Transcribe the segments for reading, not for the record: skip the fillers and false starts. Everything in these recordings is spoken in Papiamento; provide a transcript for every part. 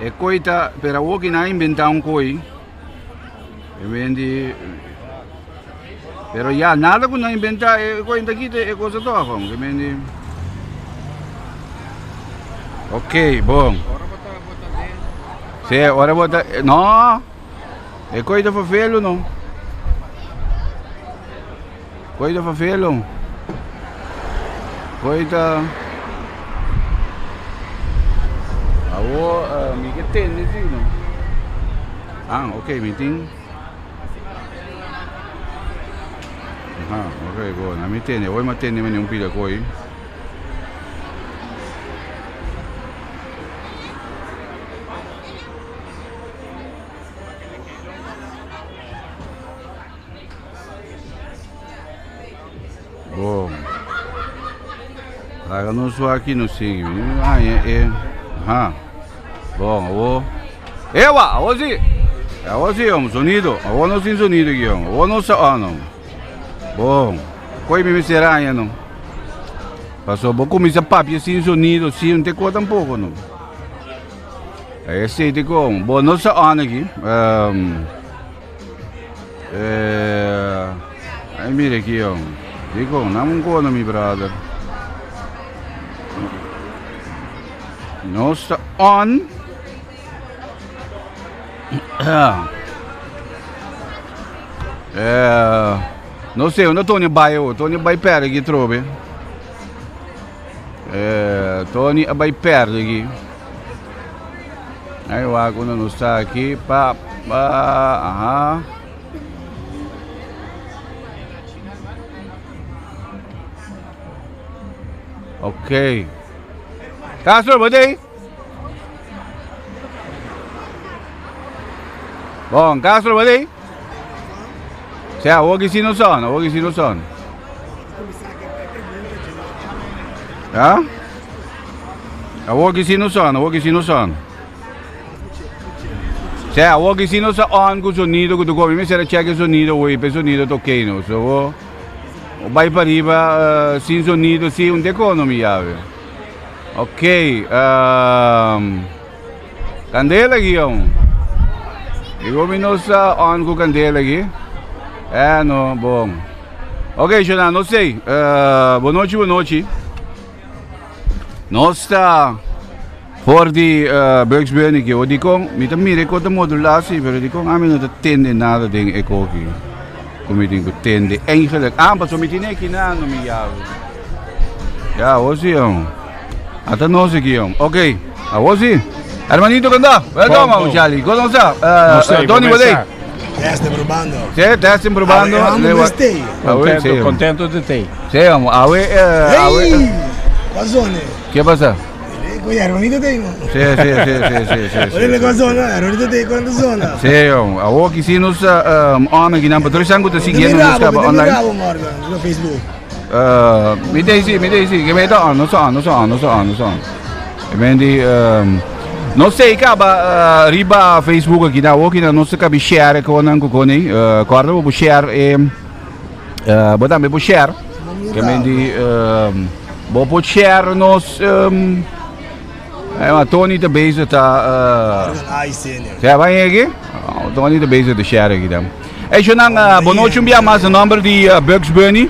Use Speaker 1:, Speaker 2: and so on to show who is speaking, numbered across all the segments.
Speaker 1: E koi ta, pero awor ki nan a inventá un koi, e bendi, pero ya nada ku nan a inventá e koi ta kita e cosa tòg, ke bendi. Ok, bon. Sí, ora bo ta, no, e koi ta vervelu no. Koi ta vervelu. Koi ta. Awo uh, mi ke tende si no. Ah, ok, mi tin. Ah, ok, bon. Na mi tende. Hoy ma tende mi un pida koi. Bon. Laga nos wak aki nos sigui. Haña e. Aha. Bon, awo. Ewa, awo si. Awo si, om, sonido. Awo nos tin sonido aki, om. Awo nos sa on, om. Bon. Koi mi mester haña, no. Paso bo kuminsa papia sin sonido, si un te ko tampoko, no. Esei te kon. Bon, nos sa on aki. Um, Eh, ay mira aquí, oh. Digo, name un cono, mi brother. No está on. Eh, no sé, unda Tony bai oh? Tony bai perde aquí trobe. Eh, Tony a bai perde aquí. Ay wak unda nos ta aki pa pa aha. Ok. Castro, bo tei? Bon, Castro, bo tei? Sea, awor ki si no son, awor ki si no son. Ja? Awor ki si no son, awor ki si no son. Sea, awor ki si no sa on ku sonido ku tu komi, mi sera check e sonido awor, pe sonido ta ok no. So, awor, bai pa riba uh, sin sonido, si un te kono mi yawe. Ok, um, Candela aki jong. Digo mi no sa on ku candela aki. Eh no, bon. Ok, Shona, no sei. Uh, bon nochi, bon nochi. Nos ta for di uh, Bugs Bunny aki. O dikon, mi ta mira e kota modula si, pero dikon ami no ta tende nada den e koki. Ku mi tin ku tende. Eigenlijk, ah, paso mi tin aki na no mi yawe. Ya, o si, jong. Ata nos aki, jong. Ok. Awo si. Hermanito, kanda? Welcome,
Speaker 2: Bon, bon.
Speaker 1: Charlie. Kono sa? Uh,
Speaker 2: No sé,
Speaker 1: Tony,
Speaker 2: bo
Speaker 1: wat
Speaker 2: sa.
Speaker 3: Teste probando.
Speaker 1: Sí, testing probando.
Speaker 3: Awe,
Speaker 1: Nee, wa-
Speaker 3: stay.
Speaker 1: Awe,
Speaker 2: Contento,
Speaker 1: sí.
Speaker 2: contento de te.
Speaker 1: Sí, amo. Awe, eh, awe.
Speaker 3: Hey! Qua zona?
Speaker 1: ¿Qué pasa?
Speaker 3: Coño, hermanito te no.
Speaker 1: Sí, sí, sí, sí, sí, sí.
Speaker 3: Ore
Speaker 1: sí,
Speaker 3: le
Speaker 1: sí.
Speaker 3: qua zona, hermanito te quanto zona?
Speaker 1: Sí, amo. Awo ki si nos um, on aquí nan patrón sangu te siguiendo nos caba online.
Speaker 3: Bravo Morgan, no Facebook.
Speaker 1: Uh, mi te si, mi te si, que me ta on, no sa on, no sa on, no sa on, no sa on. E men di, um, no sei caba uh, riba Facebook aqui na woki na no se cabi share con nan con nei. Uh, corda bo share e uh, bo tambe bo share. Que men di um, bo po share nos um, eh, maar Tony te bezig ta uh,
Speaker 3: Organize senior.
Speaker 1: Sea vai aqui? Oh, Tony te bezig te share aqui dan. Hey, Jonan, uh, boa noite um dia mais na nombre di uh, Bugs Bunny,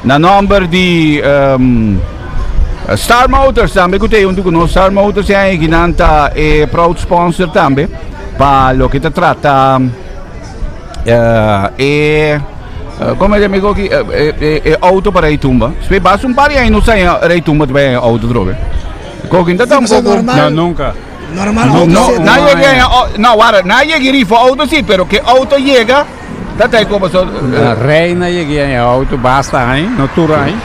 Speaker 1: na nombre di um, Star Motors tambe ku te junto ku nos Star Motors e aqui nan ta e proud sponsor tambe pa lo que ta trata uh, e uh, como é amigo aqui uh, e, e, e auto para ir tumba. Se basta un par aí não sai rei tumba também auto droga. Kokin ta tampoco.
Speaker 2: No, nunca.
Speaker 3: Normal
Speaker 1: No,
Speaker 3: auto
Speaker 1: no,
Speaker 3: sí.
Speaker 1: na llega, no, guarda, na llega rifo auto sí, pero que auto llega, ta tai como so.
Speaker 2: La reina llegué en auto, basta ahí, no tur ahí.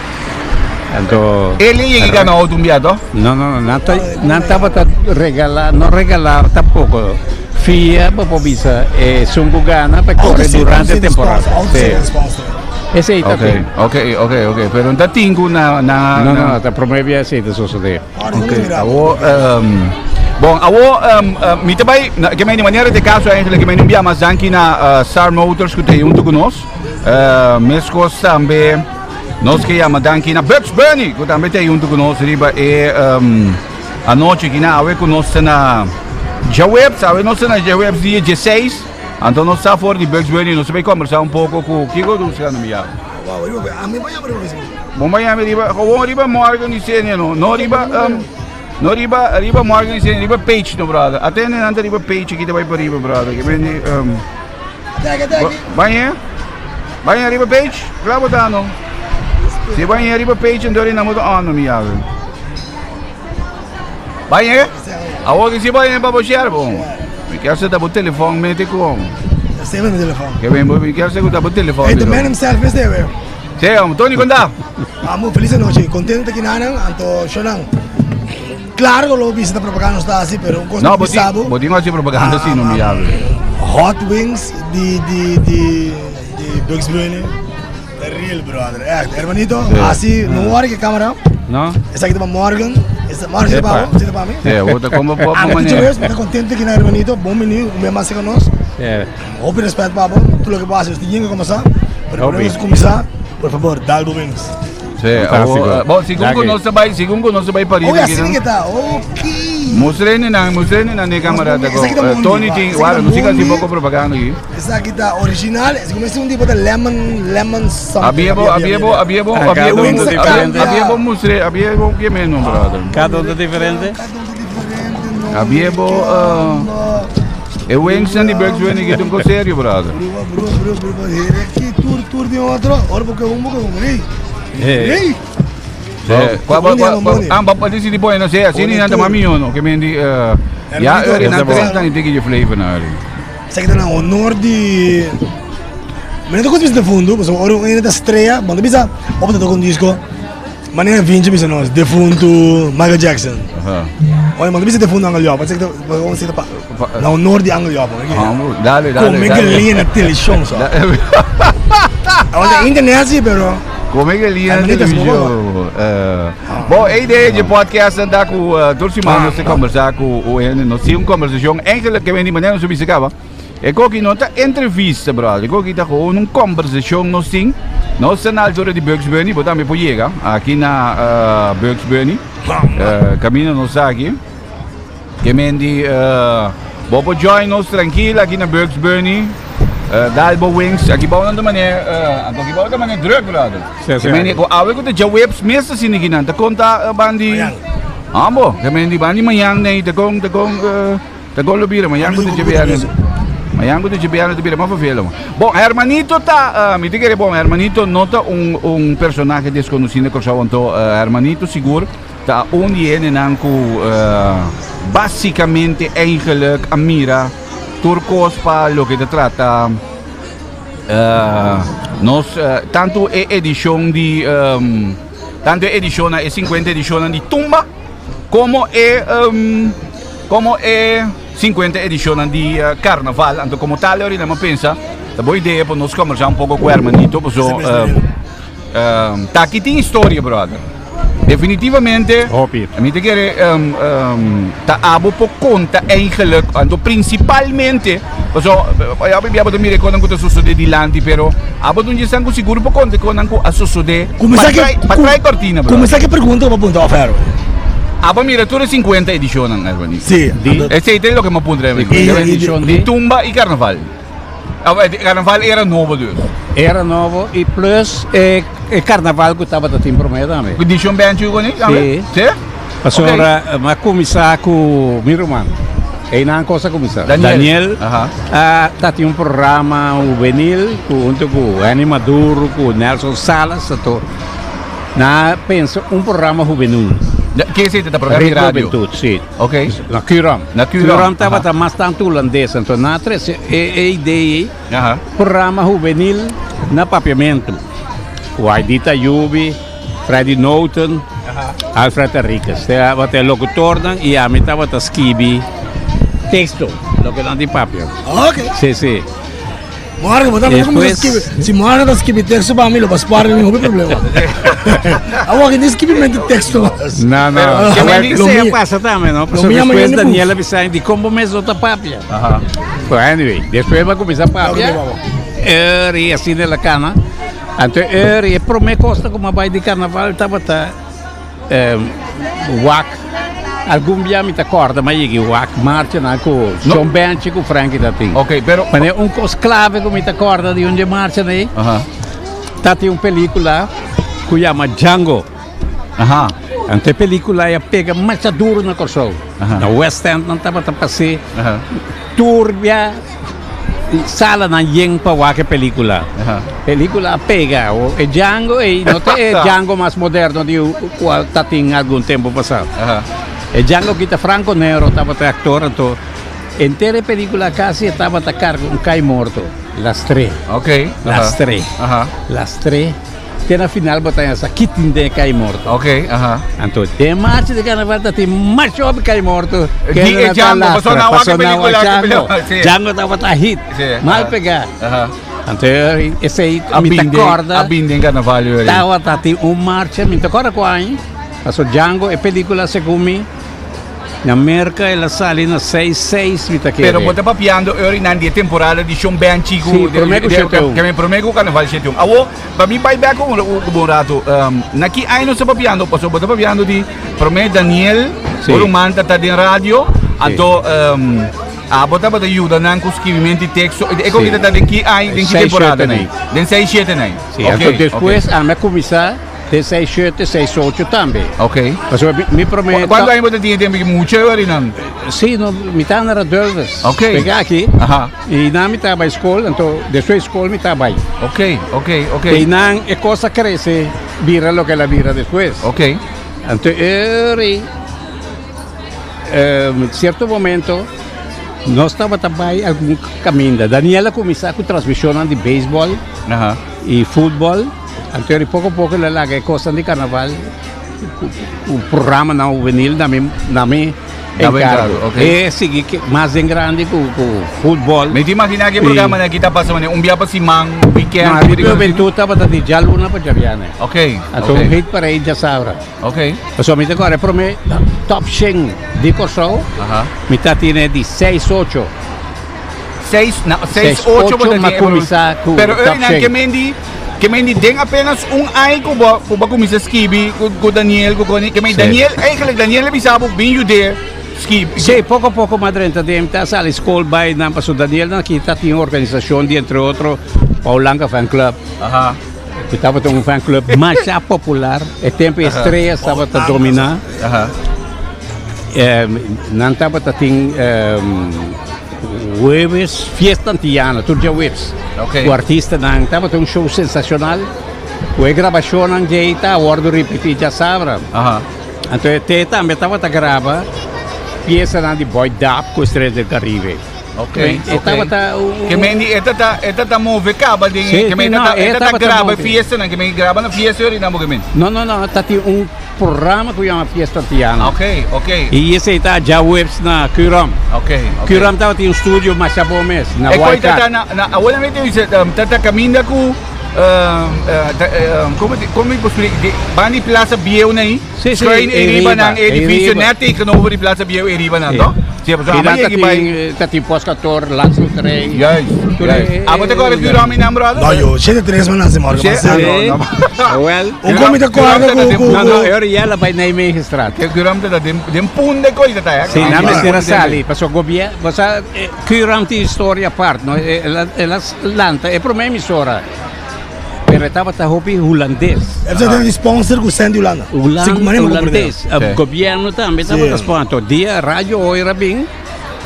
Speaker 2: Anto,
Speaker 1: Ele llega gana auto un biato.
Speaker 2: no, no, no, nanta, nanta bata regalar, no regalar tampoco. Fia, bo bisa, eh, sungu gana pa
Speaker 3: Auto
Speaker 2: corre
Speaker 3: sí,
Speaker 2: durante
Speaker 3: auto sí,
Speaker 2: temporada.
Speaker 3: sponsor, Auto sí,
Speaker 2: Sí.
Speaker 3: sponsor.
Speaker 2: Ese ahí
Speaker 1: Ok,
Speaker 2: también.
Speaker 1: ok, ok, ok, pero ta tinku na na
Speaker 2: No, no, ta prome bia esei ta sosode.
Speaker 1: Ok, awo um, bon, awo um, uh, mi ta bai, na, ke meni manera de caso eigenlijk, ke meni bia mas danki na uh, Star Motors ku te junto ku nos. Uh, meskos tambe nos ke yama danki na Bugs Bunny ku tambe te junto ku nos riba e um, anochi aki na awe ku nos ta na djaweps, awe nos ta na djaweps dia dieseis, anto nos ta for di Bugs Bunny, nos ta bai kombersá un poko ku kiko ta buskando mi ya?
Speaker 3: Wow, riba, ami ba yama riba Facebook.
Speaker 1: Bon ba yama riba, gewoon riba Morgan Isenia no, no riba no riba riba Morgan Isenia, riba page no brother. Atende nan ta riba page aki ta bai pa riba brother. Ke bende
Speaker 3: Ataki, ataki.
Speaker 1: Bañe? Bañe riba page? Kla bo ta no? Si bañe riba page anto ri na bo ta on no mi yawe. Bañe? Awor ki si bañe pa bo share bo. Mi kier sa ta bo telefon mete ku om.
Speaker 3: Sebe mi telefon.
Speaker 1: Ke ben bo mi kier sa ku ta bo telefon.
Speaker 3: Hey, the man himself is there.
Speaker 1: Sí, om Tony konta.
Speaker 3: Amo feliz noche. Contento ki nanan anto shonan. Claro ku lo bisa ta propaganda nos ta hasi, pero un kos
Speaker 1: No,
Speaker 3: mi
Speaker 1: bo tin,
Speaker 3: bisa bo.
Speaker 1: bo tin hasi propaganda si no mi yawe.
Speaker 3: Hot wings di di di di Bugs Bunny. The real brother. Echt, hermanito,
Speaker 1: Sí.
Speaker 3: hasi no worry ke camera.
Speaker 2: No?
Speaker 3: Esaki ta pa Morgan. Esa Morgan zit pa bo, zit pa mi.
Speaker 1: Sí, bo ta como pop
Speaker 3: Ami
Speaker 1: manera.
Speaker 3: teacher Wes, mi ta contento ki na hermanito, bon bini, un bes mas con nos.
Speaker 2: Sí.
Speaker 3: Hopi respet pa bo, tur loke bo hasi, nos tin yinga comenzá, pero
Speaker 2: Hopi.
Speaker 3: prome nos cuminsa, por favor, dal bo wings.
Speaker 1: Sí,
Speaker 2: Fantástico.
Speaker 1: awor, bon, segun ku nos ta bai, segun ku nos ta bai pariba
Speaker 3: Oye,
Speaker 1: aki
Speaker 3: asina
Speaker 1: nan.
Speaker 3: ke ta, ok.
Speaker 1: Mustrene nan, mustrene nan e camera ta
Speaker 3: Esaki
Speaker 1: ko.
Speaker 3: ta
Speaker 1: Eh, Tony
Speaker 3: mundi,
Speaker 1: tin,
Speaker 3: esaki
Speaker 1: wara,
Speaker 3: ta
Speaker 1: nos tin hasi
Speaker 3: mundi.
Speaker 1: poko propaganda aki.
Speaker 3: Esaki ta original, es como si un tipo ta lemon, lemon something.
Speaker 1: Abia bo, abia bo, abia bo,
Speaker 2: Ah,
Speaker 1: abia
Speaker 2: cada
Speaker 1: bo,
Speaker 2: un ta
Speaker 1: abia,
Speaker 2: diferente.
Speaker 1: abia bo mustre, abia bo ke meno, brother.
Speaker 2: Cada un ta diferente.
Speaker 3: Cada un ta diferente, no.
Speaker 1: Abia bo, eh, e wings nan di Bugs Bunny ki ta un kos serio, brother.
Speaker 3: Brua, brua, brua, brua, here aki, tur, tur di otro. Ora bo ke un, bo ke un, hey.
Speaker 2: Hey.
Speaker 3: Hey.
Speaker 1: Eh, qua, qua,
Speaker 3: Undi
Speaker 1: qua,
Speaker 3: ano moni?
Speaker 1: ah, pa decidi poi, no sé, así ni
Speaker 3: Undi
Speaker 1: nanta
Speaker 3: tur.
Speaker 1: mami yo no, que me di, eh, ya,
Speaker 3: Hermanito,
Speaker 1: eri nan
Speaker 2: Ese bo.
Speaker 1: 30 ni tiki je flavor na eri.
Speaker 3: Esaki ta na honor di Mi no ta gusta bisa defuntu, pasobra ora un hende ta strea, bo no ta bisa ora bo ta toka un disko, manera Vinci a bisa nos, defuntu Michael Jackson.
Speaker 1: Aha.
Speaker 3: Oye, bo no ta bisa defuntu Angel Job, esaki ta esaki ta pa na honor di Angel Job.
Speaker 1: Amo, dale, dale,
Speaker 3: Come
Speaker 1: dale.
Speaker 3: galiña na televishon so. Awor ta internet si, pero
Speaker 1: Come galiña na
Speaker 3: Hermanito,
Speaker 1: televishon. Eh, Bo, e idea di podcast nan ta ku eh, tur siman nos ta conversa ku u hende, nos tin un conversacion, eigenlijk ke di manera nos a bisa kaba, e koki no ta entrevista, brother, e koki ta gewoon un conversacion nos tin, nos ta na altura di Bugs Bunny, bo tambe por yega aki na eh, Bugs Bunny, eh, camino nos ta aki. Ke men di bo por join nos trankil aki na Bugs Bunny. Dal bo wings. Aki bou nan ta mane, anto aki bou ta mane druk brother.
Speaker 2: Sí, sí.
Speaker 1: Ke men di ku awe ku ta djaweps mes ta sini kinan ta konta ban di
Speaker 3: Mañan.
Speaker 1: Ambo, ke men di ban di mañan nei ta kon ta kon ta kon lo bira mañan ku ta djabièrnè. Mañan ku ta djabièrnè ta bira mas vervelen. Bon, Hermanito ta mi ta kere bon Hermanito no ta un un personahe deskonosí na Kòrsou anto Hermanito sigur Ta un di hendenan ku básikamente eigenlijk a mira tur kos pa loke ta trata nos tantu e edishon di tantu e edishonnan e sinkuenta edishonnan di Tumba komo e komo e sinkuenta edishonnan di Karnaval. Anto komo tal ahorita mi a pensa ta bon idea pa nos kombersá un poko ku Hermanito paso Ta aki tin historia brother. Definitivamente.
Speaker 2: Hopi.
Speaker 1: Mi ta kere ta abo por konta eigenlijk, anto principalmente, paso abo bia bo ta mira e konan ku ta sosode dilanti, pero abo ta un dje ku sigur por konta e konan ku a sosode
Speaker 3: Kuminsá
Speaker 1: pa
Speaker 3: ke
Speaker 1: trai pa trai kortina brother.
Speaker 3: Kuminsá ke pregunta ku bo a puntra of Erwin.
Speaker 1: Abo mira tur e sinkuenta edishonnan Erwin.
Speaker 3: Si.
Speaker 2: Di.
Speaker 1: Esei ta loke mi a puntra Erwin.
Speaker 2: Edishon
Speaker 1: Di
Speaker 2: di.
Speaker 1: tumba i karnaval. Carnaval era nobo dus.
Speaker 2: Era nobo y plus e e carnaval cu tabata tin prome tambe.
Speaker 1: Cu Dishon Benchu cu ni tambe?
Speaker 2: Si.
Speaker 1: Si?
Speaker 2: Pasobra okay. Ma cuminsa cu mi ruman. Einan cos a cuminsa.
Speaker 1: Daniel.
Speaker 2: Daniel
Speaker 1: Aha.
Speaker 2: a tatin un programa hubenil cu hunto cu Henny Maduro, cu Nelson Salas, ato. Na pensa un programa hubenil.
Speaker 1: Ke esei ta programa di
Speaker 2: Ritmo
Speaker 1: radio?
Speaker 2: Juventud, si.
Speaker 1: Ok.
Speaker 2: Na Curom.
Speaker 1: Na Curom,
Speaker 2: Curom tabata
Speaker 1: aha.
Speaker 2: mas tantu hulandes, anto nan a trese e e idea ei,
Speaker 1: Aha.
Speaker 2: programa hubenil na Papiamentu. Ku Aidita Yubi, Freddy Noten, Alfred Henriquez. Te tabata e locutornan i ami tabata skibi teksto, loke nan di papia.
Speaker 3: Ok.
Speaker 2: Si, si.
Speaker 3: Morgan, bo ta mira como
Speaker 2: Despues-
Speaker 3: skibi. Si Morgan ta skibi texto pa mi, lo pas par ni hopi problema. Awor que ni skibi mente texto mas.
Speaker 2: No, no.
Speaker 1: Pero,
Speaker 2: Pero,
Speaker 1: que me
Speaker 2: lo
Speaker 3: di-
Speaker 2: mío pasa tambe, no?
Speaker 3: Lo mío
Speaker 2: Después
Speaker 3: mañana
Speaker 2: Daniela bisa di como mes no ta papia.
Speaker 1: Aha.
Speaker 2: Pero anyway, después va a comenzar papia.
Speaker 3: Ok, vamos.
Speaker 2: Eri así de la cana. Anto eri e prome costa como vai di carnaval tabata wak. Algun bia mi ta kòrda mi a yega i wak marchanan ku Shon Benchi ku Frankie ta tin.
Speaker 1: Ok, pero.
Speaker 2: Manera un kos klave ku mi ta kòrda di un dje marchanan ei, ta tin un pelikula ku yama Django. Anto e pelikula ei a pega masha duru na Kòrsou. Na West End nan tabata pas'é tur bia salanan yen pa wak e pelikula. Pelikula a pega. E Django ei no ta e Django mas moderno di kua ta tin algun tempu pasá. E Django aki ta Franco Nero tabata e aktor anto henter e pelikula kasi e tabata karga un kai morto. Lastr'é. Lastr'é. Lastr'é. Te na final bo ta pensa ki tin den e kai morto.
Speaker 1: Ok, aha.
Speaker 2: Anto den marcha di carnaval ta tin masha hopi kai morto.
Speaker 1: Di e Django, pasobra nan wak e pelicula.
Speaker 2: Django, Django tabata hit, mal pega. Anto esei mi ta corda.
Speaker 1: A bin den carnaval yo.
Speaker 2: Tabata tin un marcha, mi ta corda cua aña, pasobra Django e pelicula segun mi. Na Merca el a sali na seis seis mi ta kere.
Speaker 1: Pero bo ta papiando eur nan di e temporada di Shon Benchi ku
Speaker 2: Sí, prome ku shete un.
Speaker 1: Ke prome ku karnaval shete un. Awo, pa mi bai bek un bon rato, na ki aña nos ta papiando? Pasobra bo ta papiando di prome Daniel,
Speaker 2: Sí.
Speaker 1: bo ruman ta ta den radio, anto abo tabata yuda nan ku skibimento di teksto. E
Speaker 2: Sí.
Speaker 1: koki ta ta den ki aña, den ki
Speaker 2: Seis,
Speaker 1: temporada
Speaker 2: shete,
Speaker 1: nan?
Speaker 2: nei.
Speaker 1: Den seis shete nan.
Speaker 2: Sí,
Speaker 1: Ok,
Speaker 2: anto
Speaker 1: ok.
Speaker 2: despues ami a kuminsá. Te seis shete, seis ocho tambe.
Speaker 1: Ok.
Speaker 2: Pasobra mi, mi prome.
Speaker 1: Cuanto aña bo ta tin e tempo ki mucha yo ari nan?
Speaker 2: Sí, no, mi ta na Radulfus.
Speaker 1: Ok.
Speaker 2: Pega aki.
Speaker 1: Aha.
Speaker 2: I nan mi ta bai skol, anto despues skol mi ta bai.
Speaker 1: Ok, ok, ok.
Speaker 2: I nan e kos a krese bira loke el a bira despues.
Speaker 1: Ok.
Speaker 2: Anto eri sierto momento nos tabata bai algun kaminda. Daniel a kuminsá ku transmishonnan di beisbòl.
Speaker 1: Aha.
Speaker 2: I futbòl. Anto di poko poko el a laga e kosnan di karnaval ku programanan hubenil na mi na mi enkargo. E sigui mas den grandi ku futbòl.
Speaker 1: Mi ta imaginá ku e programanan aki ta pasa manera un bia pa siman, wikènt.
Speaker 2: No, Riba Hubentud tabata di djaluna pa djabièrnè.
Speaker 1: Ok.
Speaker 2: Anto un hit parade djasabra.
Speaker 1: Ok.
Speaker 2: Pasobra mi ta kòrda e promé top shen di Kòrsou mi ta tene di seis ocho.
Speaker 1: Seis, na, seis, ocho bo ta
Speaker 2: ma
Speaker 1: tin e
Speaker 2: kuminsá ku
Speaker 1: Pero
Speaker 2: top
Speaker 1: Eunan,
Speaker 2: shen.
Speaker 1: ke men di, ke men di den apenas un aña ku bo, ku bo a kuminsá skibi ku, ku Daniel, ku Connie, ke men
Speaker 2: Sí.
Speaker 1: Daniel, eigenlijk Daniel a bisa bo bin yud'é skibi.
Speaker 2: Sí, poko poko m'a drenta den, ta sali skol bai nan, pasobra Daniel nan aki ta tin organisashon di entre otro Paulanka Fan Club.
Speaker 1: Aha.
Speaker 2: Ku tabata un fan club masha popular, e tempu e Estrellas tabata dominá.
Speaker 1: Aha.
Speaker 2: Nan tabata tin hueves fiesta antiano, tur djaweps.
Speaker 1: Ok.
Speaker 2: Ku artistanan, tabata un show sensashonal. Ku e grabashonnan djei ta wòrdu ripití djasabra.
Speaker 1: Aha.
Speaker 2: Anto e te tambe tabata graba piesanan di Boy Dap ku Estrellas del Caribe.
Speaker 1: Ok,
Speaker 2: E
Speaker 1: ok.
Speaker 2: tabata un.
Speaker 1: Ke men di e ta e ta move kaba den
Speaker 2: Sí,
Speaker 1: ke men
Speaker 2: sí, no,
Speaker 1: ta
Speaker 2: e
Speaker 1: e ta
Speaker 2: tabata
Speaker 1: graba
Speaker 2: move.
Speaker 1: fiestanan, ke men graba na fiesta yori nan bo ke men.
Speaker 2: No, no, no, ta tin un programa ku yama Fiesta Antiano.
Speaker 1: Ok, ok.
Speaker 2: I esei ta djaweps na Curom.
Speaker 1: Ok, ok.
Speaker 2: Curom tabatin un studio masha bon mes, na
Speaker 1: E koi
Speaker 2: Wildcat.
Speaker 1: ta na na awor mi ta bisa ta ta kaminda ku ta komo komo mi por splika di ban di Plaza Bieu na ei
Speaker 2: Sí, sí,
Speaker 1: schuin
Speaker 2: ei
Speaker 1: eriba
Speaker 2: riba,
Speaker 1: nan
Speaker 2: ei
Speaker 1: edificio
Speaker 2: riba.
Speaker 1: net tegenover di Plaza Bieu eriba nan
Speaker 2: Sí.
Speaker 1: to? Sí, pasobra
Speaker 2: I
Speaker 1: amo
Speaker 2: nan ta
Speaker 1: yegi bai
Speaker 2: tin ta tin postkantoor, Landsloterij.
Speaker 1: Juist,
Speaker 2: Tur
Speaker 1: juist.
Speaker 2: e-
Speaker 1: Abo ta kore Curom ei nan brother?
Speaker 3: No yo, shete tres man nasi morgen,
Speaker 1: She-
Speaker 3: maar
Speaker 1: ah,
Speaker 3: serio.
Speaker 1: no, no.
Speaker 2: Wel,
Speaker 3: Un komi ta kòrda ku ku
Speaker 2: No, no, e ora yela bai Nijmegenstraat.
Speaker 1: Ke Curom ta den den punde koi ta ta, eh?
Speaker 2: Sí, nan
Speaker 1: Ah,
Speaker 2: mester a
Speaker 1: punde
Speaker 2: sali, pasobra gobier, bo sa, Curom tin historia apart, no? El a, el a lanta e prome emisora, pero e tabata hopi hulandes.
Speaker 3: E ta di sponsor ku sèn di Hulanda.
Speaker 2: Hulan,
Speaker 3: Siku manera mi komprende.
Speaker 2: hulandes. Gobierno tambe tabata
Speaker 3: Sí.
Speaker 2: sponsor. Dia radio hoy rabin.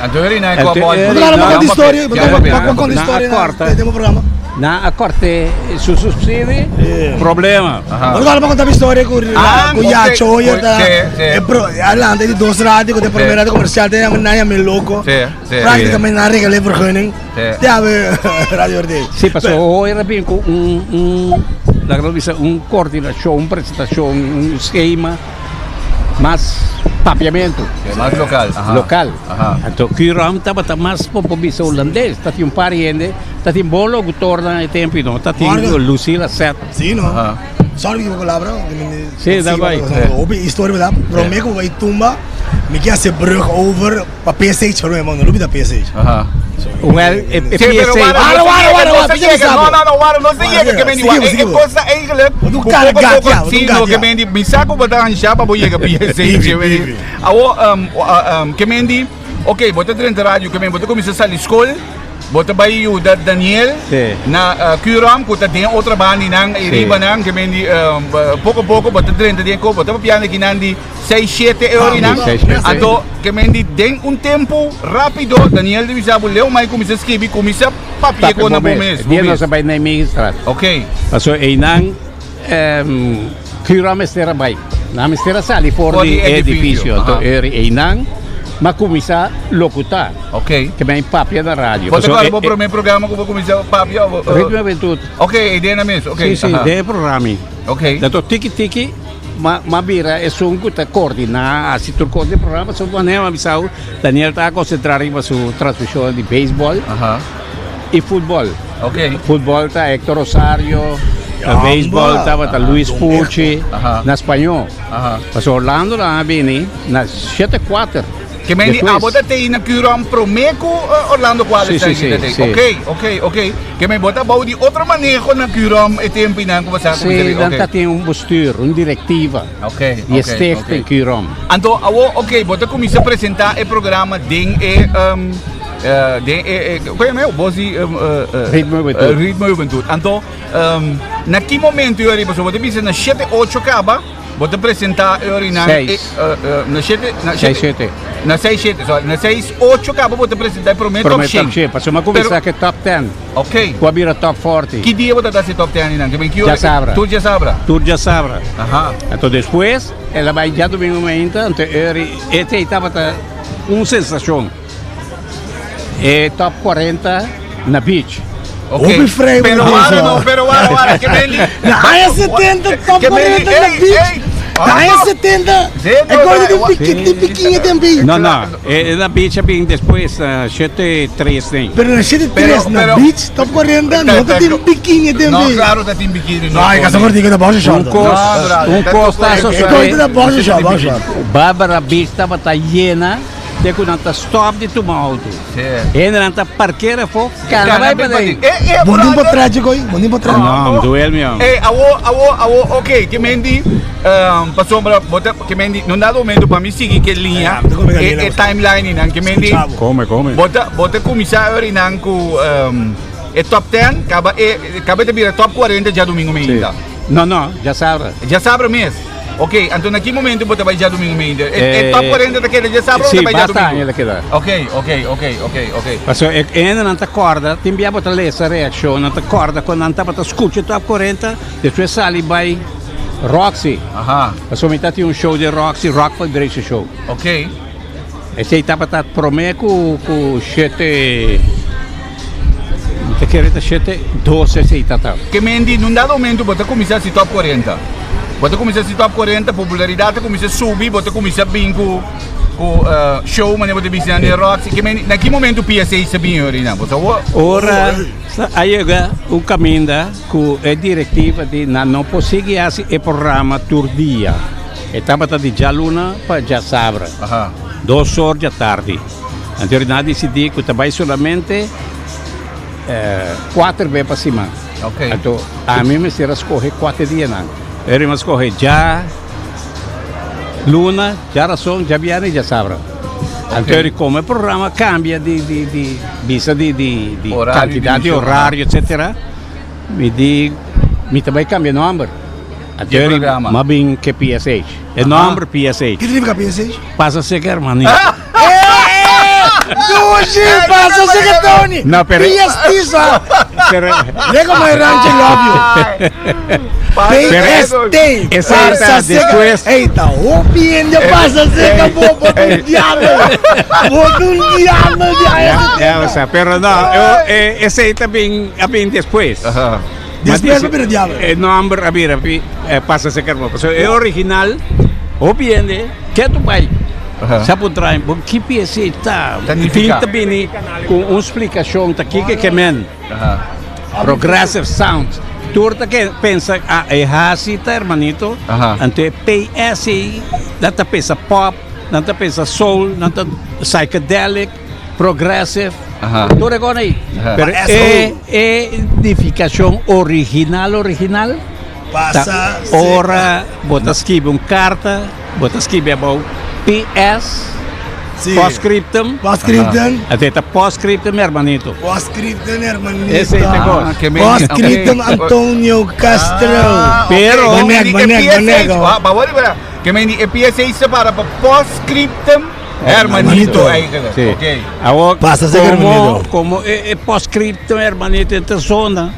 Speaker 1: Anto eri na
Speaker 2: Anto
Speaker 1: ko bol.
Speaker 2: eri
Speaker 3: Bo ta
Speaker 2: na-
Speaker 3: konta historia, bo
Speaker 1: Ya
Speaker 3: ta
Speaker 1: papia.
Speaker 3: konta
Speaker 2: Na
Speaker 3: historia
Speaker 2: acorta.
Speaker 3: na den programa.
Speaker 2: Na a corte su subsidie,
Speaker 3: Yeah.
Speaker 2: problema.
Speaker 3: Bo ta konta historia ku
Speaker 1: Ah,
Speaker 3: ku
Speaker 1: ok.
Speaker 3: Yacho Hoyer ta
Speaker 1: Sí, sí.
Speaker 3: e pro adelante di dos radio ku te prome radio komersial te nan yama loko.
Speaker 1: Sí, sí.
Speaker 3: Praktikamente nan regala e vergunning.
Speaker 1: Sí.
Speaker 3: Te awe Radio RD.
Speaker 2: Sí, paso hoy era bien con un, un, la gran bisa, un coordinación, un presentación, un esquema mas papiamento.
Speaker 1: Sí, mas local. Aha.
Speaker 2: Local.
Speaker 1: Aha.
Speaker 2: Anto Curom tabata mas po bisa holandés. Ta tin un par hende, ta tin bon locutornan e tempo y no, ta tin
Speaker 3: Morgen.
Speaker 2: Lucila Set.
Speaker 3: Sí, no.
Speaker 1: Aha.
Speaker 3: Sorry ku palabra.
Speaker 2: Sí, da bai.
Speaker 3: Hopi historia berdad. Prome ku bai tumba, mi ke hasi brug over pa PSH pero mi no lubida PSH.
Speaker 1: Aha.
Speaker 2: Well, e
Speaker 1: Sí, pero
Speaker 2: PSH.
Speaker 1: wara,
Speaker 3: Wara, wara, wara, wara,
Speaker 1: no se
Speaker 3: pisa
Speaker 1: llega,
Speaker 3: sabe.
Speaker 1: no, no, no, wara, no se
Speaker 3: Wara,
Speaker 1: llega, ke men di,
Speaker 3: sigue,
Speaker 1: e
Speaker 3: sigue.
Speaker 1: cosa eigenlijk,
Speaker 3: Wat een
Speaker 1: ku
Speaker 3: kara
Speaker 1: poco
Speaker 3: gat,
Speaker 1: poco,
Speaker 3: ja, wat
Speaker 1: sí,
Speaker 3: een
Speaker 1: no,
Speaker 3: gat,
Speaker 1: ke
Speaker 3: ja.
Speaker 1: men di, mi sa ku bo ta ansha pa bo yega PSH,
Speaker 3: Bibi,
Speaker 1: ke men di.
Speaker 3: bibi.
Speaker 1: Awo, ke men di, ok, bo ta drenta radio, ke men bo ta kuminsa sali skol, Bo ta bai yuda Daniel
Speaker 2: Sí.
Speaker 1: na Curom ku ta den otro bandinan i
Speaker 2: Sí.
Speaker 1: riba nan ke men di poko poko bo ta drenta den ko bo ta papiando kinan di seis shete eurinan
Speaker 2: Sí, seis, shete.
Speaker 1: anto ke men di den un tempu rapido Daniel ta bisa bo leu mai kuminsa skibi kuminsa papia
Speaker 2: Papia
Speaker 1: kon na
Speaker 2: bo
Speaker 1: bo
Speaker 2: mes.
Speaker 1: mes bo
Speaker 2: Dia
Speaker 1: mes.
Speaker 2: nos a bai Nijmegenstraat.
Speaker 1: Ok.
Speaker 2: Paso einan Curom mester a bai. Nan mester a sali for
Speaker 1: For
Speaker 2: di
Speaker 1: di
Speaker 2: e
Speaker 1: edificio.
Speaker 2: edificio. Anto
Speaker 1: Aha.
Speaker 2: eri einan m'a kuminsá lokutá.
Speaker 1: Ok.
Speaker 2: Ke men papia na radio.
Speaker 1: Bo ta
Speaker 2: Paso
Speaker 1: kòrda
Speaker 2: e-
Speaker 1: bo
Speaker 2: e-
Speaker 1: promé programa ku bo kuminsá papia o
Speaker 2: Ritmo di Hubentud.
Speaker 1: Ok, e idea na mes. Ok.
Speaker 2: Sí, sí,
Speaker 1: aha.
Speaker 2: den e programa.
Speaker 1: Ok.
Speaker 2: Anto tiki tiki m'a m'a bira esun ku ta koordiná hasi tur kos den programa. Pasobra wanneer m'a bisa Daniel ta konsentrá riba su transmishon di beisbòl.
Speaker 1: Aha.
Speaker 2: I futbol.
Speaker 1: Ok.
Speaker 2: Futbol ta Hector Rosario,
Speaker 3: Jamba.
Speaker 2: beisbol tabata Luis
Speaker 3: Don
Speaker 2: Pucci,
Speaker 1: Aha.
Speaker 2: na spañó.
Speaker 1: Aha.
Speaker 2: Pasobra Orlando nan a bini na shete kuater.
Speaker 1: Ke men di
Speaker 2: Despues.
Speaker 1: abo ta tei na Curom promé ku Orlando Cuadra
Speaker 2: Sí, sí, sí,
Speaker 1: tei.
Speaker 2: sí.
Speaker 1: Ok, ok, ok. Ke men bo ta bou di otro maneho na Curom e tempinan ku bo sa
Speaker 2: Sí, nan ta tin un bestuur, un direktiva
Speaker 1: Ok,
Speaker 2: di e
Speaker 1: ok,
Speaker 2: stichting
Speaker 1: ok.
Speaker 2: Curom.
Speaker 1: Anto awo, ok, bo ta kuminsá presentá e programa den e Den e, e, koe meu, bos di
Speaker 2: Ritmo Juventud.
Speaker 1: Ritmo Juventud. Anto, na ki momento yori, pasobra bo ta bisa na shete ocho kaba, bo ta presenta yori na
Speaker 2: Seis.
Speaker 1: na shete, na
Speaker 2: Seis
Speaker 1: shete,
Speaker 2: shete.
Speaker 1: na seis shete, sorry, na seis ocho kaba bo ta presenta e prome top
Speaker 2: Prome
Speaker 1: shen.
Speaker 2: top shen. Pasobra mi a kuminsá ku e top ten.
Speaker 1: Ok.
Speaker 2: Ku a bira top forty.
Speaker 1: Ki dia bo ta hasi top ten einan?
Speaker 2: Djasabra.
Speaker 1: Tur djasabra?
Speaker 2: Tur djasabra.
Speaker 1: Aha.
Speaker 2: Anto despues el a bai djadumingu mainta, anto yori esei tabata un sensashon. E top 40 na beach.
Speaker 1: Ok.
Speaker 3: Hopi frei
Speaker 1: Pero
Speaker 3: bo
Speaker 1: wara
Speaker 3: bisa.
Speaker 1: no, pero wara wara ke mendi.
Speaker 3: Na aña 70 top
Speaker 1: Ke mendi,
Speaker 3: 40 na
Speaker 1: ey,
Speaker 3: beach.
Speaker 1: ey.
Speaker 3: Na aña 70
Speaker 1: Sí,
Speaker 3: e koe di
Speaker 1: no,
Speaker 3: pikin di pikin e tempo ei.
Speaker 2: No, no, e na beach a bin despues na shete tres den.
Speaker 3: Pero na shete
Speaker 1: Pero-
Speaker 3: tres na
Speaker 1: pero-
Speaker 3: beach top 40 no ta tin bikini e tempo
Speaker 1: No,
Speaker 3: ei.
Speaker 1: claro ta tin bikini.
Speaker 3: No, e kasa cortico ta boxer short.
Speaker 2: Un kos,
Speaker 1: No, brother,
Speaker 2: un
Speaker 1: ta
Speaker 2: kos ta
Speaker 1: E
Speaker 3: E
Speaker 2: sosodé.
Speaker 3: koe ta boxer short, boxer short.
Speaker 2: Barbara Beach tabata yena. Te ku nan ta stòp di tuma outo. Hendenan ta parkera afó, kana bai paden.
Speaker 3: Bo tin potret dje koi? Bo tin potret?
Speaker 2: No, duel mi hòmber.
Speaker 1: Ey, awo, awo, awo, ok, ke men di, pasobra bo ta, ke men di, no dado momento pa mi sigui ke liña, e timeline nan, ke men di,
Speaker 2: Kome, kome.
Speaker 1: bo ta, bo ta kuminsá orinan ku e top ten, kaba e, kaba e ta bira top kuarenta djadumingu meinta.
Speaker 2: No, no, djasabra.
Speaker 1: Djasabra mes. Ok, anto na ki momento bo ta bai djadumingu meinte? E, e top 40 ta keda djasabra o
Speaker 2: Sí,
Speaker 1: ta bai
Speaker 2: basta
Speaker 1: djadumingu?
Speaker 2: aña ta keda.
Speaker 1: Ok, ok, ok, ok, ok.
Speaker 2: Paso e hendenan ta kòrda, tin bia bo ta lesa reakshon, nan ta kòrda kon nan tabata skucha top 40, despues sali bai Roxy.
Speaker 1: Aha.
Speaker 2: Paso mi ta tin un show di Roxy, Rock Vibration Show.
Speaker 1: Ok.
Speaker 2: Esei tabata promé ku ku shete, mi ta kere ta shete dos esei tata.
Speaker 1: Ke men di, nun dado momento bo ta kuminsá hasi top 40. Bo ta kuminsá hasi top 40, popularidat ta kuminsá subi, bo ta kuminsá bin ku ku show manera bo ta bisa nan den Roxy. Ke men di, na ki momento PSH ta bin yori nan? Bo sa wou?
Speaker 2: Ora a yega un kaminda ku e direktiva di nan no por sigui hasi e programa tur dia. E tabata di djaluna pa djasabra, dos or djatardi. Anto nan a disidí ku ta bai solamente kuater be pa siman. Anto ami mester a skohe kuater dianan. E rima skohe djaluna, djarason, djabièrnè i djasabra. Anto komo e programa kambia di di bisa di di kantidat di orario etsetera, mi di mi ta bai kambia nòmber.
Speaker 1: Dje programa.
Speaker 2: M'a bin ke PSH. E nomber PSH.
Speaker 3: Ki significa PSH?
Speaker 2: Pasa seca hermanito.
Speaker 3: Dushi, pasa seca Tony.
Speaker 2: No, pero-
Speaker 3: PST sa.
Speaker 2: Pero
Speaker 3: Lego my rancho love you. PST.
Speaker 2: Esa ta
Speaker 3: Pasa seca.
Speaker 2: despues.
Speaker 3: Ey, ta hopi hende pasa seca bo, bo ta un diabel. Bo ta un diabel di
Speaker 2: Ya, ya, o sea, pero no, eu, eh, esey ta bin, a bin despues.
Speaker 1: Aha.
Speaker 3: Despues a bira diabel.
Speaker 2: E nomber a bira pi pasa seker bo. Pasobra e original hopi hende ketu bai sa por traha bo ki p'esei ta. Tin ta bini ku un splikashon ta kiko ke men. Progressive sound. Tur ta ke pensa ah e hasi ta hermanito, anto e PS ei nan ta pensa pop, nan ta pensa soul, nan ta psychedelic, progressive, tur e kos ei. Pero e e nifikashon original original ta ora bo ta skibi un karta, bo ta skibi abou PS. Postscriptum.
Speaker 3: Postscriptum.
Speaker 2: Anto e ta postscriptum hermanito.
Speaker 3: Postscriptum hermanito.
Speaker 2: Esei ta kos.
Speaker 3: Postscriptum Antonio Castro.
Speaker 2: Pero.
Speaker 3: Manek, manek, manek.
Speaker 1: Ke men di e PSH ta para pa postscriptum hermanito eigenlijk.
Speaker 2: Sí.
Speaker 1: Oké.
Speaker 2: Awor,
Speaker 3: Pasa zeker,
Speaker 2: como,
Speaker 3: hermanito.
Speaker 2: como e, e postscriptum hermanito e ta zona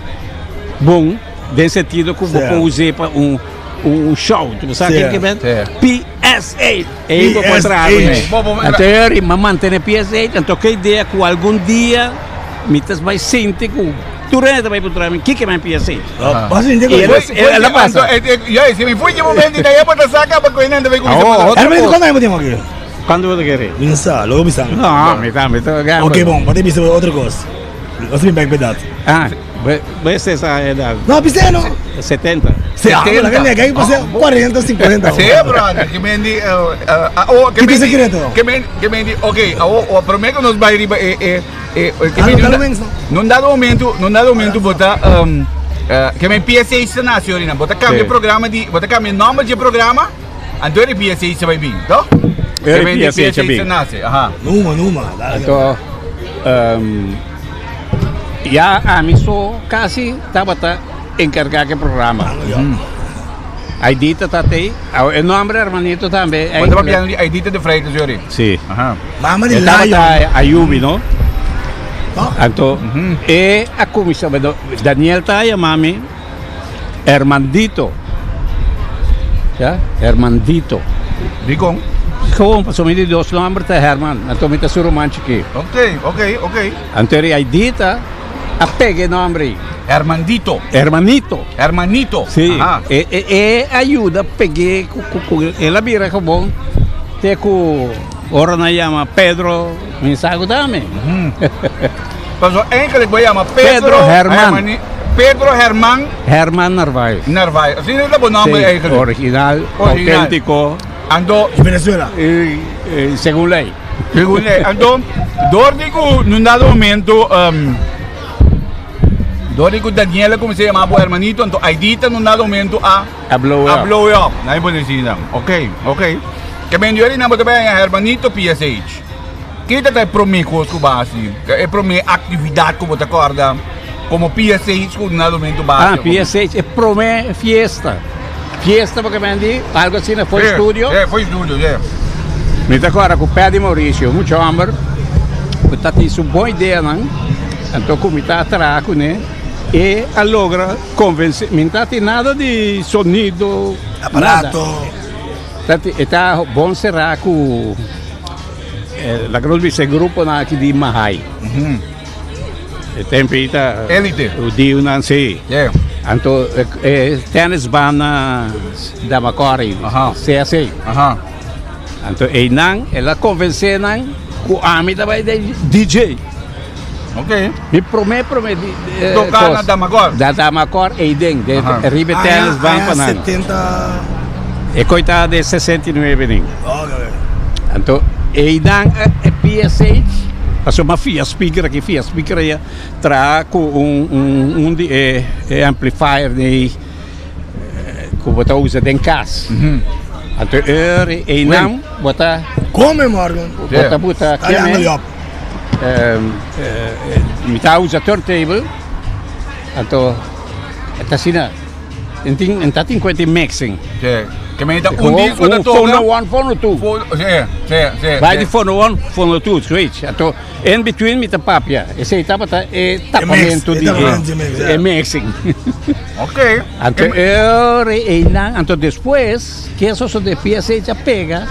Speaker 2: bon, den sentido ku bo
Speaker 3: Sí.
Speaker 2: por us'é pa un, un show. Tu sa
Speaker 3: Sí.
Speaker 2: ke ke men?
Speaker 1: Sí.
Speaker 2: PSH. Ei bo por traha ku ne. Anto Harry, m'a mantene PSH, anto ke idea ku algun dia mi ta bai sinti ku tur hende ta bai puntra mi kiko men PSH.
Speaker 3: Bo sinti ku
Speaker 2: I el a pasa.
Speaker 1: Ya, si mi fui di momento na bo ta saka pa ku hende ta bai kuminsá
Speaker 2: Awo,
Speaker 1: puntra.
Speaker 2: otro
Speaker 3: Hermanito,
Speaker 2: kos.
Speaker 3: kuantu aña bo tin aki?
Speaker 2: Kuantu bo ta kere?
Speaker 3: Mi no sa, loke bo bisa.
Speaker 2: No, mi ta, mi ta gamba.
Speaker 3: Ok, bon, bo ta bisa otro kos. Nos ta bin bek pa edat.
Speaker 2: Ah, bo esta esa edat?
Speaker 3: No, bisa no.
Speaker 2: 70.
Speaker 3: Sí, ah, la que nega, pasa 40, 50.
Speaker 1: Sí, brother, ke men di, oh, ke
Speaker 3: Ki
Speaker 1: men di,
Speaker 3: secreto?
Speaker 1: ke men, ke men di, ok, awo, o prome ku nos bai riba e, e, e, ke men di,
Speaker 3: Ah, no, no,
Speaker 1: nun dado momento, nun dado momento bo ta, um, ke men PSH ta nace orina, bo ta cambia
Speaker 2: Sí.
Speaker 1: programa di, bo ta cambia nomber di programa, anto e PSH ta bai bin, to?
Speaker 2: E
Speaker 1: Ke men di
Speaker 2: PSH
Speaker 1: PSH ta
Speaker 2: bin.
Speaker 1: nace, aha.
Speaker 3: Numa, numa.
Speaker 2: Anto, um, ya ami so casi tabata encarga ke programa. Aidita ta tei, e nombre hermanito tambe.
Speaker 1: Bo ta papiando di Aidita de Freitas yori?
Speaker 2: Si.
Speaker 1: Aha.
Speaker 3: Mama di
Speaker 2: E tabata
Speaker 3: Lion.
Speaker 2: Ayubi, no?
Speaker 3: No?
Speaker 2: Anto, e a cuminsa, bueno, Daniel ta yama mi Hermandito. Ya, Hermandito.
Speaker 1: Dikon?
Speaker 2: Gewoon, pasobra mi di dos nomber ta Herman, anto mi ta su ruman chikí.
Speaker 1: Ok, ok, ok.
Speaker 2: Anto eri Aidita a pega e nomber ei.
Speaker 1: Hermandito.
Speaker 2: Hermanito.
Speaker 1: Hermanito.
Speaker 2: Sí.
Speaker 1: Aha.
Speaker 2: E, e, e ayuda pegué ku, ku, ku el a bira gewoon te ku ora nan yama Pedro mi sa ku ta mi.
Speaker 1: Paso eigenlijk bo yama Pedro,
Speaker 2: Pedro Herman.
Speaker 1: Hermani, Pedro Herman
Speaker 2: Herman Narvaez.
Speaker 1: Narvaez. Asina ta bo nomber
Speaker 2: Sí,
Speaker 1: eigenlijk.
Speaker 2: original,
Speaker 1: Original.
Speaker 2: auténtico,
Speaker 1: Anto,
Speaker 3: Di Venezuela.
Speaker 2: y, eh, según ley.
Speaker 1: Segun ley. Anto, door di ku nun dado momento, um, door di ku Daniela kuminsá yama bo hermanito, anto Aidita nun dado momento a
Speaker 2: A blow
Speaker 1: a
Speaker 2: up.
Speaker 1: blow up. Na e pone asina. Ok, ok. Ke men yori nan bo ta bai haña hermanito PSH. Kita ta e promé kos ku bo a hasi? E promé aktividat ku bo ta kòrda komo PSH ku nun dado momento bo a
Speaker 2: Ah,
Speaker 1: hasi?
Speaker 2: PSH, e promé fiesta. Fiesta porque men di algo asina foi
Speaker 1: Sí,
Speaker 2: studio.
Speaker 1: Sí, foi studio, sí.
Speaker 2: Mi ta kòrda ku Paddy Mauricio, mucha hòmber ku ta tin su bon ideanan, anto ku mi ta traha kuné, e a logra konvensé, mi no ta tin nada di sonido, nada.
Speaker 3: Aparato.
Speaker 2: Ta tin, e ta bon será ku, laga nos bisa e gruponan aki di Mahai. E tempo ei ta.
Speaker 1: Elite.
Speaker 2: Hudiunan, sí.
Speaker 1: Yeah.
Speaker 2: Anto e tennis ban na Damacori,
Speaker 1: Aha.
Speaker 2: CSA.
Speaker 1: Aha.
Speaker 2: Anto einan el a convence nan cu ami ta bay den DJ.
Speaker 1: Ok.
Speaker 2: Mi prome prome di eh,
Speaker 1: Toca na
Speaker 2: cos.
Speaker 1: Damacor.
Speaker 2: Da Damacor eiden, de
Speaker 1: Aha.
Speaker 2: riba e tennis ban pa
Speaker 3: Aña
Speaker 2: nan.
Speaker 3: 70.
Speaker 2: E coi ta de 69 nin.
Speaker 3: Ok, ok.
Speaker 2: Anto einan e PSH pasobra m'a fia speaker aki fia speaker aya traha ku un un un di e e amplifier di ku bo ta usa den kas. Anto e einan bo ta
Speaker 3: Come Morgan.
Speaker 2: bo ta buta
Speaker 3: Ta yama
Speaker 2: keme
Speaker 3: yop.
Speaker 2: mi ta usa turntable anto e ta asina. En tin, en ta tin cuenta mixing.
Speaker 1: Sí. Ke men ta un disco ta toca.
Speaker 2: Fono one, fono two.
Speaker 1: Fono, sí, sí, sí.
Speaker 2: Bai di fono one, fono two, switch. Anto, in between mi ta papia. Esei tabata e tapamento di e, e mixing.
Speaker 1: Ok.
Speaker 2: Anto, ora einan, anto despues, ke a sosode PSH a pega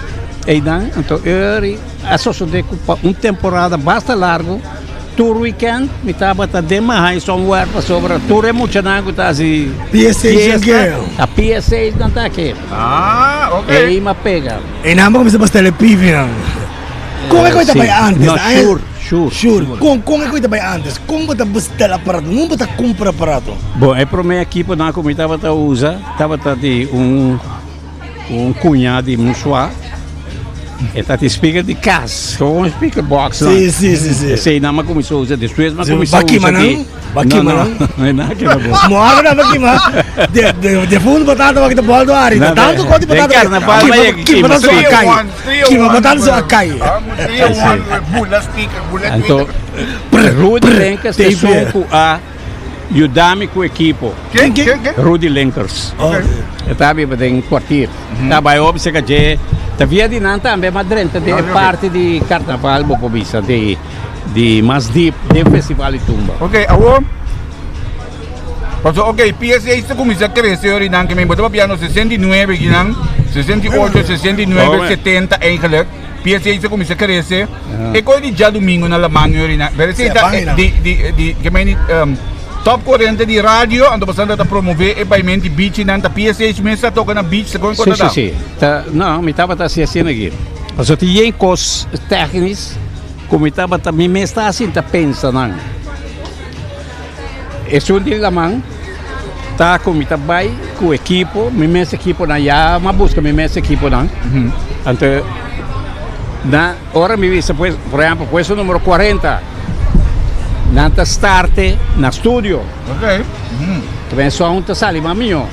Speaker 2: einan, anto ora a sosode ku pa un temporada basta largo, Tur weekend mi tabata den Mahain somewhere pasobra tur e muchanan ku ta hasi
Speaker 3: PSA
Speaker 2: fiesta ta PSA nan ta aki.
Speaker 1: Ah, ok.
Speaker 2: Ei m'a pega.
Speaker 3: Einan bo kuminsá basta el e pibinan. Kon e ku e ta bai antes?
Speaker 2: No, sure. Sure.
Speaker 3: Sure. Kon kon e koe ta bai antes? Kon bo ta bestel aparato? Nun bo ta kumpra aparato?
Speaker 2: Bon, e promé ekiponan ku mi tabata usa tabata di un un kuñá di mi sua. E ta tin speaker di kas, gewoon speaker box nan.
Speaker 3: Sí, sí, sí, sí.
Speaker 2: Esei nan mi a kuminsá usa. Despues mi a
Speaker 3: Sí,
Speaker 2: kuminsá
Speaker 3: ba kima
Speaker 2: usa di
Speaker 3: nan? Ba
Speaker 2: No,
Speaker 3: kima
Speaker 2: no,
Speaker 3: nan?
Speaker 2: no, no a kima bo.
Speaker 3: Morgen nan ba kima. De de defuntu batata ba kita boldo ari.
Speaker 2: No,
Speaker 3: Tantu
Speaker 2: de-
Speaker 3: kos di
Speaker 2: den
Speaker 3: batata.
Speaker 2: carnaval
Speaker 3: Kima
Speaker 2: ba yega
Speaker 3: kima
Speaker 2: kima
Speaker 3: batata so a
Speaker 2: three
Speaker 3: kai.
Speaker 1: one, three
Speaker 3: Kima
Speaker 1: one,
Speaker 3: batata so a kai.
Speaker 1: Three one, bula speaker, bula
Speaker 2: Anto,
Speaker 1: tweeter.
Speaker 2: Rudy Lenkers
Speaker 3: Tape.
Speaker 2: esun ku a yuda mi ku ekipo.
Speaker 1: Ken, ken, ken?
Speaker 2: Rudy Lenkers.
Speaker 3: Okay.
Speaker 2: E ta biba den kwartier. Ta bai hopi serka dje. Ta via di nan tambe, ma drenta den e parti di karnaval bo por bisa di di mas diep den festival di tumba.
Speaker 1: Ok, awor Paso ok, PSA ta kuminsá krese ora nan ke men bo ta papia no 69 kinan, 68, 69, 70 eigenlijk. PSA ta kuminsá krese. E koi di djadumingo na laman ora nan. Pero esei ta di di di ke men di top 40 di radio, anto pasobra ta promove e baimenti di beach nan ta PSA mes ta toka na beach segun
Speaker 2: Si
Speaker 1: kon ta
Speaker 2: si si. Ta no, mi tabata hasi asina aki. Paso tin yen kos teknis ku mi tabata mi mes ta hasi ta pensa nan. Esun di laman ta ku mi ta bai ku ekipo, mi mes ekiponan ya mi a buska mi mes ekiponan. Anto na ora mi bisa pues, por ehempel puesto numero 40 nan ta starte na studio.
Speaker 1: Ok.
Speaker 2: Tambe sound ta sali mas mihó.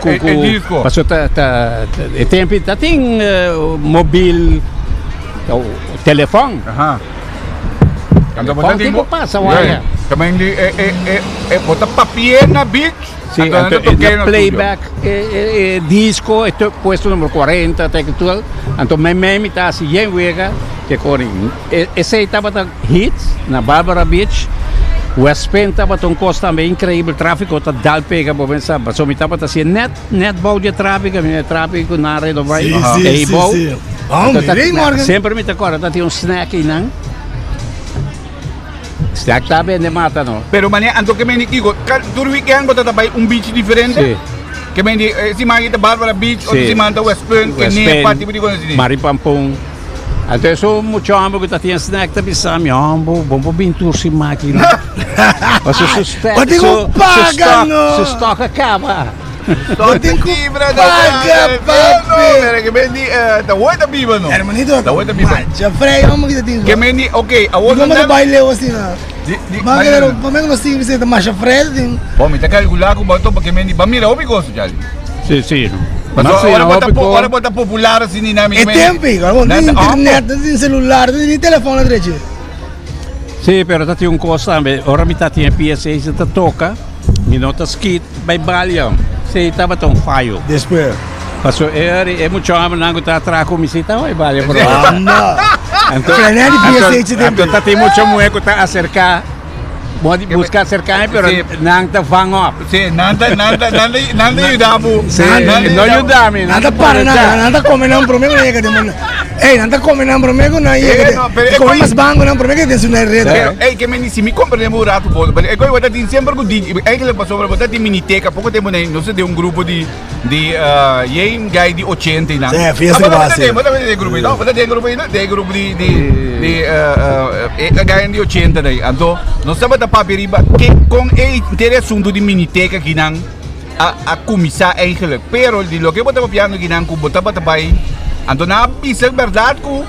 Speaker 1: Ku ku e disco.
Speaker 2: Pasobra ta ta e tempo ta tin mobil telefòn.
Speaker 1: Aha.
Speaker 2: Telefòn tin por pasa waya.
Speaker 1: También di e e e e bo ta papié na beach.
Speaker 2: Sí,
Speaker 1: anto
Speaker 2: anto
Speaker 1: nan ta toqué
Speaker 2: e
Speaker 1: na
Speaker 2: playback e e e disco e puesto numero 40 te tur anto mei mei mi ta hasi yen wega ke kori e esei tabata hit na Barbara Beach West Pen tabata un kos tambe increibel trafiko ta dal pega bo pensa pasobra mi tabata hasi net net bou di e trafiko mi e trafiko na Redovai
Speaker 3: Sí, sí,
Speaker 2: ei
Speaker 3: sí,
Speaker 2: bou
Speaker 3: sí. Oh,
Speaker 2: Anto ta-
Speaker 3: mira, Morgan.
Speaker 2: semper mi ta kòrda ta tin un snack einan Snack ta bende mata no.
Speaker 1: Pero mane anto ke meni kiko tur weekend bo ta ta bai un beach diferente?
Speaker 2: Sí.
Speaker 1: Ke meni eh, siman aki ta Barbara Beach, otro
Speaker 2: Sí.
Speaker 1: siman ta West Punt, ke
Speaker 2: West
Speaker 1: ne
Speaker 2: Pen,
Speaker 1: parti bo di kono sini.
Speaker 2: Mari Pampon. Anto eso mucho hombre ku ta tin snack ta bisa mi hombo, bon por bin tur siman aki no. Paso su snack,
Speaker 3: Bo tin ku
Speaker 2: su, su
Speaker 3: paga,
Speaker 2: stock,
Speaker 3: no.
Speaker 2: su stock a kaba.
Speaker 1: Bo
Speaker 3: tin ku
Speaker 1: Paga,
Speaker 3: paga, papi.
Speaker 1: Pero ke meni eh, ta hoy ta biba no.
Speaker 3: Hermanito,
Speaker 1: Ta hoy ta biba.
Speaker 3: Macha vrij, hombre, que te
Speaker 1: Ke meni, ok, awor
Speaker 3: Como
Speaker 1: nan
Speaker 3: te baile así, no?
Speaker 1: Di, di,
Speaker 3: Maar
Speaker 1: baile
Speaker 3: que
Speaker 1: no.
Speaker 3: pa mí no sigue se masha vrij, tin.
Speaker 1: Bon, mi ta calcula ku bo topa ke meni, ba mira hopi gozo, Charlie.
Speaker 2: Sí, sí.
Speaker 1: Paso
Speaker 2: Mas
Speaker 1: ora bo ta
Speaker 2: hopi
Speaker 1: po,
Speaker 2: ko-
Speaker 1: ora bo ta popular así ni na mi.
Speaker 3: E tempo, igual, no tin
Speaker 1: Nan ta-
Speaker 3: internet, no tin celular, no tin telefono derecho.
Speaker 2: Sí, pero ta tin un kos tambe. Ora mi ta tin e PSA se ta toka, mi no ta skit bai balia. Sí, tabata un fallo.
Speaker 3: Despues.
Speaker 2: Paso e ori e mucho hombernan ku ta atrás ku mi sí ta bai balia por
Speaker 3: Anda.
Speaker 2: Anto,
Speaker 3: Planea di PSA
Speaker 2: anto,
Speaker 3: tempo.
Speaker 2: anto ta tin mucho muher ku ta acerca, bo di busca acerca, pero
Speaker 1: Sí.
Speaker 2: nan ta van op.
Speaker 1: Sí, nan ta, nan ta, nan ta, nan ta yuda bo.
Speaker 2: Sí,
Speaker 1: Nan ta
Speaker 2: no
Speaker 1: yuda bo.
Speaker 2: yuda mi.
Speaker 3: Nan ta para nan, nan ta come nan prome ku nan yega den man. Ey, nan ta come nan prome ku nan yega
Speaker 1: Eh, no, pero
Speaker 3: den.
Speaker 1: e
Speaker 3: Come
Speaker 1: koi-
Speaker 3: mas bango nan prome ku den su nan red.
Speaker 1: Pero, ey, ke men si mi comprende un rato bo, pero e koi bo ta tin semper ku di, eigenlijk pasobra bo ta tin miniteca, poko tempo nei, nos ta den un grupo di, di, eh, yen guy di 80 y nan.
Speaker 3: Sí, fiesta
Speaker 1: Ah, bo ta
Speaker 3: base.
Speaker 1: den, bo ta den grupo, no? Bo ta den grupo, no? Den grupo di, di, di, eh, eh, e guy di 80 dai. Anto, nos tabata papia riba ke kon e inter asunto di miniteca kinan a a kuminsá eigenlijk. Pero di loke bo ta papiando kinan ku bo tabata bai, anto nan a bisa bèrdat ku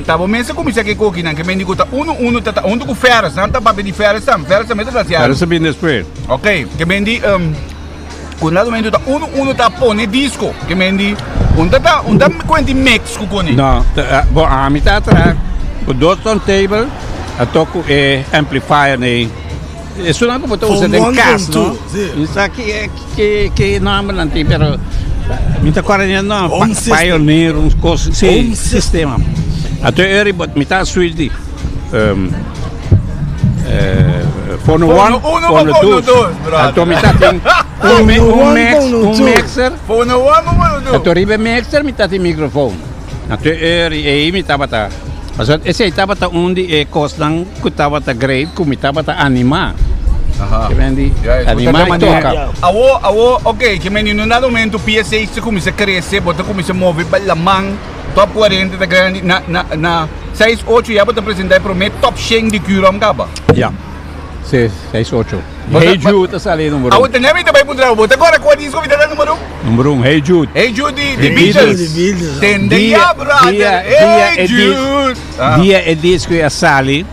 Speaker 1: ta bo mes a kuminsá ku e kokinan ke men di ku ta unu unu ta ta huntu ku Ferris, nan ta papia di Ferris tambe, Ferris tambe ta ta hasi algu.
Speaker 2: Ferris a bin despues.
Speaker 1: Ok, ke men di ku na momento ta unu unu ta pone disco, ke men di un ta ta un ta kuenti mix ku pone.
Speaker 2: No, ta bo ami ta atrás ku dos turntable a tok ku e amplifier nei. Esunnan ku bo ta usa den kas, no? Mi sa ki ki nòmbernan tin, pero mi ta kòrda di e nòmber. Pioneer, un kos, si, sistema. Anto e ora mi ta switch di fono one, fono dos. Anto mi ta tin un mix, un mixer. Anto riba e mixer mi ta tin microfoon. Anto e ora ei mi tabata. Pasobra esei tabata un di e kosnan ku tabata great ku mi tabata animá.
Speaker 1: Aha.
Speaker 2: Ke men di
Speaker 1: Ja, ja,
Speaker 2: animá i toka.
Speaker 1: Awo, awo, ok, ke men di un dado momento PSH ta kuminsá krese, bo ta kuminsá move pa laman. Top 40 ta grandi. Na, na, na 6, 8 ya bo ta presenta e prome top 100 di Curom kaba.
Speaker 2: Ja. Si, 6, 8.
Speaker 1: Bo ta-
Speaker 2: Hey Jude ta sali number
Speaker 1: Awo
Speaker 2: 1.
Speaker 1: tene mi ta bai puntra bo, bo ta kora kua disco mi ta da numero 1?
Speaker 2: Number 1, Hey Jude.
Speaker 1: Hey Jude di, di
Speaker 2: The
Speaker 1: Beatles.
Speaker 3: The Beatles.
Speaker 1: Tende
Speaker 2: Dia-
Speaker 1: ya, brother.
Speaker 2: dia- dia
Speaker 1: Hey
Speaker 2: e dis-
Speaker 1: Jude. Ah.
Speaker 2: Dia e disco a sali,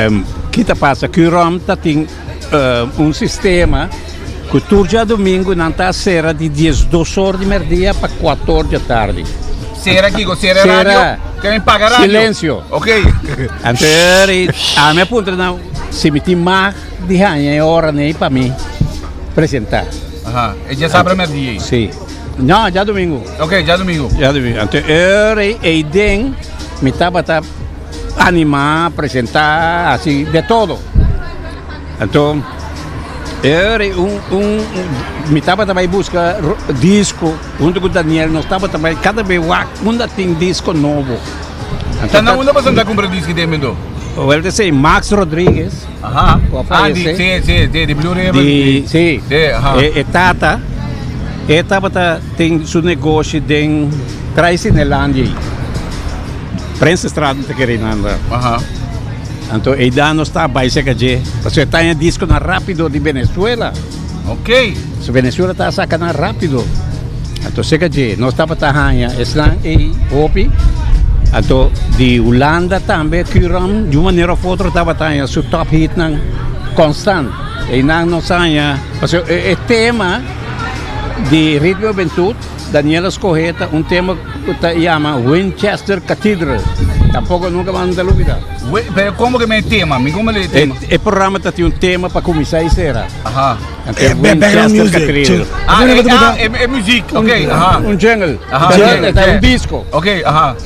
Speaker 2: um, ki ta pasa? Curom ta tin um, un sistema ku tur djadomingo nan ta sera di 12 or di merdia pa 4 or di atardi.
Speaker 1: Sera kiko? Sera
Speaker 2: Sera.
Speaker 1: radio? Ke mi paga radio?
Speaker 2: Silencio.
Speaker 1: Ok.
Speaker 2: Anto eri, ami a puntra nan si mi tin mag di haña e ora nei pa mi presenta.
Speaker 1: Aha. E djasabra merdia ei?
Speaker 2: Si. No, djadomingo.
Speaker 1: Ok, djadomingo.
Speaker 2: Djadomingo. Anto eri eiden mi tabata animá, presentá, hasi de todo. Anto eri un un mi tabata bai buska disco hunto ku Daniel nos tabata bai kada be wak unda tin disco nobo. Anto
Speaker 1: Ta na unda boso ta kumpra disco den mendo?
Speaker 2: Wel te sei Max Rodriguez.
Speaker 1: Aha.
Speaker 2: Ku a
Speaker 1: Ah, di,
Speaker 2: fayesé.
Speaker 1: si, si, si, di Blue Ribbon.
Speaker 2: Di, si.
Speaker 1: Si, aha.
Speaker 2: E, e tata, e tabata tin su negoshi den Traisinelândia ei. Prinsenstraat mi ta kere nanda.
Speaker 1: Aha.
Speaker 2: Anto eidan nos ta bai seka dje. Pasobra e taña diskonan rápido di Venezuela.
Speaker 1: Ok.
Speaker 2: So Venezuela ta saka nan rápido. Anto seka dje nos tabata haña esnan ei hopi. Anto di Hulanda tambe Curom di un manera of otro tabata haña su top hitnan konstant. Einan nos haña pasobra e tema di Ritmo Hubentud. Daniel a scoge ta un tema cu ta yama Winchester Cathedral. Tampoco nunca mas ta lubida.
Speaker 1: Pero como que me tema? Mi como le tema?
Speaker 2: E, e programa ta tin un tema pa cuminsa y cera.
Speaker 1: Aha.
Speaker 2: Anto
Speaker 3: Eh, background
Speaker 2: Winchester
Speaker 3: music.
Speaker 2: Cathedral.
Speaker 1: Ah,
Speaker 3: Asina
Speaker 1: eh,
Speaker 3: ku
Speaker 1: ah,
Speaker 3: ta-
Speaker 1: e, e muziek. Ok, aha.
Speaker 2: Un jungle.
Speaker 1: Aha,
Speaker 2: Jungle,
Speaker 1: sí,
Speaker 2: ta
Speaker 1: sí.
Speaker 2: un disco.
Speaker 1: Ok, aha.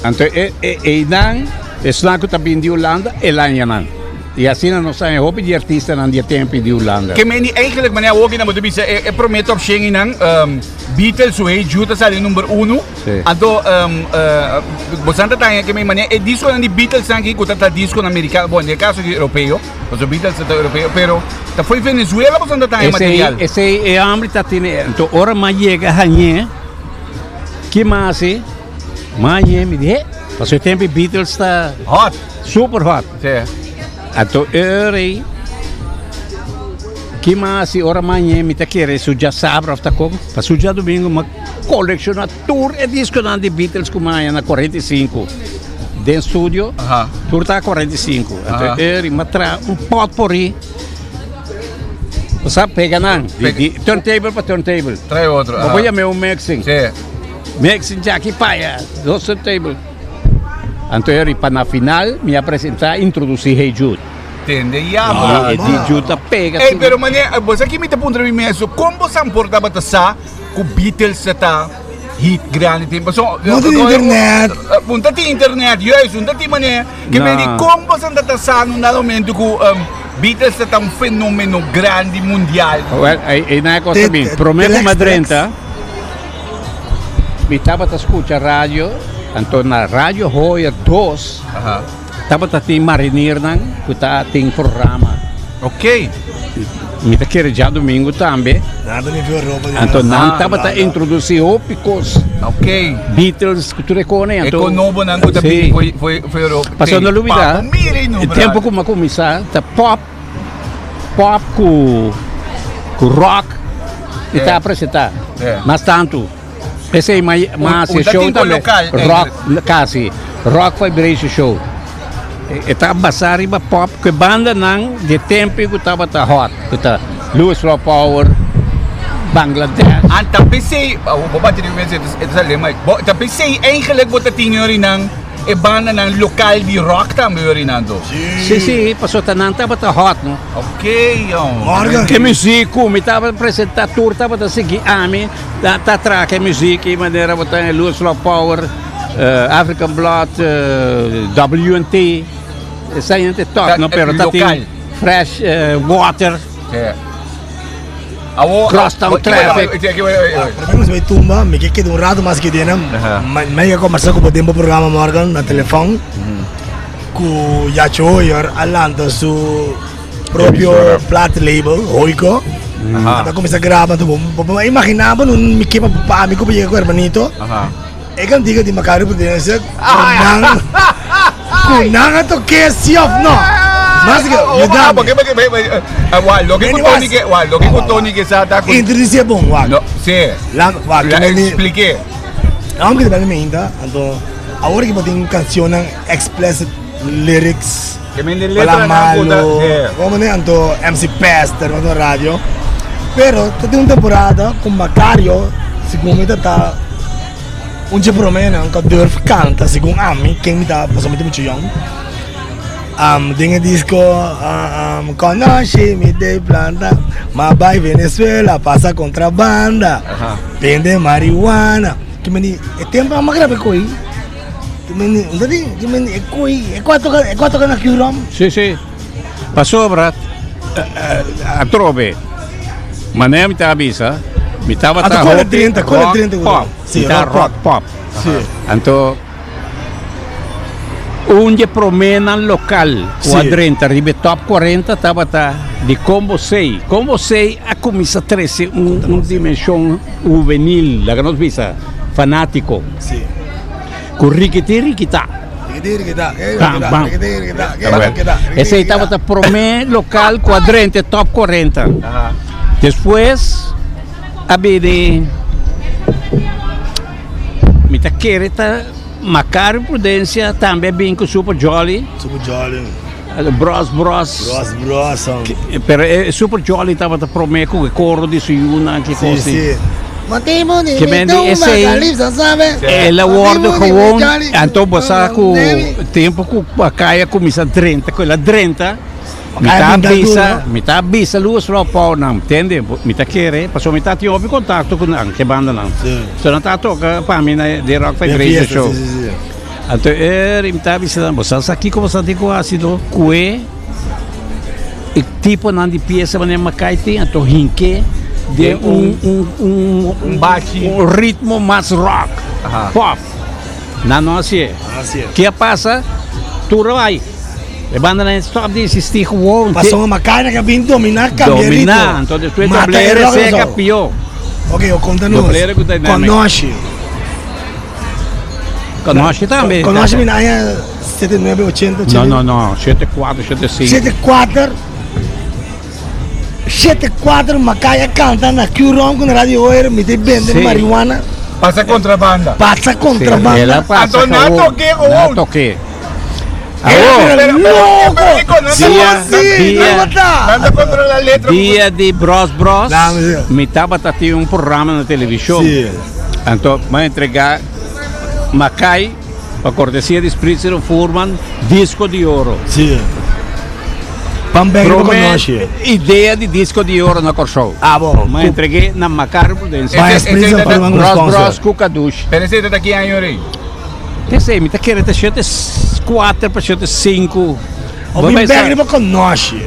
Speaker 2: Anto e e einan esnan cu ta bin di Hulanda e lañanan. Y asina nos haña hopi di artistanan di e tempo di Hulanda.
Speaker 1: Ke meni eigenlijk manera awoki nan bo ta bisa e, e prome top shen einan, um, Beatles su Hey Jude a sali number uno.
Speaker 2: Sí.
Speaker 1: Anto um, uh, bo san ta taña ke meni manera e disconan di Beatles nan ki ku ta ta disconan americano, bon, den e caso aki europeo, pasobra Beatles ta ta europeo, pero ta foi Venezuela bo san ta taña
Speaker 2: Esei,
Speaker 1: material.
Speaker 2: esei e hombre ta tene, anto ora m'a yega hañ'é, ki m'a hasi? M'a hañ'é, mi di, he, pasobra e tempo e Beatles ta
Speaker 1: Hot.
Speaker 2: super hot.
Speaker 1: Sí.
Speaker 2: Anto ora ki m'a hasi ora m'a hañ'é mi ta kere su djasabra of ta kon, pa su djadumingu m'a kolekshoná tur e diskonan di Beatles ku m'a haña na 45 den studio,
Speaker 1: Aha.
Speaker 2: tur ta 45. Anto
Speaker 1: Aha.
Speaker 2: ora m'a traha un potpourri, bo sa pega nan, di, di turntable pa turntable.
Speaker 1: Trae otro.
Speaker 2: Bo por yam'é un mixing.
Speaker 1: Sí.
Speaker 2: Mixing djaki pa aya, dos turntable. Anto e ripa na final mi a presenta introduci Hey Jude.
Speaker 1: Tende ya bro.
Speaker 2: E di Jude ta pega.
Speaker 1: Ey pero mane bo sa ki mi ta puntra mi mes kon bo san por tabata sa ku Beatles ta ta hit grandi tin paso
Speaker 3: No tin internet.
Speaker 1: Un ta tin internet juist un ta tin mane ke
Speaker 2: No.
Speaker 1: mi di kon bo san ta ta sa na un dado momento ku Beatles ta ta un fenomeno grandi mundial.
Speaker 2: Well ey nan e cosa bin prome ku mi a drenta. Mi tabata scucha radio, anto na Radio Hoyer 2 tabata tin mariniernan cu ta tin programa.
Speaker 1: Ok.
Speaker 2: Mi ta kere djadomingo tambe.
Speaker 3: Nan ta limpia ropa di
Speaker 2: Anto nan
Speaker 1: Ah,
Speaker 2: tabata introduci hopi cos.
Speaker 1: Ok.
Speaker 2: Beatles cu tur e cone.
Speaker 1: E
Speaker 2: Anto,
Speaker 1: con nobo nan cu ta
Speaker 2: Sí.
Speaker 1: bini foi foi foi Europa.
Speaker 2: Pasobra no lubida,
Speaker 1: Papo mira no,
Speaker 2: e tempo cu mi a cuminsa ta pop. Pop ku ku rock i ta presentá. Mas tantu p'esei mas e show tambe rock kasi rock vibration show. E ta basá riba pop ku e bandanan di e tempu ku tabata hot ku ta Louis Raw Power, Bangladesh.
Speaker 1: Anta p'esei bo bati riba mesa e ta sali mai. Ta p'esei eigenlijk bo ta tin yorinan. E bandanan lokal di rock tambe hoor Rinaldo.
Speaker 2: Si, si, pasobra ta nan tabata hot, no?
Speaker 1: Ok, jong.
Speaker 3: Morgan.
Speaker 2: Ke muziek ku mi tabata presentá tur tabata sigui ami, ta ta traha ke muziek i manera bo ta Louis Love Power, African Blood, WNT, esei nan ta e top, no? Pero ta tin Fresh Water. Crosstown Traffic.
Speaker 3: Prome ku nos bai tumba, mi ke keda un rato mas aki den. Mi a kombersa ku bo den bo programa Morgan na telefòn ku Yacho Hoyer a lanta su propio plat label, Hoyco. Anto a kuminsá graba, anto bo bo a imaginá bo no mi ke pa pa ami ku bo yega ku hermanito. E kantika di Macario Prudencia ku nan ku nan a tok'é si òf no. Mas ke yuda mi.
Speaker 1: Loke ku Tony ke wak loke ku Tony ke sa ta ku.
Speaker 3: Introdusié bon wak.
Speaker 1: No si.
Speaker 3: Wak
Speaker 1: Eksplik'é.
Speaker 3: Amo ke ta bèlè mainta anto awor ki bo tin kanshonnan explicit lyrics.
Speaker 1: Ke men den
Speaker 3: Pala
Speaker 1: letra nan ku ta
Speaker 3: malo, como ne anto MC Pester na radio. Pero ta tin un temporada ku Macario, segun mi ta ta un dje promenan ku a durf kanta, segun ami, ken mi ta, pasobra mi ta muchu yong. Um, den e disco um, Conoce mi te planta, ma bai Venezuela pasa contrabanda, vende marihuana. Ke men di, e tempo a graba e koi.
Speaker 2: Si, si. Pasobra atrobe, manera mi ta bisa, mi tabata hopi rock pop. Mi ta rock pop. Anto, un di e promenan lokal ku a drenta riba e top 40 tabata di Combo Sei. Combo Sei a kuminsá trese un dimenshon hubenil, laga nos bisa, fanátiko. Ku rikiti rikita. Bam bam. Esei tabata promé lokal ku a drenta e top 40. Despues a bini mi ta kere ta Macario Prudencia tambe a bini ku Super Jolly.
Speaker 3: Super Jolly.
Speaker 2: Bros Bros.
Speaker 3: Bros Bros.
Speaker 2: Pero e Super Jolly tabata promé ku e koro di su yunan ki
Speaker 3: kos. Sí, sí.
Speaker 2: Ke men di esei el a wordo gewoon anto bo sa ku tempo ku Bakaya kuminsá drenta ku el a drenta mi ta bisa mi ta bisa Louis Rob Paul nan tende mi ta kere pasobra mi ta tin hopi kontakto ku nan ke bandanan so nan ta toka pa mi na The Rock Vibration Show. Anto e mi ta bisa nan, bo sa sa kiko bo sa tin ku hasi do? Kue e tiponan di piesa manera Makai tin, anto hink'é den un un un
Speaker 1: Un bachi.
Speaker 2: un ritmo mas rock, pop. Nan no hasié. Ke a pasa? Tur a bai. E bandanan e stop di existí gewoon.
Speaker 3: Pasobra Makai nan a bin dominá kambia ritmo.
Speaker 2: Dominá. Anto despues
Speaker 3: Mata e
Speaker 2: doble
Speaker 3: rock
Speaker 2: RC
Speaker 3: so.
Speaker 2: ka pió.
Speaker 3: Ok, yo konta nos.
Speaker 2: Doble R ku Dynamic.
Speaker 3: Konoshi.
Speaker 2: Conoce tambe.
Speaker 3: Conoce mi na aña 79, 80,
Speaker 2: No, no, no, 74, 75.
Speaker 3: 74. 74 Macaya canta na Q-Ron con Radio Oer, mi te vende
Speaker 2: Sí.
Speaker 3: marihuana.
Speaker 1: Pasa contrabanda.
Speaker 3: Pasa contrabanda.
Speaker 2: Sí, el pasa
Speaker 1: Anto na
Speaker 2: gewoon.
Speaker 1: toque gewoon.
Speaker 2: Na toque.
Speaker 3: Era
Speaker 2: Awo,
Speaker 1: Pero, pero,
Speaker 3: loco.
Speaker 1: pero, Nico, no
Speaker 2: Dia-
Speaker 3: Sí,
Speaker 2: dia-
Speaker 3: no ta.
Speaker 1: Nanda controla la letra.
Speaker 2: dia di Bros Bros,
Speaker 3: Dame, sí.
Speaker 2: mi tabata tin un programa na televishon.
Speaker 3: Sí.
Speaker 2: Anto m'a entregá Makai pa kortesia di Spritzer en Fuhrmann disko di oro.
Speaker 3: Sí. Pan bek riba
Speaker 2: Promé
Speaker 3: konoshi.
Speaker 2: idea di disko di oro na Kòrsou.
Speaker 3: Ah, bon.
Speaker 2: M'a entreg'é na Macario Prudencia.
Speaker 3: Bai
Speaker 1: Ese- ese
Speaker 3: Spritzer en
Speaker 1: ta-
Speaker 3: Fuhrmann
Speaker 2: Bros
Speaker 3: sponsor.
Speaker 2: Bros ku Kadush.
Speaker 1: Pero ese ta ki año rei?
Speaker 2: P'esei mi ta kere ta shete kuater pa shete sinku.
Speaker 3: O bin bek riba konoshi.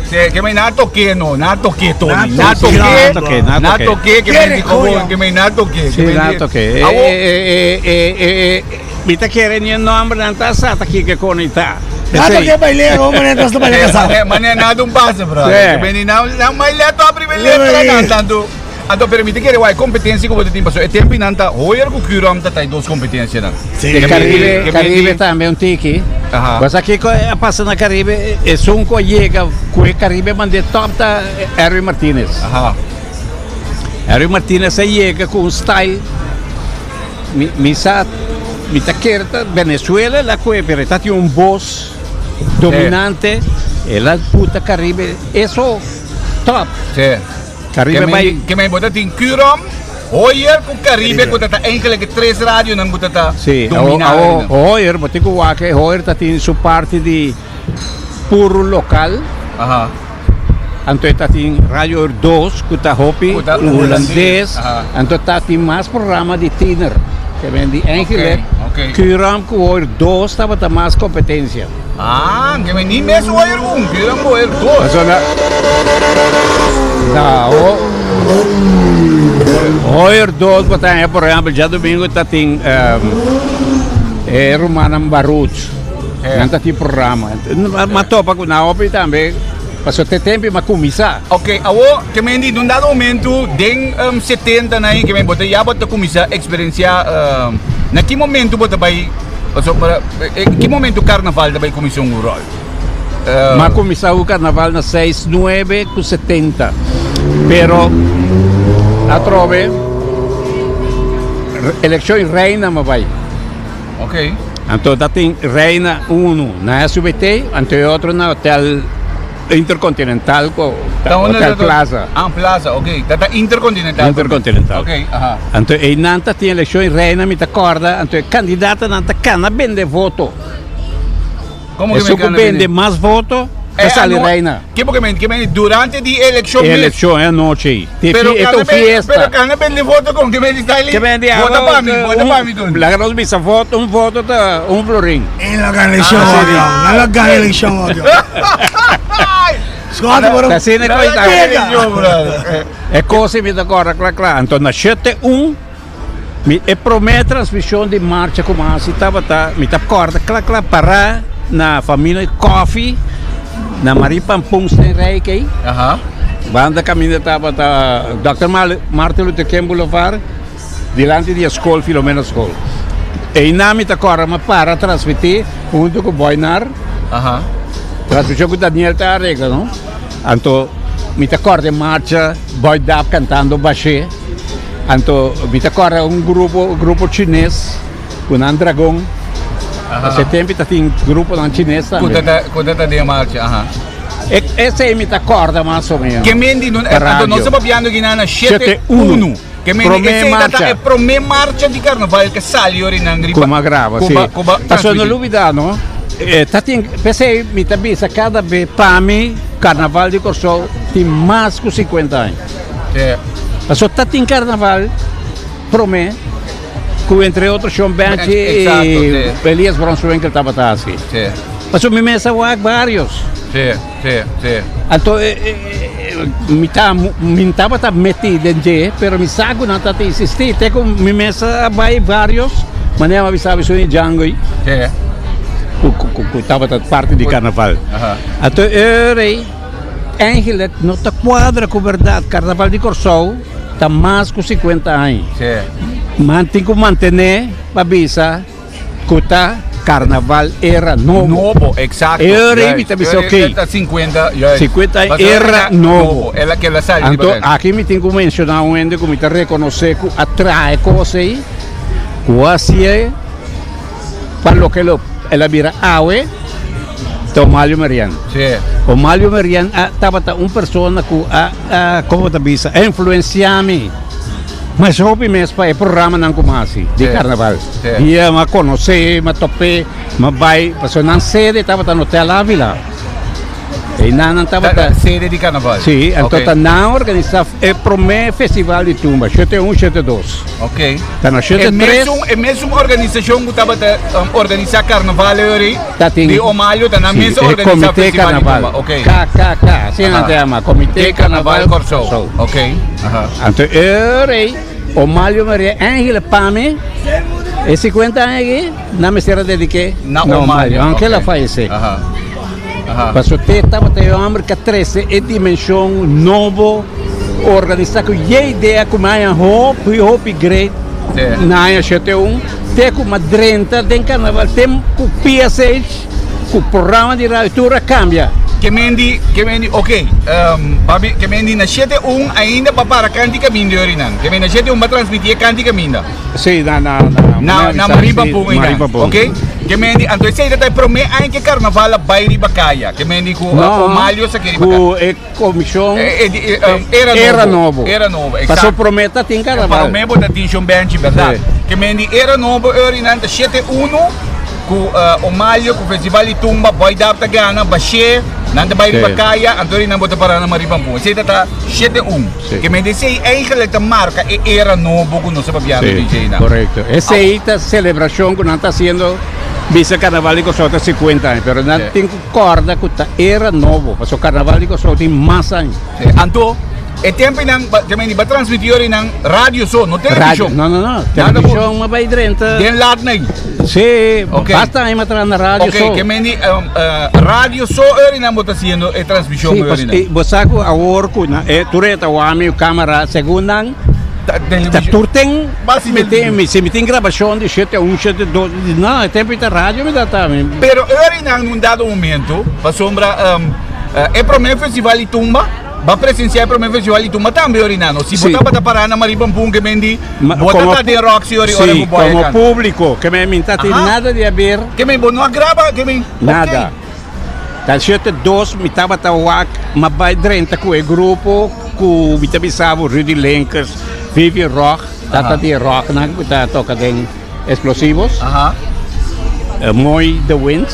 Speaker 1: Se ke me na toke no, na toke Tony,
Speaker 3: Na
Speaker 1: na
Speaker 3: toke,
Speaker 1: toke,
Speaker 2: na toke, na
Speaker 1: na
Speaker 2: toke.
Speaker 1: toke ke me di kobo, ke me na toke.
Speaker 2: Sí, na toke. Eh, eh, eh, eh, eh, mi ta kere ni e nomber nan ta sa ta kiko konita.
Speaker 3: Na toke baile, o mané ta baile kasá.
Speaker 1: Mané na dun pase, bro.
Speaker 2: Sí.
Speaker 1: Ke me di na na mai leto a primer letra nan tanto. Anto pero mi ta kere wak e kompetensia ku bo ta tin pasobra e tempu nan ta hoyer ku Curom ta tai dos kompetensianan.
Speaker 3: Sí.
Speaker 1: Ke
Speaker 2: Caribe,
Speaker 1: me
Speaker 2: Caribe
Speaker 1: di-
Speaker 2: tambe un tiki.
Speaker 1: Aha.
Speaker 2: Bo sa kiko a pasa na Caribe? Esun ku a yega ku e Caribe mand'é top ta Erwin Martinez.
Speaker 1: Aha.
Speaker 2: Erwin Martinez a yega ku un style mi mi sa mi ta kere ta Venezuela el a kohe pero e ta tin un bos dominante el a puta Caribe eso top.
Speaker 1: Sí.
Speaker 2: Caribe bai.
Speaker 1: Ke men bo ta tin Curom, Hoyer ku Caribe ku ta ta eigenlijk e tres radionan ku ta ta
Speaker 2: Sí,
Speaker 1: domina.
Speaker 2: awo Hoyer bo tin ku wak e Hoyer ta tin su parti di puro lokal.
Speaker 1: Aha.
Speaker 2: Anto e ta tin Radio Hoyer dos ku ta hopi
Speaker 1: Ku ta
Speaker 2: hulandes.
Speaker 1: Aha.
Speaker 2: Anto ta tin mas programa di tiener. Ke men di eigenlijk
Speaker 1: Ok, ok.
Speaker 2: Curom ku Hoyer dos tabata mas kompetensia.
Speaker 1: Ah, ke men ni mes hoyer un, Curom ku Hoyer dos.
Speaker 2: Pasobra na Hoyer dos bo ta haña por ehempel djadumingu ta tin e rumannan Baruch. Nan ta tin programa. Ma topa ku nan hopi tambe. Paso te tempo m'a kuminsá.
Speaker 1: Ok, awo ke men di un dado momento den 70 nan ke men bo ta ya bo ta kuminsá eksperensiá na ki momento bo ta bai pasobra ki momento karnaval ta bai kuminsá un ròl?
Speaker 2: M'a kuminsá ku karnaval na seis nuebe ku setenta pero atrobe elekshon reina m'a bai.
Speaker 1: Ok.
Speaker 2: Anto ta tin Reina uno na SVT, anto e otro na Hotel Intercontinental ku
Speaker 1: Ta unda
Speaker 2: Hotel
Speaker 1: ta-
Speaker 2: Plaza.
Speaker 1: Ah, Plaza, ok. Ta ta Intercontinental.
Speaker 2: Intercontinental.
Speaker 1: Ok, aha.
Speaker 2: Anto einan ta tin elekshon i Reina mi ta kòrda, anto e kandidatonan ta kana bende voto.
Speaker 1: Komo ke
Speaker 2: Esun
Speaker 1: mi
Speaker 2: ku
Speaker 1: kana
Speaker 2: bende
Speaker 1: bende?
Speaker 2: mas voto ta
Speaker 1: Eh,
Speaker 2: sali
Speaker 1: ano-
Speaker 2: Reina.
Speaker 1: Ke bo ke men? Ke men durante di elekshon
Speaker 2: E
Speaker 1: mes?
Speaker 2: elekshon e anochi ei. Te
Speaker 1: Pero
Speaker 2: fi, e ta
Speaker 1: kana
Speaker 2: un
Speaker 1: ben,
Speaker 2: fiesta.
Speaker 1: pero kana bende voto kon ke men di style?
Speaker 2: Ke men di
Speaker 1: Vota
Speaker 2: ah,
Speaker 1: pa mi, vota pa mi toen.
Speaker 2: Laga nos bisa voto, un voto ta un florin.
Speaker 3: E lo gana elekshon
Speaker 1: Ah,
Speaker 3: odio.
Speaker 1: sí.
Speaker 3: No lo gana elekshon odio. Scott, pero
Speaker 2: Ta asina
Speaker 1: No
Speaker 2: koe
Speaker 1: la
Speaker 2: ta.
Speaker 1: gana elekshon, brother.
Speaker 2: E kos ei mi ta kòrda kla kla. Anto na shete un Mi e promé transmishon di marcha ku mi a hasi tabata, mi ta kòrda kla kla pará na Familia Coffee na Marie Pampoen Steenrijk ei. Banda kaminda tabata Dòkter Martin Luther King Boulevard dilanti di e skol Filomena School. Einan mi ta kòrda mi a para transmití huntu ku Boynar. Transmishon ku Daniel ta aregla no. Anto mi ta kòrda e marcha Boy Dap kantando Bashe. Anto mi ta kòrda un grupo, grupo chines ku nan dragon. Ese tempu ta tin gruponan chines
Speaker 1: Ku
Speaker 2: tambe.
Speaker 1: ta ta ku ta ta den marcha, aha.
Speaker 2: E esei mi ta kòrda mas o menos.
Speaker 1: Ke men di
Speaker 2: Pa
Speaker 1: anto nos
Speaker 2: radio.
Speaker 1: ta papiando aki na na shete
Speaker 2: Shete unu.
Speaker 1: unu. Ke men di
Speaker 2: Promé
Speaker 1: esei ta ta
Speaker 2: marcha.
Speaker 1: e promé marcha di karnaval ke sali ora nan riba.
Speaker 2: Ku m'a graba,
Speaker 1: ku
Speaker 2: si.
Speaker 1: ba ku ba
Speaker 2: Pasobra no
Speaker 1: transmití.
Speaker 2: lubidá no, e ta tin, p'esei mi ta bisa kada be pa mi karnaval di Kòrsou tin mas ku sinkuenta aña. Pasobra ta tin karnaval promé ku entre otro Shon Benchi i Elias Bronswinkel tabata hasi. Pasobra mi mes a wak barios. Anto mi ta mi tabata metí den dje pero mi sa ku nan tabata insistí te ku mi mes a bai barios manera mi a bisa su di Django ku tabata parti di karnaval. Anto e rei. Eigenlijk no ta kuadra ku bèrdat. Karnaval di Kòrsou ta mas ku sinkuenta aña. Man tin ku mantené pa bisa ku ta karnaval era nobo.
Speaker 1: Nobo, eksakto.
Speaker 2: E ora ei mi ta bisa oké.
Speaker 1: Ta sinkuenta, juist.
Speaker 2: Sinkuenta aña era nobo.
Speaker 1: El a keda sali
Speaker 2: Anto aki mi tin ku menshoná un hende ku mi ta rekonosé ku a traha e kos ei, ku a hasié pa loke lo el a bira awe. Ta Omalio Merian.
Speaker 1: Sí.
Speaker 2: Omalio Merian a tabata un persona ku a, a komo ta bisa, a influensiá mi mas hopi mes pa e programanan ku mi hasi di
Speaker 1: Sí.
Speaker 2: karnaval.
Speaker 1: Sí.
Speaker 2: Dia mi a konosé, mi a top'é, mi a bai, pasobra nan sede tabata na Hotel Avila. Einan nan tabata.
Speaker 1: Ta sede di karnaval.
Speaker 2: Sí, anto
Speaker 1: Ok.
Speaker 2: ta nan organisá e promé festival di tumba, shete un, shete dos.
Speaker 1: Ok.
Speaker 2: Ta na shete
Speaker 1: E
Speaker 2: tres.
Speaker 1: mesun, e mesun organisashon ku tabata um, organisá karnaval ei,
Speaker 2: Ta tin,
Speaker 1: di Omalio, ta nan
Speaker 2: sí,
Speaker 1: mes
Speaker 2: e
Speaker 1: organisá
Speaker 2: Komité
Speaker 1: festival di
Speaker 2: Karnaval.
Speaker 1: tumba. Ok.
Speaker 2: KKK, asina nan
Speaker 1: Aha.
Speaker 2: ta yama, Komité
Speaker 1: Karnaval
Speaker 2: Karnaval
Speaker 1: Kòrsou.
Speaker 2: Kòrsou.
Speaker 1: Ok. Aha.
Speaker 2: Anto e rei, Omalio Maria Angela pa mi, e 50 aña aki, nan mester a dediké
Speaker 1: Na
Speaker 2: na
Speaker 1: Omalio.
Speaker 2: Omalio, aunke el a
Speaker 1: Ok.
Speaker 2: fayesé.
Speaker 1: Aha. Aha.
Speaker 2: Pasobra te tabata e homber ku a trese e dimenshon nobo, organisá ku ye idea ku mi haña hopi hopi great na aña shete un, te ku mi a drenta den karnaval, te ku PSH, ku programa di radio tur a kambia.
Speaker 1: Ke men di, ke men di, ok, papi, ke men di na shete un ainda pa para kanti kaminda yorinan. Ke men na shete un pa transmití e kanti kaminda.
Speaker 2: Sí, na, na, na,
Speaker 1: Na, na Marie Pampun einan.
Speaker 2: Marie Pampun.
Speaker 1: Ok? Ke men di, anto esei ta ta e promé aña ke karnaval a bai riba kaya. Ke men di ku
Speaker 2: No,
Speaker 1: Omalio sa ke riba kaya.
Speaker 2: ku e komishon
Speaker 1: Eh, eh, di, eh, um, era nobo.
Speaker 2: Era nobo.
Speaker 1: Era nobo,
Speaker 2: Paso
Speaker 1: exacto.
Speaker 2: promé ta tin karnaval.
Speaker 1: Promé bo ta tin shon benchi, bèrdat?
Speaker 2: Sí.
Speaker 1: Ke men di era nobo eurinan ta shete unu ku uh, Omalio ku Festival di Tumba, Boy Dap ta gana, Bashé, nan ta bai riba
Speaker 2: Sí.
Speaker 1: kaya, anto nan bo ta para na Marie Pampun. Esei ta ta shete un.
Speaker 2: Sí.
Speaker 1: Ke men di esei eigenlijk ta marka e era nobo ku nos ta papiando
Speaker 2: Sí,
Speaker 1: di dje nan.
Speaker 2: correcto. Esei ta celebracion ku nan ta haciendo bisa Carnaval di Kòrsou ta 50 aña, pero nan
Speaker 1: Sí.
Speaker 2: tin ku kòrda ku ta era nobo, pasobra Carnaval di Kòrsou tin mas aña.
Speaker 1: Sí. Anto. E temponan, te meen, ba transmiti nan radio so, no
Speaker 2: Radio,
Speaker 1: televishon.
Speaker 2: no, no, no.
Speaker 1: Nada bo-
Speaker 2: Televishon m'a bai drenta.
Speaker 1: Den laat nee.
Speaker 2: Si,
Speaker 1: Ok.
Speaker 2: basta ai m'a traha na radio
Speaker 1: Ok,
Speaker 2: so.
Speaker 1: ke men di radio so ori nan bo ta haciendo e transmishon
Speaker 2: Si,
Speaker 1: ori
Speaker 2: pas,
Speaker 1: nan.
Speaker 2: e, bo sa ku awor ku na, e, tur e ta wami kamera, segun nan,
Speaker 1: Ta
Speaker 2: ta
Speaker 1: televishon.
Speaker 2: tur ten,
Speaker 1: Basi
Speaker 2: mi tin,
Speaker 1: televishon.
Speaker 2: mi, si mi tin grabashon di shete un, shete dos, no, e tempo ta radio mi ta ta, mi,
Speaker 1: Pero ori nan un dado momento, pasobra e prome festival di tumba, Ba presencia e prome festival di tumba tambe orinano. Si bo
Speaker 2: Sí.
Speaker 1: tabata para na Marie Pampun ke men di
Speaker 2: Ma-
Speaker 1: bo
Speaker 2: como
Speaker 1: ta den Roxy ori ora
Speaker 2: Sí,
Speaker 1: ku boy
Speaker 2: como
Speaker 1: canta.
Speaker 2: público, ke men minta tin
Speaker 1: Aha.
Speaker 2: nada di haber.
Speaker 1: Ke men bo no a graba ke men
Speaker 2: Nada.
Speaker 1: Ok.
Speaker 2: Ta shete dos mi tabata wak ma bai drenta ku e grupo ku mi ta bisa bo Rudy Lenkers, Vivi Rock, tata
Speaker 1: Aha.
Speaker 2: di e rock nan ku ta toka den Explosivos,
Speaker 1: Aha.
Speaker 2: Mooi de Winds.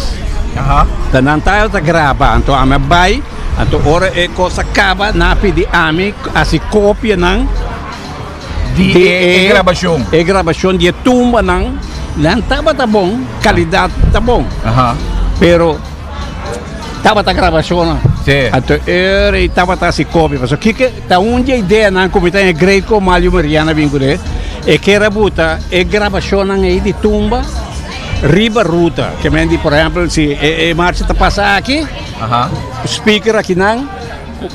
Speaker 1: Aha.
Speaker 2: Ta nan ta ta graba, anto ami a bai, anto ora e kos a kaba, nan a pidi ami hasi kopia nan
Speaker 1: Di e, e grabashon.
Speaker 2: E grabashon di e tumbanan, nan tabata bon, kalidat ta bon.
Speaker 1: Aha.
Speaker 2: Pero tabata grabashonnan.
Speaker 1: Sí.
Speaker 2: Anto ora e tabata hasi kopia, pasobra kiko Ta un di e ideanan ku mi ta haña great ku Omalio Mariana bin kuné, e kier a buta e grabashonnan ei di tumba riba ruta. Ke men di, por ehèmpel, si e e marcha ta pasa aki, speaker akinan,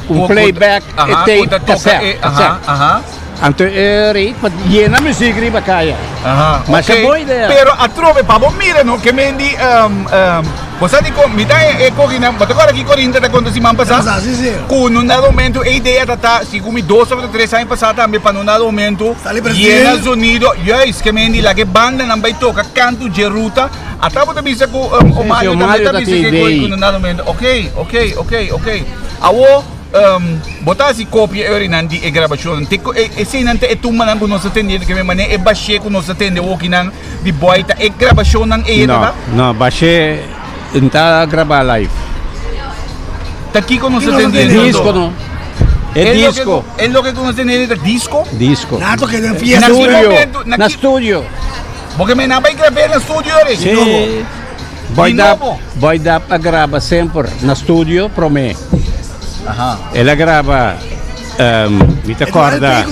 Speaker 2: un playback, e tape, kasèt, kasèt. Anto e rei pa yena muziek riba kaya.
Speaker 1: Aha,
Speaker 2: Masha
Speaker 1: ok.
Speaker 2: bo idea.
Speaker 1: Pero atrobe pa bo mira no ke men di um, um, bo sa di kon mi ta e koginan, bo ta kòrda ki Corinta ta konta siman pasá?
Speaker 3: Pasá, si, si.
Speaker 1: Ku nun dado momento e idea ta ta, sigun mi dos òf tres aña pasá tambe pa nun dado momento
Speaker 3: Sali Brasil.
Speaker 1: yena zonido, juist ke men di laga e bandanan bai toka kantu dje ruta. Ata bo ta bisa ku um,
Speaker 2: Si, si,
Speaker 1: Omario tambe
Speaker 2: Omario
Speaker 1: ta
Speaker 2: ta
Speaker 1: bisa
Speaker 2: tin
Speaker 1: ke
Speaker 2: idea.
Speaker 1: ku nun dado momento. Ok, ok, ok, ok. Awo Bo ta hasi kopia e orinan di e grabashonnan. Te ku e eseinan ta e tumbanan ku nos ta tende ke manera e bashé ku nos ta tende wokinan di boy ta e grabashonnan ei
Speaker 2: No,
Speaker 1: ta?
Speaker 2: no, bashé n ta grabá live.
Speaker 1: Ta kiko nos ta tende?
Speaker 2: Disco no. E disco.
Speaker 1: E loke ku nos ta tende ta disco?
Speaker 2: Disco.
Speaker 3: Na toke den fiesta.
Speaker 1: Na ki
Speaker 2: Studio.
Speaker 1: momento?
Speaker 2: Na studio.
Speaker 1: Bo ke men a bai grab'é na studio eri?
Speaker 2: Sí. Boy
Speaker 1: Di
Speaker 2: Dap,
Speaker 1: nobo?
Speaker 2: Boy Dap a graba semper na studio promé.
Speaker 1: Aha.
Speaker 2: El a graba, um, mi ta corda,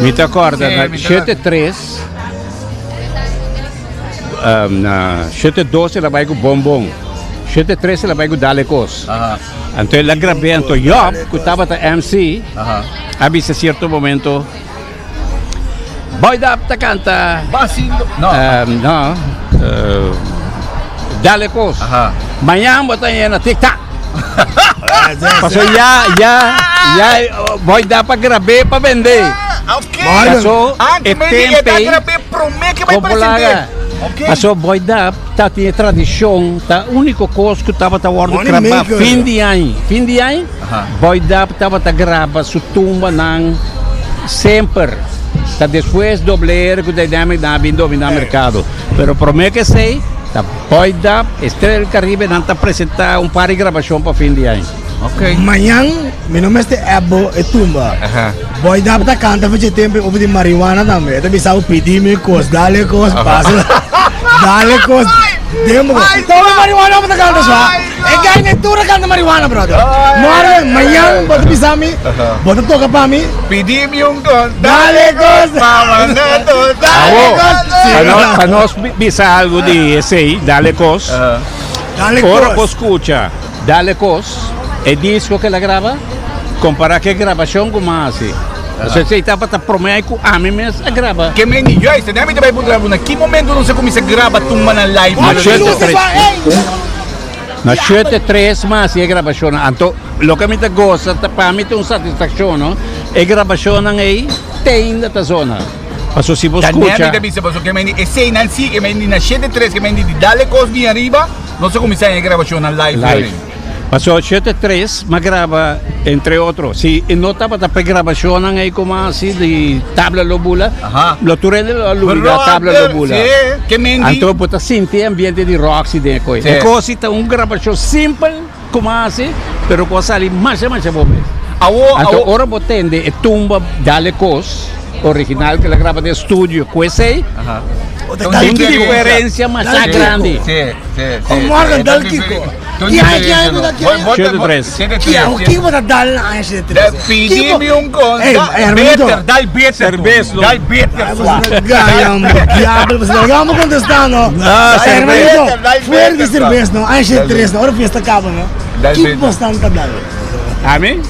Speaker 2: mi ta corda
Speaker 1: Sí,
Speaker 2: na
Speaker 1: mi ta
Speaker 2: shete tres, um, na shete dos el a bai ku Bon Bon, shete tres el a bai ku Dale Kos.
Speaker 1: Aha.
Speaker 2: Anto el a grab'é, anto Job, ku tabata MC,
Speaker 1: Aha.
Speaker 2: a bisa cierto momento, Boy Dap ta canta.
Speaker 1: Basilo. No.
Speaker 2: Um, no. Uh, dale kos.
Speaker 1: Aha.
Speaker 2: Mañan bo ta yena tic tac. Paso ya, ya, ya, Boy Dap a grabé pa vende.
Speaker 1: Ah, ok.
Speaker 2: Paso
Speaker 1: Ah,
Speaker 2: e
Speaker 1: que me diga,
Speaker 2: tempe
Speaker 1: ta grabé promé que vai
Speaker 2: Populaga.
Speaker 1: presente. Ok.
Speaker 2: Paso Boy Dap ta tin e tradicion, ta único kos ku tabata wordo
Speaker 3: Money
Speaker 2: grabá
Speaker 3: maker.
Speaker 2: fin di aña. Fin di aña,
Speaker 1: Aha.
Speaker 2: Boy Dap tabata graba su tumbanan semper. Ta despues Doble R ku Dynamic nan a bin dominá merkado. Pero promé ku esei, ta Boy Dap, Estrella del Caribe nan ta presentá un par di grabashon pa fin di aña.
Speaker 1: Ok.
Speaker 3: Mañan mi no mester app bo e tumba.
Speaker 1: Aha.
Speaker 3: Boy Dap ta kanta fecha tempo over di marihuana tambe. E ta bisa bo pidi mi kos, dale kos, pasa. Dale kos. Demo. Toma marihuana bo ta kanta swa. E guy ne tur a kanta marihuana brother. Morgen, mañan bo ta bisa mi, bo ta toka pa mi.
Speaker 1: Pidi mi un kos.
Speaker 3: Dale kos.
Speaker 1: Mama na to, dale
Speaker 2: Awo,
Speaker 1: kos.
Speaker 2: pa nos, pa nos bisa algo di esei, dale kos.
Speaker 3: Dale
Speaker 2: Ora bo
Speaker 3: kos.
Speaker 2: skucha Dale Kos, e disco ku el a graba, kompara ku e grabashon ku mi a hasi. Pasobra esei tabata promé ku ami mes a graba.
Speaker 1: Ke meni, juist, mi ta bai puntra bo na ki momento nos a kuminsá graba tumbanan live?
Speaker 2: Na shete tres. Na shete tres mi a hasi e grabashonnan. Anto, loke mi ta gosa ta pa mi ta un satisfakshon, no? E grabashonnan ei te ainda ta zona. Pasobra si bo
Speaker 1: Ta
Speaker 2: skucha.
Speaker 1: mi ta bisa pasobra ke meni eseinan si, ke meni na shete tres, ke meni di Dale Kos bin ariba. Nos a kuminsá e grabashonnan live
Speaker 2: Live. Pasobra shete tres m'a graba entre otro. Si e no tabata pa e grabashonnan ei komo hasi di Tabla Lo Bula,
Speaker 1: Aha.
Speaker 2: lo tur hende lo a lubida Tabla Lo Bula.
Speaker 1: Sí, ke mendi.
Speaker 2: Anto bo ta sinti e ambiente di Roxy den e koe.
Speaker 1: Sí.
Speaker 2: E kos si ta un grabashon simpel komo hasi, pero ku a sali masha masha bon mes.
Speaker 1: Awo,
Speaker 2: Anto
Speaker 1: awo.
Speaker 2: ora bo tende e tumba Dale Kos original ke el a graba den studio ku esei,
Speaker 1: Aha.
Speaker 2: Un diferencia masha grandi.
Speaker 1: Si, si, si.
Speaker 3: Oh, Morgan, dal kiko. Ki aña, ki aña, ki aña?
Speaker 2: Shete tres.
Speaker 3: Ki aña, kiko bo ta dal na aña shete tres?
Speaker 1: Pidi mi un con.
Speaker 3: Ey, hermanito.
Speaker 1: Beter, dal beter.
Speaker 2: Cerveza, no.
Speaker 1: Dal beter.
Speaker 3: Gaya, mo, diablo, bo ta gamo contesta, no?
Speaker 2: Ah,
Speaker 3: Ey, hermanito,
Speaker 1: beter, dal
Speaker 3: fuera di
Speaker 1: beter,
Speaker 3: cerveza, no? Aña shete
Speaker 1: Dal
Speaker 3: tres, no? Ora fiesta caba, no?
Speaker 1: Dal
Speaker 3: Kiko
Speaker 1: beter.
Speaker 3: bo stan ta dal?
Speaker 2: Ami?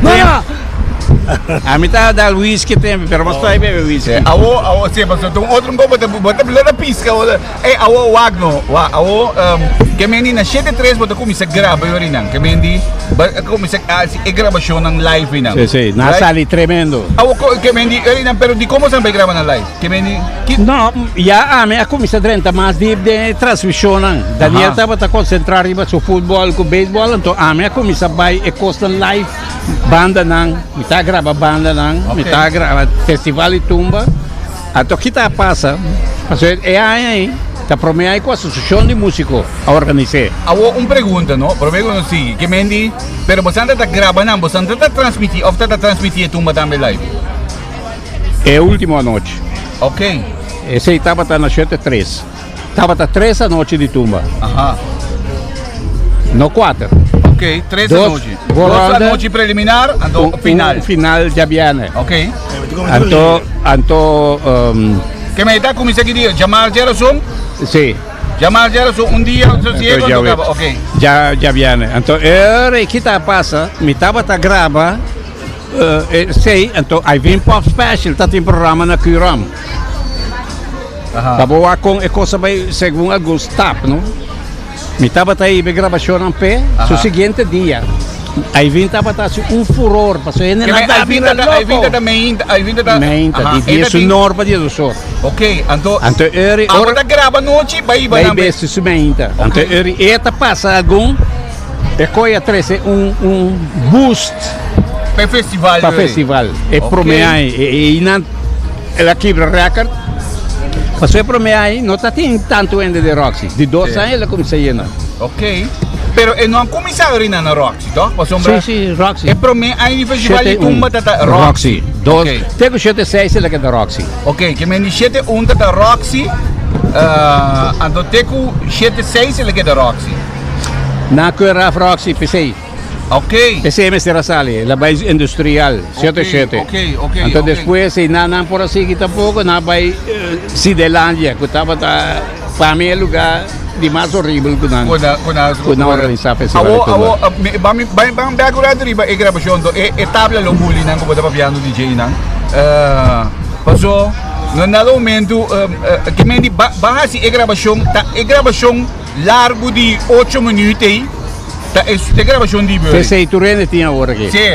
Speaker 3: No, no.
Speaker 2: Ami ta dal whisky tempo, pero mas todavía bebe whisky.
Speaker 1: Awo, awo, si, pasobra ta un otro un bo ta bo ta lora pisca awo. Ey, awo wak no, wak, awo um, ke mendi na shete tres bo ta kuminsa graba yori nan. Ke mendi ba kuminsa hasi e grabashonnan live nan.
Speaker 2: Si, si, nan
Speaker 1: Right?
Speaker 2: sali tremendo.
Speaker 1: Awo ko ke mendi yori nan, pero di komo san bai graba nan live? Ke mendi ki
Speaker 2: No, ya ami a kuminsa drenta mas diep den e transmishonnan. Daniel
Speaker 1: Aha.
Speaker 2: tabata konsentrá riba su futbòl ku beisbòl, anto ami a kuminsa bai e kosnan live. Bandanan, mi ta graba bandanan, mi ta graba festival di tumba. Anto kita a pasa, pasobra e aña ei ta prome aña ku Asosiashon di Músiko a organis'é.
Speaker 1: Awor un pregunta no, prome ku nos sigui, ke men di, pero bosan ta ta graba nan, bosan ta ta transmití òf ta ta transmití e tumba tambe live?
Speaker 2: E último anochi.
Speaker 1: Ok.
Speaker 2: Esei tabata na shete tres. Tabata tres anochi di tumba.
Speaker 1: Aha.
Speaker 2: No kuater.
Speaker 1: Ok, tres
Speaker 2: Dos
Speaker 1: anochi. Dos
Speaker 2: voorronde.
Speaker 1: anochi preliminar, anto
Speaker 2: Un-
Speaker 1: final.
Speaker 2: Un final djabièrnè.
Speaker 1: Ok.
Speaker 2: Anto, anto, um,
Speaker 1: Ke men ta kuminsá ki dia? Djamar djerason?
Speaker 2: sí.
Speaker 1: Djamar djerason un dia sosiego anto
Speaker 2: Anto
Speaker 1: kaba. Ok.
Speaker 2: Dja, djabièrnè. Anto e ora ei kita a pasa, mi tabata graba eh, esei, anto Ivin Pop Special ta tin programa na Curom. Pa bo wak kon e kos a bai segun algun stap, no? Mi tabata hiba e grabashonnan p'e, su siguiente dia Aivin tabata hasi un furor pasobra hende nan ta bira loko.
Speaker 1: Aivin ta meinta, Aivin ta
Speaker 2: Meinta, di dies un or pa dies dos or.
Speaker 1: Ok, anto
Speaker 2: Anto eri
Speaker 1: abo
Speaker 2: ora
Speaker 1: ta graba nochi bai hiba
Speaker 2: bai
Speaker 1: nan
Speaker 2: bes su meinta. Anto eri e ta pasa algun e koe a trese un un boost.
Speaker 1: Pa e festival.
Speaker 2: Pa festival. E prome aña e nan el a kibra record. Pasobra e prome aña no ta tin tantu hende den Roxy. Di dos aña el a kuminsá yena.
Speaker 1: Ok. Pero e no a kuminsá orina na Roxy, toch? Pasobra
Speaker 2: Si, si, Roxy.
Speaker 1: E prome aña di festival di tumba ta ta Roxy.
Speaker 2: Dos, te ku shete seis el a keda Roxy.
Speaker 1: Ok, ke men di shete un ta ta Roxy, anto te ku shete seis el a keda Roxy.
Speaker 2: Na kura Roxy, p'esei.
Speaker 1: Ok.
Speaker 2: P'esei mester a sali, el a bai industrial, shete shete.
Speaker 1: Ok, ok,
Speaker 2: Anto
Speaker 1: ok.
Speaker 2: despues ei nan nan por a sigui tampoco, nan a bai Sidelandia, ku tabata pa mi e lugar di mas horibel ku nan
Speaker 1: Ku nan, ku nan,
Speaker 2: ku nan organisa festival
Speaker 1: Awo,
Speaker 2: di tumba.
Speaker 1: awo, mi, ban mi, ban, ban bek un rato riba e grabashon, to e, e tabla lo buli nan ku bo ta papiando di djei nan. Paso, na dado momento, ke men di ba, ba hasi e grabashon, ta e grabashon largu di ocho minuut ei, Ta e e grabashon di Burry.
Speaker 2: Esei tur hende tin awor aki.
Speaker 1: Sí.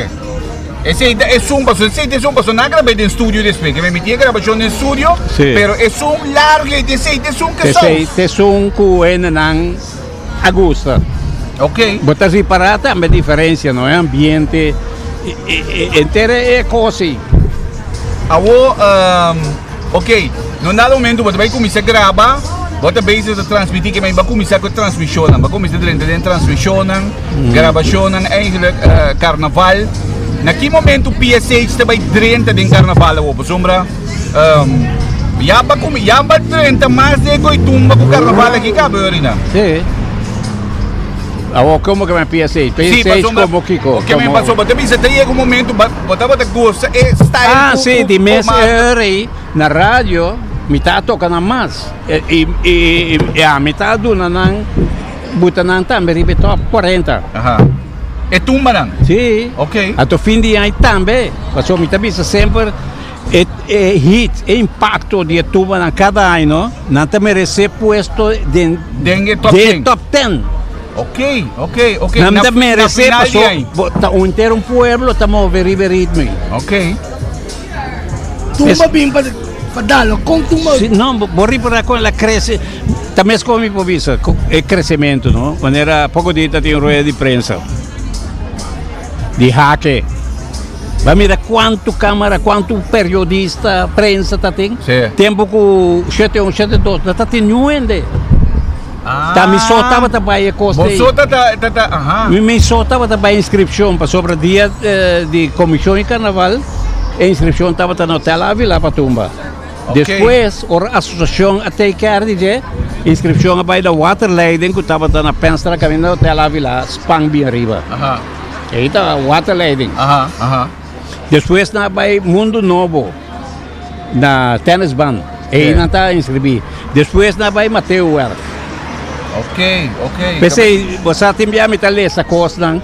Speaker 1: Esei ta esun paso, esei ta esun paso. Nan grab'é den studio despues. Ke me miti e grabashon den studio,
Speaker 2: Sí.
Speaker 1: pero esun largu ei, esei ta esun ke
Speaker 2: Esei
Speaker 1: sous.
Speaker 2: ta esun ku hendenan a gusta.
Speaker 1: Ok.
Speaker 2: Bo ta ripará tambe diferensia, no? E ambiente, e e henter e kos ei.
Speaker 1: Awor, Ok, no nada momento bo ta bai kuminsá graba, bo ta bezig ta transmití ke men bo a kuminsá ku e transmishonnan, bo a kuminsá drenta den transmishonnan, grabashonnan eigenlijk karnaval. Na ki momento PSH ta bai drenta den karnaval awor? Pasobra ya bo a kuminsá, ya bo a drenta mas den ku e tumba ku karnaval aki kaba ahorita.
Speaker 2: Sí. Awor komo ke men PSH?
Speaker 1: Sí,
Speaker 2: PSH
Speaker 1: pasobra
Speaker 2: komo kiko?
Speaker 1: ke men
Speaker 2: Komo.
Speaker 1: pasobra bo ta bisa ta yega un momento bo bo tabata gosa e style
Speaker 2: Ah,
Speaker 1: ku
Speaker 2: sí,
Speaker 1: ku
Speaker 2: di mes
Speaker 1: ku mas.
Speaker 2: ora ei na radio mi ta toka nan mas. E i i i ami ta duna nan buta nan tambe riba e top 40.
Speaker 1: Aha. E tumbanan?
Speaker 2: Sí.
Speaker 1: Ok.
Speaker 2: Anto fin di aña tambe, pasobra mi ta bisa semper e e hit, e impacto di e tumbanan kada aña no, nan ta merece puesto den
Speaker 1: Den e top
Speaker 2: den
Speaker 1: ten.
Speaker 2: top ten.
Speaker 1: Ok, ok, ok.
Speaker 2: Nan
Speaker 1: Na
Speaker 2: ta
Speaker 1: fi- na
Speaker 2: merece
Speaker 1: final di
Speaker 2: paso
Speaker 1: aña.
Speaker 2: bo ta un entero un pueblo ta move riba e ritmo ei.
Speaker 1: Ok.
Speaker 3: Tumba bin pa pa dalo con tumba.
Speaker 2: Si, no, bo, bo ripara con el a crece. Ta mes con mi por bisa, cu e crecemento, no? Manera poco dia ta tin rueda di prensa di Hake. Ba mira cuanto camara, cuanto periodista, prensa ta tin.
Speaker 1: Sí.
Speaker 2: Tempo cu shete un, shete dos, no ta tin niun hende.
Speaker 1: Ah.
Speaker 2: Ta mi so tabata bai e cos
Speaker 1: Bo
Speaker 2: ei.
Speaker 1: so ta ta ta ta, aha.
Speaker 2: Mi mi so tabata bai inscripcion pasobra dia eh, di comision di carnaval e inscripcion tabata na Hotel Avila pa tumba. Despues, ora asosiashon a take care di dje, inskripshon a bai na Waterleiding ku tabata na Penstra kaminda Hotel Avila, span bien riba. Ei ta Waterleiding. Despues nan a bai Mundo Nobo na Tennisbaan. Ei nan ta inskribí. Despues nan a bai Mateo Werf. P'esei bo sa tin bia mi ta lesa kosnan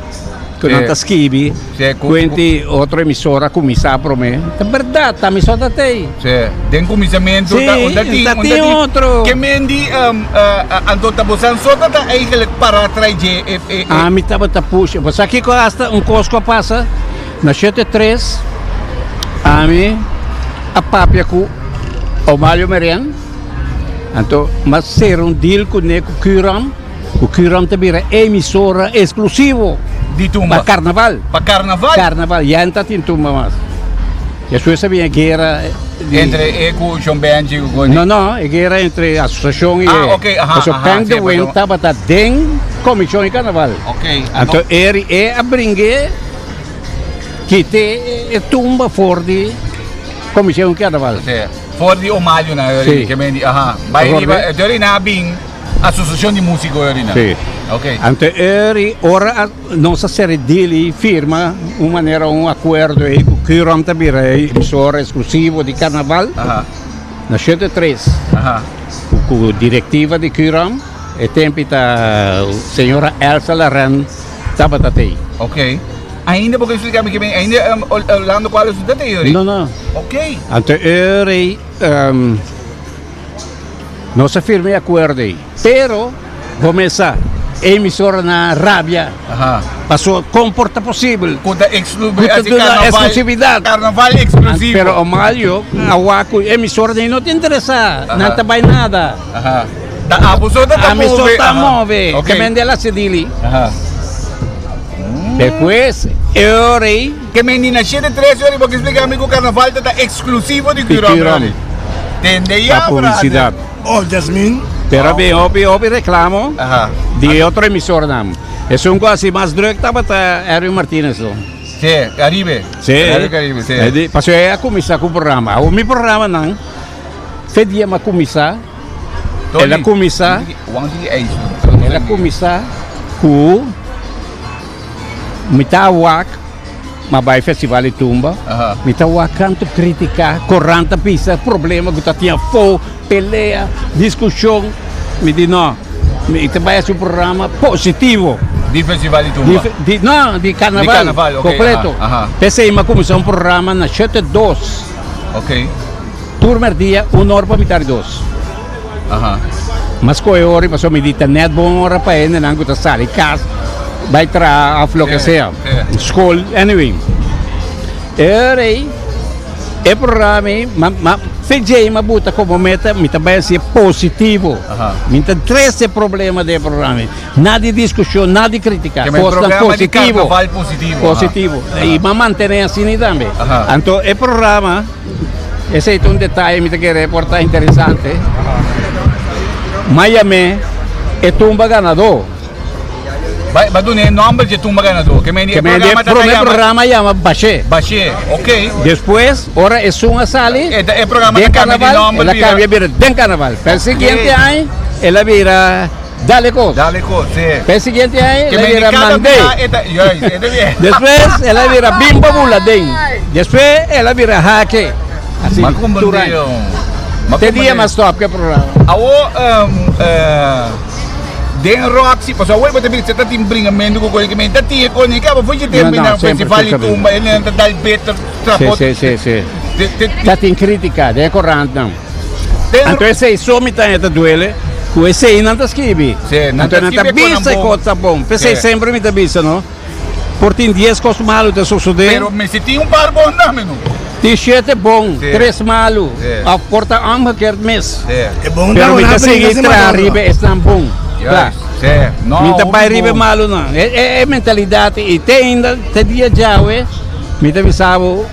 Speaker 2: ku nan ta skibi kuenti otro emisora kuminsá promé. Ta bèrdat, ta mi so ta tei.
Speaker 1: Den kuminsamentu ta unda tin
Speaker 2: ta tin otro.
Speaker 1: Ke men di anto ta bosan so ta ta eigenlijk para trai dje e.
Speaker 2: Ami tabata pusha. Bo sa kiko asta un kos ku a pasa? Na 73 ami a papia ku Omalio Merian, anto m'a sera un deal kuné ku Curam, ku Curam ta bira emisora eksklusivo
Speaker 1: Di tumba.
Speaker 2: pa karnaval.
Speaker 1: Pa karnaval?
Speaker 2: Karnaval, ya no ta tin tumba mas. Despues a bin e guera di.
Speaker 1: Entre e ku Shon Benji ku Goni?
Speaker 2: No, no, e guera entre asosiashon i e.
Speaker 1: Ah, ok, aha,
Speaker 2: Pasobra
Speaker 1: aha,
Speaker 2: Peng
Speaker 1: sí,
Speaker 2: de Wind
Speaker 1: pasobra.
Speaker 2: tabata den komishon di karnaval.
Speaker 1: Ok,
Speaker 2: Anto eri e a bring'é. Kite e tumba for di Comisión Carnaval.
Speaker 1: Sí, for di Omalio na
Speaker 2: Sí.
Speaker 1: que men di, aha. Bai
Speaker 2: For
Speaker 1: riba,
Speaker 2: di-
Speaker 1: dori na bin Asociación di Músico ori na.
Speaker 2: Sí.
Speaker 1: Ok.
Speaker 2: Ante eri ora a, nos a seri deal y firma un manera un acuerdo ei ku Curom ta bira e emisora exclusivo di Carnaval
Speaker 1: Aha.
Speaker 2: na 73
Speaker 1: Aha.
Speaker 2: ku, ku directiva di Curom e tempi ta señora Elsa Laren tabata tei.
Speaker 1: Ok. Ainda bo ke explica mi ke mi ainda um, Orlando cual es ta tei ori?
Speaker 2: No, no.
Speaker 1: Ok.
Speaker 2: Anto eri um, nos a firma e acuerdo ei. Pero comenzá emisora na rabia.
Speaker 1: Aha.
Speaker 2: Paso con por ta posible?
Speaker 1: Cu ta exclu
Speaker 2: Cu ta
Speaker 1: así
Speaker 2: duna
Speaker 1: carnaval,
Speaker 2: exclusividad.
Speaker 1: Carnaval exclusivo.
Speaker 2: Pero Omalio, awa cu emisora nei no te interesa.
Speaker 1: Aha.
Speaker 2: Nan ta bay nada.
Speaker 1: Aha. Ta abo so ta
Speaker 2: Ami so
Speaker 1: move.
Speaker 2: ta
Speaker 1: Aha.
Speaker 2: move.
Speaker 1: Ok.
Speaker 2: Ke men de la sedili.
Speaker 1: Aha.
Speaker 2: Despues, e ora ei.
Speaker 1: Ke men di na 7 3 ora bo ke explica mi ku carnaval ta ta exclusivo di
Speaker 2: Di
Speaker 1: Curom.
Speaker 2: Curom.
Speaker 1: Tende ya,
Speaker 2: Pa
Speaker 1: brother.
Speaker 2: publicidad.
Speaker 3: Oh, Jasmine.
Speaker 2: Pero a bin hopi hopi reclamo
Speaker 1: Aha.
Speaker 2: di otro emisornan. Esun ku hasi mas druk tabata Erwin Martinez lo.
Speaker 1: Sí, Caribe.
Speaker 2: Sí.
Speaker 1: Radio Caribe, sí.
Speaker 2: E di, pasobra e a kuminsá ku programa. Awor mi programanan, fe dia mi a kuminsá,
Speaker 1: Tony,
Speaker 2: el a kuminsá,
Speaker 1: Wan di ijs.
Speaker 2: el a kuminsá ku mi ta wak, mi a bai festival di tumba,
Speaker 1: Aha.
Speaker 2: mi ta wak kantu kritika, korant ta bisa problema ku ta tin afó, pelea, diskushon. Mi di no, mi ta bai hasi un programa positivo.
Speaker 1: Di festival di tumba?
Speaker 2: Di, di, no, di karnaval.
Speaker 1: Di karnaval, ok.
Speaker 2: Kompleto.
Speaker 1: Aha, aha.
Speaker 2: P'esei mi a kuminsá un programa na 7 2.
Speaker 1: Ok.
Speaker 2: Tur merdia, un ora pa mitar di dos.
Speaker 1: Aha.
Speaker 2: M'a skohe ora pasobra mi di ta net bon ora pa hendenan ku ta sali kas bai traha of loke sea. Skol, anyway. E ora ei, e programa ei, ma, ma, fe djei m'a buta komo meta, mi ta bai hasié positivo. Mi ta trese problema den e programa ei. Nada di diskushon, nada di kritika.
Speaker 1: Ke men
Speaker 2: Kosnan
Speaker 1: programa di
Speaker 2: positivo.
Speaker 1: karnaval positivo.
Speaker 2: Positivo. I m'a mantené asina tambe. Anto e programa. Esei ta un detaye mi ta kere por ta interesante. M'a yam'é e tumba ganadó.
Speaker 1: Ba ba duna e nomber dje tumba ganadó. Ke men di e programa ta
Speaker 2: prome
Speaker 1: yama.
Speaker 2: Programa yama Bashé.
Speaker 1: Bashé, ok.
Speaker 2: Despues, ora esun a sali.
Speaker 1: E ta e programa
Speaker 2: den
Speaker 1: ta kambia di
Speaker 2: karnaval,
Speaker 1: nomber
Speaker 2: el a
Speaker 1: bira.
Speaker 2: kambia bira den karnaval. Pa e siguiente aña el a bira Dale Kos.
Speaker 1: Dale Kos, si.
Speaker 2: Pa e siguiente aña
Speaker 1: Ke
Speaker 2: el a
Speaker 1: men di
Speaker 2: bira
Speaker 1: kada
Speaker 2: Mandé.
Speaker 1: bia e ta, juist, e ta bien.
Speaker 2: Despues el a bira Bimbo Bula Den. Despues el a bira Hake. Así,
Speaker 1: Ma
Speaker 2: tur
Speaker 1: comprendí,
Speaker 2: aña.
Speaker 1: Ma
Speaker 2: Te dia
Speaker 1: comprendí.
Speaker 2: m'a stop ku e programa.
Speaker 1: Awo, den Roxy, pasobra awo bo ta bisa ta tin bringamentu ku kos, ke men ta tin e kos ni kaba for dje
Speaker 2: No,
Speaker 1: tempu
Speaker 2: no,
Speaker 1: nan
Speaker 2: semper,
Speaker 1: festival di
Speaker 2: semper.
Speaker 1: tumba, e nan ta dal beter
Speaker 2: Sí,
Speaker 1: trapot.
Speaker 2: sí, sí, sí.
Speaker 1: Te, te,
Speaker 2: Ta tin kritika den e korantnan.
Speaker 1: Den
Speaker 2: Anto esei so mi ta ta duele ku esei nan ta skibi.
Speaker 1: Sí, nan
Speaker 2: Anto
Speaker 1: ta
Speaker 2: nan ta
Speaker 1: skibi e
Speaker 2: bisa e
Speaker 1: konan bon.
Speaker 2: kos ta bon. P'esei
Speaker 1: Sí.
Speaker 2: semper mi ta bisa no, por tin dies kos malu ta sosodé.
Speaker 1: Pero mester tin un par bon tambe no.
Speaker 2: Tin shete bon,
Speaker 1: Sí.
Speaker 2: tres malu.
Speaker 1: Sí.
Speaker 2: Of por ta omgekeerd mis.
Speaker 1: Sí.
Speaker 3: E bon
Speaker 2: Pero
Speaker 3: ta
Speaker 2: mi ta
Speaker 3: una
Speaker 2: sigui
Speaker 3: bringa sin
Speaker 2: traha
Speaker 3: maduro.
Speaker 2: riba esnan bon. Kla.
Speaker 1: Juist. Sí. No,
Speaker 2: Mi ta
Speaker 1: hopi
Speaker 2: bai riba e
Speaker 1: bon.
Speaker 2: malunan. E, e, e mentalidat i te ainda, te dia djawe, mi ta bisa bo,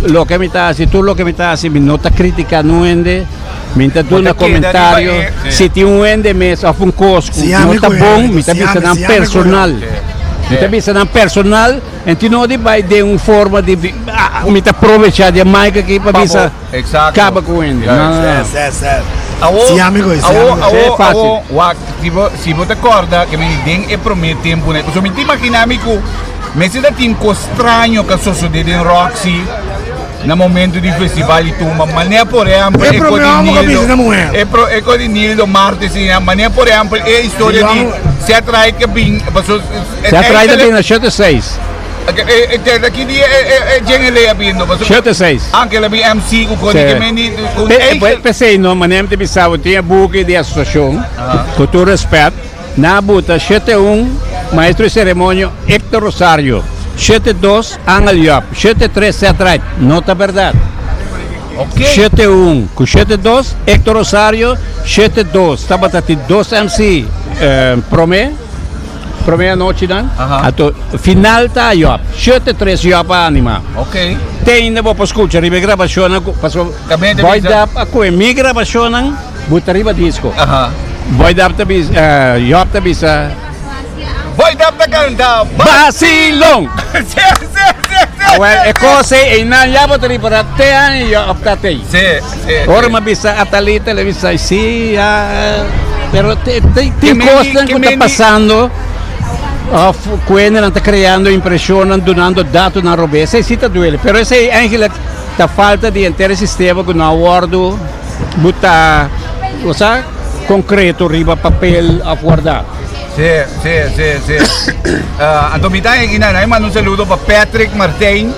Speaker 2: Loke mi ta hasi, tur loke mi ta hasi, mi no ta critica nun hende, mi ta duna comentario. Si tin un hende mes of un cos cu no ta bon, mi ta bisa nan personal. Mi ta bisa nan personal en tin no di bai den un forma di mi ta probecha di e mic aki pa bisa kaba ku hende. No, no, no.
Speaker 3: Sè, sè.
Speaker 1: Awo,
Speaker 3: Siña mi koe, siña
Speaker 1: awo,
Speaker 3: mi koe.
Speaker 1: awo,
Speaker 2: Sè fácil.
Speaker 1: awo, wak, si bo, si bo ta kòrda ke mi di den e promé tempu ne, pasobra mi ta imaginá mi ku mester ta tin kos straño ku a sosodé den Roxy na momento di festival di tumba, manera por ehèmpel
Speaker 3: E
Speaker 1: e
Speaker 3: promé
Speaker 1: ko di
Speaker 3: hòmber ku a
Speaker 1: Nildo,
Speaker 3: bisa na muhé.
Speaker 1: e pro, e ko di Nildo Martes i manera por ehèmpel e historia
Speaker 3: Di
Speaker 1: di
Speaker 3: hòmber.
Speaker 1: Seth Wright ke bin, pasobra
Speaker 2: Seth Wright a bin na 76.
Speaker 1: Aki dia e djen lei a bin no.
Speaker 2: 76.
Speaker 1: Anke la bin MC ku koni ke meni ku
Speaker 2: P'esei no manera mi ta bisa bo tin e buki di asosiashon ku tur respet nan a buta 71 maestro di seremonio Hector Rosario 72 Angel Job 73 Seth Wright no ta bèrdat 71 ku 72 Hector Rosario 72 tabata tin dos MC prome. Prome anochinan, anto final ta Job. Shete tres Job a anima.
Speaker 1: Ok.
Speaker 2: Te ainda bo por scucha riba e grabacionnan cu pasobra
Speaker 1: También ta
Speaker 2: Boy
Speaker 1: bisa-
Speaker 2: Dap a coge mi grabacionnan buta riba disco.
Speaker 1: Aha.
Speaker 2: Boy Dap ta bisa, Job ta bisa.
Speaker 1: Boy Dap ta canta.
Speaker 2: Basilon!
Speaker 1: Sí, sí, sí, sí.
Speaker 2: Awel e cos ey einan ya bo ta ripara te aña Job ta tey.
Speaker 1: Sí, sí.
Speaker 2: Ora
Speaker 1: sí.
Speaker 2: mi a bisa Atalita, el a bisa, sí, ya, pero te, te, tin
Speaker 1: meni-
Speaker 2: cosnan
Speaker 1: ke
Speaker 2: cu ta
Speaker 1: meni-
Speaker 2: pasando of cu hendenan ta creando impresionnan, dunando datonan robes. Esey sí ta duele, pero esey eigenlijk ta falta di henter e sistema cu no a wordo buta, osea, concreto riba papel of warda.
Speaker 1: Sí, sí, sí, sí. Uh, anto mi ta en ina, manda un saludo pa Patrick Martijn.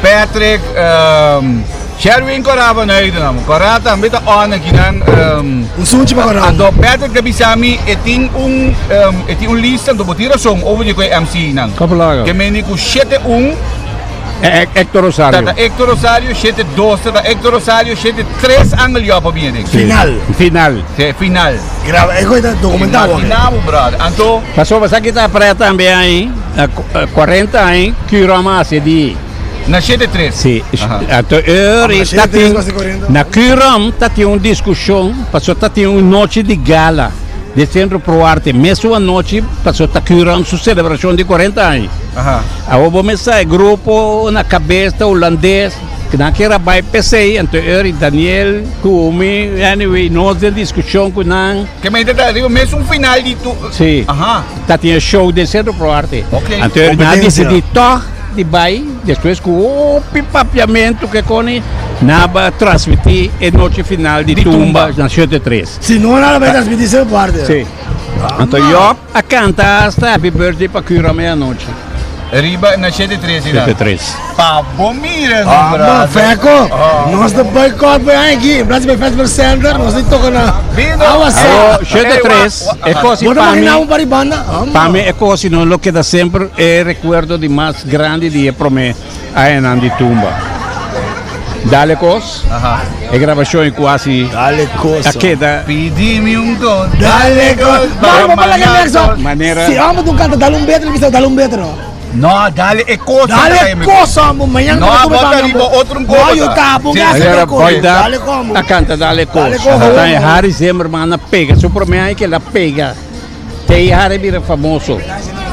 Speaker 1: Patrick, um, Sherwin Corá van Uitenam. Corá tambe ta on aki nan. Um,
Speaker 3: Un sunchi pa Corá.
Speaker 1: Anto Patrick ta bisa mi e tin un um, e tin un lista, anto bo tin rason over di ku e MC nan.
Speaker 2: Kopo laga.
Speaker 1: Ke meni ku 7-1
Speaker 2: Hector Rosario.
Speaker 1: Tata Hector Rosario 7-2, tata Hector Rosario 7-3 Angel Job a biene.
Speaker 3: Final.
Speaker 2: Final.
Speaker 1: Sí, final.
Speaker 3: Graba, e koe ta documentado.
Speaker 1: Imagina bo, brother. Anto
Speaker 2: Pasobra sa ki ta preta tambe ahi, 40 aña, Curom a hasi di.
Speaker 1: Na 73.
Speaker 2: Si,
Speaker 1: Aha.
Speaker 2: anto eur
Speaker 3: Ah,
Speaker 2: ta tin,
Speaker 3: 73 basi 40.
Speaker 2: na Curom ta tin un discusion, pasobra ta tin un nochi di gala di Centro Pro Arte, mesun anochi pasobra ta Curom su celebracion di 40 aña.
Speaker 1: Aha.
Speaker 2: Awor bo mester sa e grupo na cabes ta Hulandes, Nan kier a bai p'esei, anto Uri, Daniel ku mi, anyway, nos den diskushon ku nan.
Speaker 1: Ke mester ta riba mesun final di tu.
Speaker 2: Sí.
Speaker 1: Aha.
Speaker 2: Ta tin e show den Centro Pro Arte.
Speaker 1: Ok.
Speaker 2: Anto Uri nan a
Speaker 3: Kompetensia.
Speaker 2: disidí tòg di bai, despues ku hopi papiamentu ke koni, nan a bai transmití e nochi final di
Speaker 1: Di
Speaker 2: Tumba
Speaker 1: Tumba.
Speaker 2: na Shete Tres.
Speaker 3: Si no nan a bai transmití Centro Pro Arte.
Speaker 2: Sí. Anto Job a kanta hasta Happy Birthday pa Cura Medianoche.
Speaker 1: Riba na 73 ina.
Speaker 2: 73.
Speaker 1: Pa bo mira no
Speaker 3: Ah, ma
Speaker 1: brother.
Speaker 3: Feco,
Speaker 1: Oh.
Speaker 3: nos ta boycott bay aki, in plaats di bay Festival Center, nos ta toca na
Speaker 1: Vino.
Speaker 3: Awa Sa.
Speaker 2: Awo, 73, e kosi
Speaker 3: Bo ta
Speaker 2: pa mi,
Speaker 3: imagina un par di banda? Ah, ma.
Speaker 2: pa mi e kosi no lo keda semper e rekuerdo di mas grandi di e prome añanan di tumba. Dale kos,
Speaker 1: Aha.
Speaker 2: e grabashon e kuasi
Speaker 3: Dale cosa.
Speaker 2: a keda
Speaker 1: Pidimi un kos.
Speaker 3: Dale cos. Vamos pa laga next up.
Speaker 2: Manera-
Speaker 3: Si amo tu canta, dale un betro, bisa dale un betro.
Speaker 1: No, dale e cosa.
Speaker 3: Dale cosa, amo. Mañana
Speaker 1: No,
Speaker 3: cuando tú me
Speaker 1: bota
Speaker 3: pagas,
Speaker 1: riba
Speaker 3: amo.
Speaker 1: otro un coco,
Speaker 3: No, yo
Speaker 1: ta.
Speaker 3: tapo,
Speaker 1: Sí.
Speaker 3: un gas,
Speaker 2: Manera
Speaker 3: coco.
Speaker 2: Boy
Speaker 3: Dale
Speaker 2: Dap
Speaker 3: como.
Speaker 2: a canta Dale Kos.
Speaker 3: Dale kos.
Speaker 2: Ta e Harry Zimmerman a pega su prome aña ke el a pega. Te e Harry bira famoso.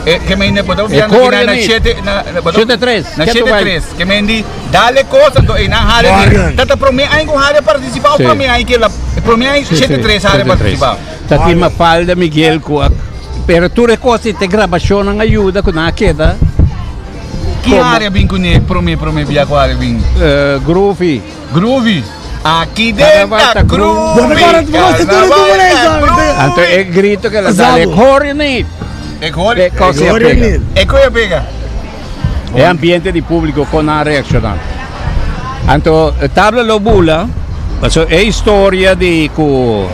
Speaker 1: E ke men bota
Speaker 2: E
Speaker 1: piano
Speaker 2: cor
Speaker 1: na na
Speaker 2: ni.
Speaker 1: shete na na- bota-
Speaker 2: Shete tres,
Speaker 1: Na
Speaker 2: keto
Speaker 1: shete
Speaker 2: bai.
Speaker 1: tres. Ke men di dale cosa anto e na Harry.
Speaker 3: Morgan.
Speaker 1: Tata prome aña ku Harry participa o
Speaker 2: Sí.
Speaker 1: prome aña ke la prome aña
Speaker 2: Sí,
Speaker 1: shete
Speaker 2: sí,
Speaker 1: tres Harry
Speaker 2: shete tres.
Speaker 1: participa.
Speaker 2: Ta tin Mafalda Miguel ku a pero tur e kos te grabashonnan ayuda ku nan a keda
Speaker 1: Ki
Speaker 2: Como?
Speaker 1: Harry a bin kuné prome prome bia ku Harry bin?
Speaker 2: Groovy.
Speaker 1: Groovy. Aki den
Speaker 2: Carnaval
Speaker 1: ta
Speaker 2: ta groovy.
Speaker 1: groovy.
Speaker 3: Bo ta kòrda, bo ta tur
Speaker 1: Carnaval ta groovy.
Speaker 2: Anto e grito ke la dal e hoor je niet.
Speaker 1: Ik hoor
Speaker 2: E kos
Speaker 3: Ik
Speaker 2: a
Speaker 3: hoor je
Speaker 2: pega.
Speaker 3: niet.
Speaker 1: Ik hoor je pega.
Speaker 2: E ambiente di públiko kon nan a reakshoná. Anto tabla lo bula, pasobra e historia di ku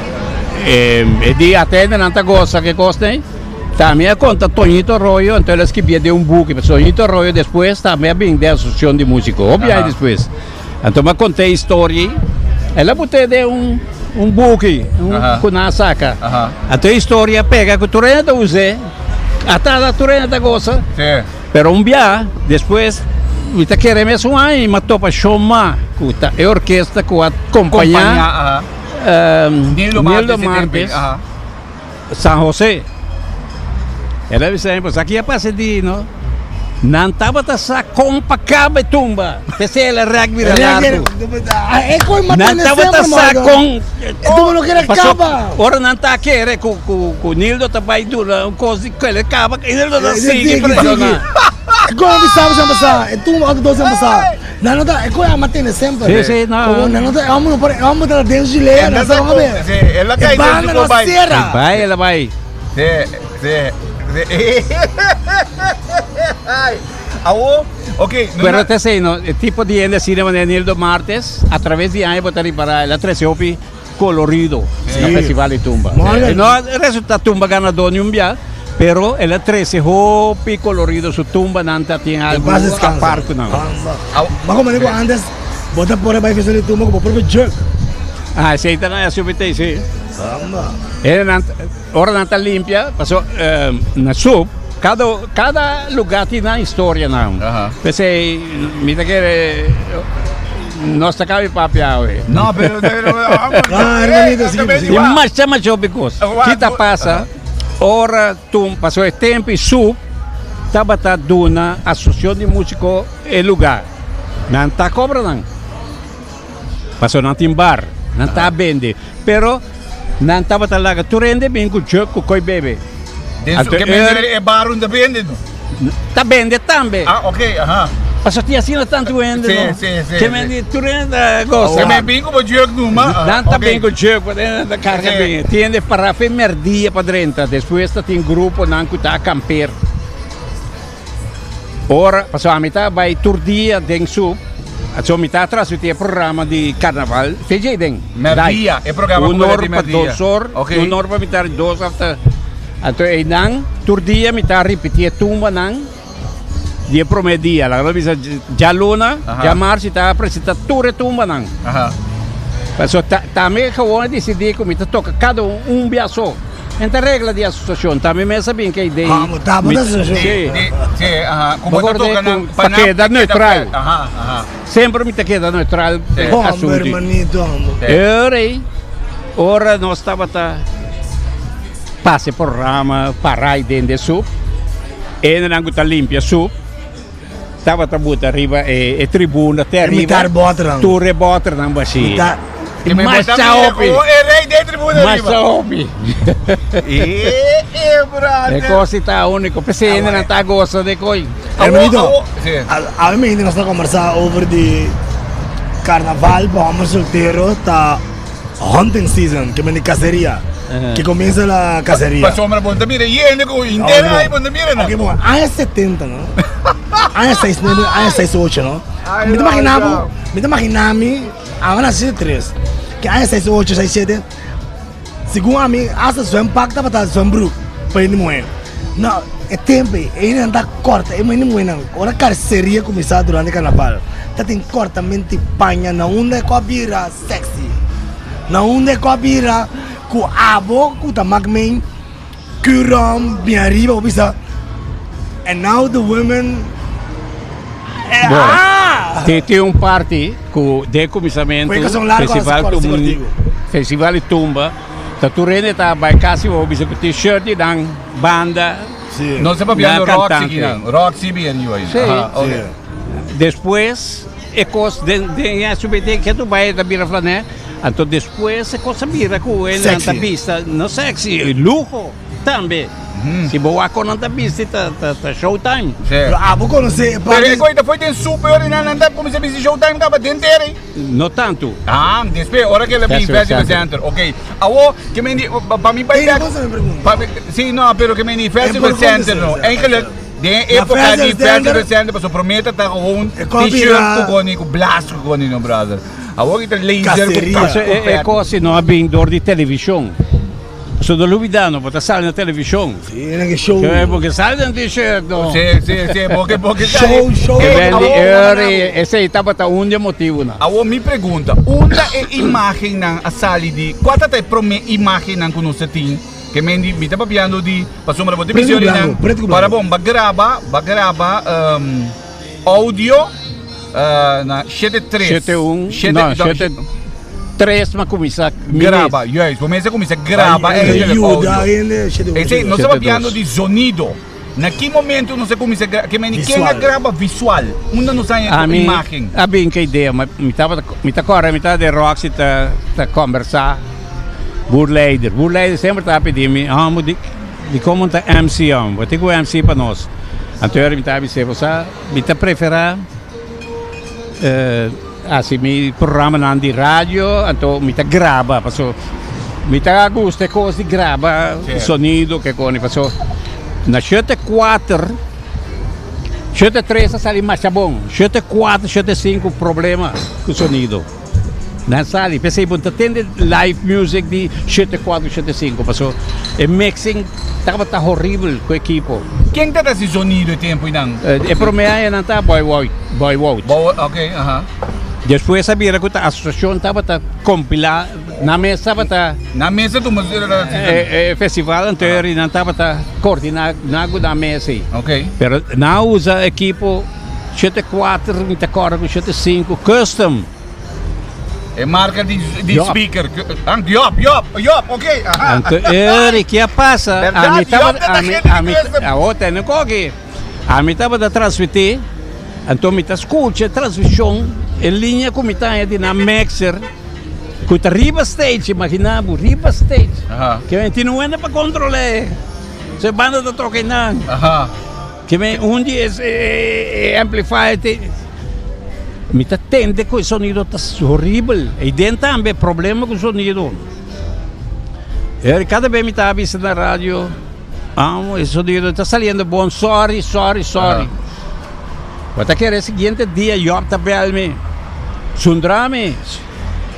Speaker 2: e di atendenan ta gosa ke kos nei, tambe a konta Toñito Arroyo, anto el a skibié den un buki, pasobra Toñito Arroyo despues tambe a bin den Asosiashon di Músiko, hopi aña despues. Anto mi a konta e historia ei, el a bot'é den un un buki un ku nan a saka. Anto e historia a pega ku tur hende ta us'é, ata tur hende ta gosa. Pero un bia despues mi ta kere mesun aña mi a topa Shoma ku ta e orkesta ku a kompañá Nildo Martes San Jose. El a bisa mi, pues aki a pasa di, no? Nan tabata sa kon pa kaba e tumba. P'esei el a rèk bira largu. Nan tabata sa kon. Paso ora nan ta kere ku ku ku Nildo ta bai duna un kos di kel e kaba, Nildo ta sigui presiona. Si si no. Bai el a bai.
Speaker 1: Sí, sí, sí. Awo, ok. No,
Speaker 2: Pero te sei, no, e tipo di hende asina manera Nildo Martes, a traves di aña bo ta ripara, el a trece hopi colorido na Festival di Tumba.
Speaker 3: Morgan.
Speaker 2: E no a resulta tumba ganador ni un bia, pero el a trece hopi colorido, su tumbanan ta tin algo apart cu nan.
Speaker 3: Ma como digo antes, bo ta por bai Festival di Tumba cu bo propio jerk.
Speaker 2: Ah, esey ta na SUBT, si.
Speaker 3: Amba.
Speaker 2: Hendenan Ora nan ta limpia, paso na sup, kada kada lugar tin nan historianan. P'esei mi ta kere nos ta kabi papia awe.
Speaker 1: No, pero
Speaker 3: Ah, hermanito, sigui, sigui.
Speaker 2: Tin masha masha hopi kos. Ki ta pasa ora tum paso e tempu i sup tabata duna asosiashon di musiko e lugar. Nan ta kobra nan. Pasobra nan tin bar, nan ta bende. Pero nan tabata laga tur hende bin ku jug ku koi bebe.
Speaker 1: Den su
Speaker 2: Anto
Speaker 1: ke mende e bar unda bende no?
Speaker 2: Ta bende tambe.
Speaker 1: Ah, ok, aha.
Speaker 2: Pasobra tin asina tantu hende
Speaker 1: Sí,
Speaker 2: no.
Speaker 1: sí, sí,
Speaker 2: Ke
Speaker 1: sí.
Speaker 2: mende tur hende ta gosa.
Speaker 1: Ke men bin ku bo jug numa. Ah,
Speaker 2: Nan ta
Speaker 1: ok.
Speaker 2: bin ku jug, pa nan ta karga
Speaker 1: Sí.
Speaker 2: bin. Tin hende para fe merdia pa drenta. Despues ta tin gruponan ku ta kamper. Ora, pasobra ami ta bai tur dia den su, so mi ta transmití e programa di karnaval fecha den.
Speaker 1: Merdia, e programa
Speaker 2: Un
Speaker 1: ku
Speaker 2: or
Speaker 1: di
Speaker 2: pa
Speaker 1: merdia.
Speaker 2: dos or,
Speaker 1: Ok.
Speaker 2: un or pa mitar di dos after. Anto einan tur dia mi ta ripití e tumbanan di e promé dia. Laga nos bisa djaluna,
Speaker 1: Aha.
Speaker 2: djamars mi ta presentá tur e tumbanan.
Speaker 1: Aha.
Speaker 2: Pasobra ta tambe gewoon a disidí ku mi ta toka kada un un bia so. En ta regla di asosiashon, tambe mes a bin ke idee.
Speaker 3: Amo ta bo ta asosiashon.
Speaker 2: Sí.
Speaker 1: Di, sí, aha. Ku bo ta
Speaker 2: Bo
Speaker 1: toka nan,
Speaker 2: pa
Speaker 1: nan
Speaker 2: keda neutral.
Speaker 1: Aha, aha.
Speaker 2: Semper mi ta keda neutral
Speaker 1: Sí.
Speaker 2: den
Speaker 3: Homber,
Speaker 2: asuntu.
Speaker 3: hermanito, homber.
Speaker 1: Sí.
Speaker 2: Ora ei, ora nos tabata pasa e programa para den de sup, hendenan ku ta limpia sup tabata buta riba e, e tribuna te
Speaker 3: E
Speaker 2: arriba.
Speaker 3: mitar boternan.
Speaker 2: Tur e boternan bashi.
Speaker 3: Mitar.
Speaker 1: Que me
Speaker 2: Masha
Speaker 1: bota mira
Speaker 2: hopi.
Speaker 1: como e rey de tribuna
Speaker 2: Masha
Speaker 1: arriba.
Speaker 2: hopi.
Speaker 1: Eh, eh, brother.
Speaker 2: E cosa ta único. P'esei hende nan ta goza de koi.
Speaker 3: Hermanito,
Speaker 1: Awo, sí.
Speaker 3: a mi mente nos ta conversa over di carnaval pa homber soltero ta hunting season, que men di caceria. Que comienza la caceria.
Speaker 1: Pasobra bon ta mira yende ku henter ai bon ta mira nan.
Speaker 3: Ok, bon, aña 70, no? Aña 69, aña 68, no?
Speaker 1: Ay,
Speaker 3: Mi ta imagina bo,
Speaker 1: no.
Speaker 3: mi ta imagina mi, awe na 63, que aña 68, 67, segun ami, hasta zwempak tabata zwembroek pa hende muhé. No, e tempo ei, e hendenan ta kòrta, e hende muhénan, ora karseria kuminsá durante karnaval, ta tin kòrtamento di paña na unda e ku a bira sexy, na unda e ku a bira ku abo ku ta mak men curom bin ariba bo bisa and now the women
Speaker 2: Bo,
Speaker 3: ah!
Speaker 2: tin tin un parti ku den kuminsamentu
Speaker 3: Poi kason largo
Speaker 2: festival
Speaker 3: hasi
Speaker 2: tum
Speaker 3: kortiku.
Speaker 2: festival di tumba ta tur hende ta bai kasi bo bisa ku t-shirt di nan banda
Speaker 3: Sí.
Speaker 1: No se papiando
Speaker 2: Nan
Speaker 1: Roxy
Speaker 2: cantante.
Speaker 1: kinan. Roxy bin ariba ahí.
Speaker 2: Sí.
Speaker 1: Aha, ok.
Speaker 3: Sí.
Speaker 2: Despues e kos den den e SUBT ke tu bai ta bira flané anto despues e kos a bira ku e nan ta
Speaker 3: Sexy.
Speaker 2: bista no sexy luho tambe si bo wak kon nan ta bisti ta ta ta showtime.
Speaker 1: Sí.
Speaker 3: Pero abo konosé e
Speaker 1: Pero
Speaker 3: parti
Speaker 1: e koita foi den super y nan nan ta kuminsá bisti showtime kaba den tere.
Speaker 2: No tantu.
Speaker 1: Ah, despues ora ke el a bin
Speaker 2: Festival
Speaker 1: Festival
Speaker 2: Center.
Speaker 1: Center. Ok. Awo ke men di pa mi bai
Speaker 3: Ey,
Speaker 1: bek.
Speaker 3: no cosa mi pregunta.
Speaker 1: Pa mi, sí, no, pero ke men di Festival
Speaker 3: por conta
Speaker 1: Center no.
Speaker 3: sí, sí,
Speaker 1: Eigenlijk Den e
Speaker 3: Na
Speaker 1: época di
Speaker 3: Festival Center-
Speaker 1: Festival Center, pasobra promé ta ta gewoon
Speaker 3: E kòpi
Speaker 1: t-shirt
Speaker 3: ra-
Speaker 1: ku koni, ku blas ku koni no brother. Awor ki ta laser ku
Speaker 3: Caceria.
Speaker 2: Paso e, e
Speaker 1: vet.
Speaker 2: kos no a bin door di televishon. Paso no lubida no, bo ta sali na televishon.
Speaker 3: Sí, en e show.
Speaker 2: Ke bo ke sali den t-shirt no.
Speaker 1: Sí, sí, sí, bo ke bo ke
Speaker 3: Show, show.
Speaker 2: E ben di
Speaker 1: Awor-
Speaker 2: eur, esei tabata un di e motibunan.
Speaker 1: Awor mi pregunta, unda e imagennan a sali di, kua ta ta e promé imagennan ku nos ta tin? Ke men di, mi ta papiando di, pasobra bo ta
Speaker 3: Preto
Speaker 1: bisa
Speaker 3: ku blanco,
Speaker 1: nan,
Speaker 3: preto ku
Speaker 1: para
Speaker 3: blanco.
Speaker 1: bon, ba graba, ba graba um, audio uh, na shete tres.
Speaker 2: Shete un,
Speaker 1: Shete,
Speaker 2: no,
Speaker 1: no,
Speaker 2: shete tres m'a kuminsá mi mes.
Speaker 1: Graba, juist. Bo mes a kuminsá graba
Speaker 3: Ay,
Speaker 1: eigenlijk
Speaker 3: yuda
Speaker 1: audio.
Speaker 3: hende, shete ocho,
Speaker 1: Esei, nos
Speaker 2: Shete
Speaker 1: ta papiando
Speaker 2: dos.
Speaker 1: di zonido. Na ki momento nos a kuminsá gra-, ke meni ken a
Speaker 3: Visual.
Speaker 1: graba visual? Unda nos haña
Speaker 2: A
Speaker 1: e
Speaker 2: mi
Speaker 1: imagen?
Speaker 2: a bin ke idea, ma mi tabata, mi ta kòrda mi ta den Roxy ta ta kòmbersá Boerleider. Boerleider semper ta pidi mi, Amo, di di komo ta MC amo? Bo tin ku MC pa nos. Anto ora mi ta bis'é, bo sa, mi ta preferá Hasi mi programanan di radio, anto mi ta graba, paso mi ta gusta e kos di graba sonido ke koni, paso na shete kuater, shete tres a sali masha bon, shete kuater, shete sinku problema ku sonido. Nan sali, p'esei bo no ta tende live music di shete kuater, shete sinku, paso e mixing tabata horibel ku ekipo.
Speaker 1: Ken ta hasi sonido e tempu einan?
Speaker 2: E promé añanan ta Boy Wout. Boy Wout.
Speaker 1: Boy, ok, aha.
Speaker 2: Despues a bira ku ta asosiashon tabata kompilá, nan mes tabata.
Speaker 1: Nan mes a tuma.
Speaker 2: E festival anterior i nan tabata koordiná nan ku nan mes ei.
Speaker 1: Ok.
Speaker 2: Pero nan a usa ekipo 74, mi ta kòrda ku 75, custom.
Speaker 1: E marka di di
Speaker 2: Job.
Speaker 1: speaker. Ah, Job, Job, Job, ok. Aha.
Speaker 2: Anto Eric, ke a pasa?
Speaker 1: Berdad,
Speaker 2: Ami
Speaker 1: Job
Speaker 2: tabata,
Speaker 1: ta
Speaker 2: ami,
Speaker 1: gente di
Speaker 2: ami,
Speaker 1: custom.
Speaker 2: awo tene koki. Ami tabata transmití, anto mi ta skucha e transmishon, e liña ku mi ta haña di nan mixer, ku ta riba stage, imaginá bo, riba stage.
Speaker 1: Aha.
Speaker 2: Ke men tin un hende pa kontrol'é. So e banda ta toka einan.
Speaker 1: Aha.
Speaker 2: Ke men un di e amplifier te, mi ta tende ku e sonido ta horibel. Eiden tambe problema ku sonido. Kada bes mi ta bisa na radio. Amo, e sonido ta saliendo bon. Sorry, sorry, sorry. Bo ta kere e siguiente dia Job ta bel mi. Zundra mi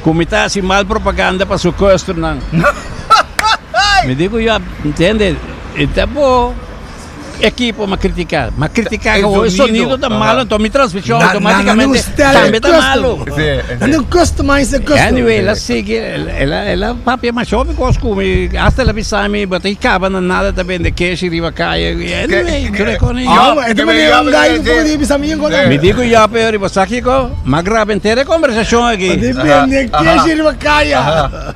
Speaker 2: ku mi ta hasi mal propaganda pa su customernan. Mi di ku Job, ntende, e ta bo ekipo m'a critica. M'a critica ku e sonido ta malo, enton mi transmision automaticamente tambe ta malo.
Speaker 3: Nan no customize e custom.
Speaker 2: Anyway, el a sigui, el a, el a papia masha hopi kos ku mi, hasta el a bisa mi, bo ta kaba na nada ta bende keshi riba kaya. Anyway, tur e kos.
Speaker 3: No, e ta manera un guy ku poko di bisa mi kon.
Speaker 2: Mi di ku ya pero riba sa kiko, m'a graba henter e kombersashon aki.
Speaker 3: Bo ta bende keshi riba kaya.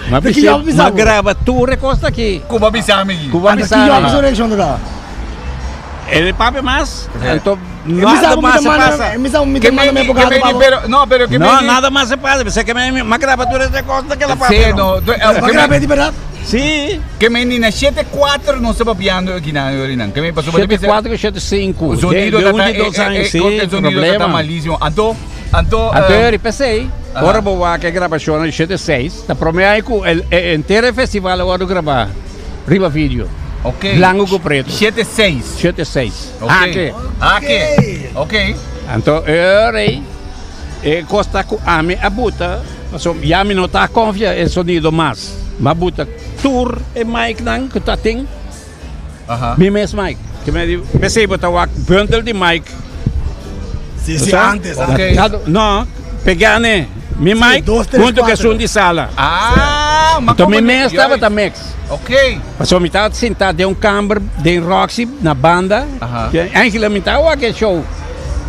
Speaker 2: M'a bisa, m'a graba tur e kos aki.
Speaker 1: Ku bo a bisa mi.
Speaker 2: Ku bo a bisa mi.
Speaker 3: Anto ki su reakshon ta da?
Speaker 2: El papia mas, anto nada mas se pasa.
Speaker 3: Mi manda mi abogado pa bo.
Speaker 1: No, pero ke
Speaker 2: No, nada mas se pasa. Pensé ke mi m'a graba tur e kos ta kela papia.
Speaker 1: Sí, no.
Speaker 3: Bo a graba di berdad?
Speaker 2: Sí.
Speaker 1: Ke men di na shete kuater nos ta papiando aki nan yorinan. Ke men pasobra
Speaker 2: Shete kuater ku shete sinku.
Speaker 1: Zonido
Speaker 2: De
Speaker 1: ta
Speaker 2: un di dos aña, sí,
Speaker 1: zonido ta
Speaker 2: problema.
Speaker 1: malísimo. Anto, anto
Speaker 2: Anto yori p'esei, ora bo wak e grabashonnan di shete seis, ta promé aña ku e henter e festival a wòrdu grabá riba video.
Speaker 1: Ok.
Speaker 2: Blanku ku pretu.
Speaker 1: Shete seis.
Speaker 2: Shete seis.
Speaker 1: Ok.
Speaker 2: Hake.
Speaker 1: Hake. Ok.
Speaker 2: Anto ora ei e kos ta ku ami a buta, pasobra ya mi no ta konfia e sonido mas. Mi a buta tur e micnan ku ta tin. Mi mes mic. Ke mi di, p'esei bo ta wak bundel di mic.
Speaker 3: Si, si, antes,
Speaker 1: Ok.
Speaker 2: No, pegá ne. Mi mic
Speaker 3: dos, tres,
Speaker 2: hunto ku
Speaker 3: kuater.
Speaker 2: esun di sala.
Speaker 1: Ah, ma
Speaker 2: Anto mi
Speaker 1: como
Speaker 2: mes tabata mix.
Speaker 1: Ok.
Speaker 2: Pasobra mi tabata sintá den un kamber den Roxy na banda. Angela mi ta wak e show.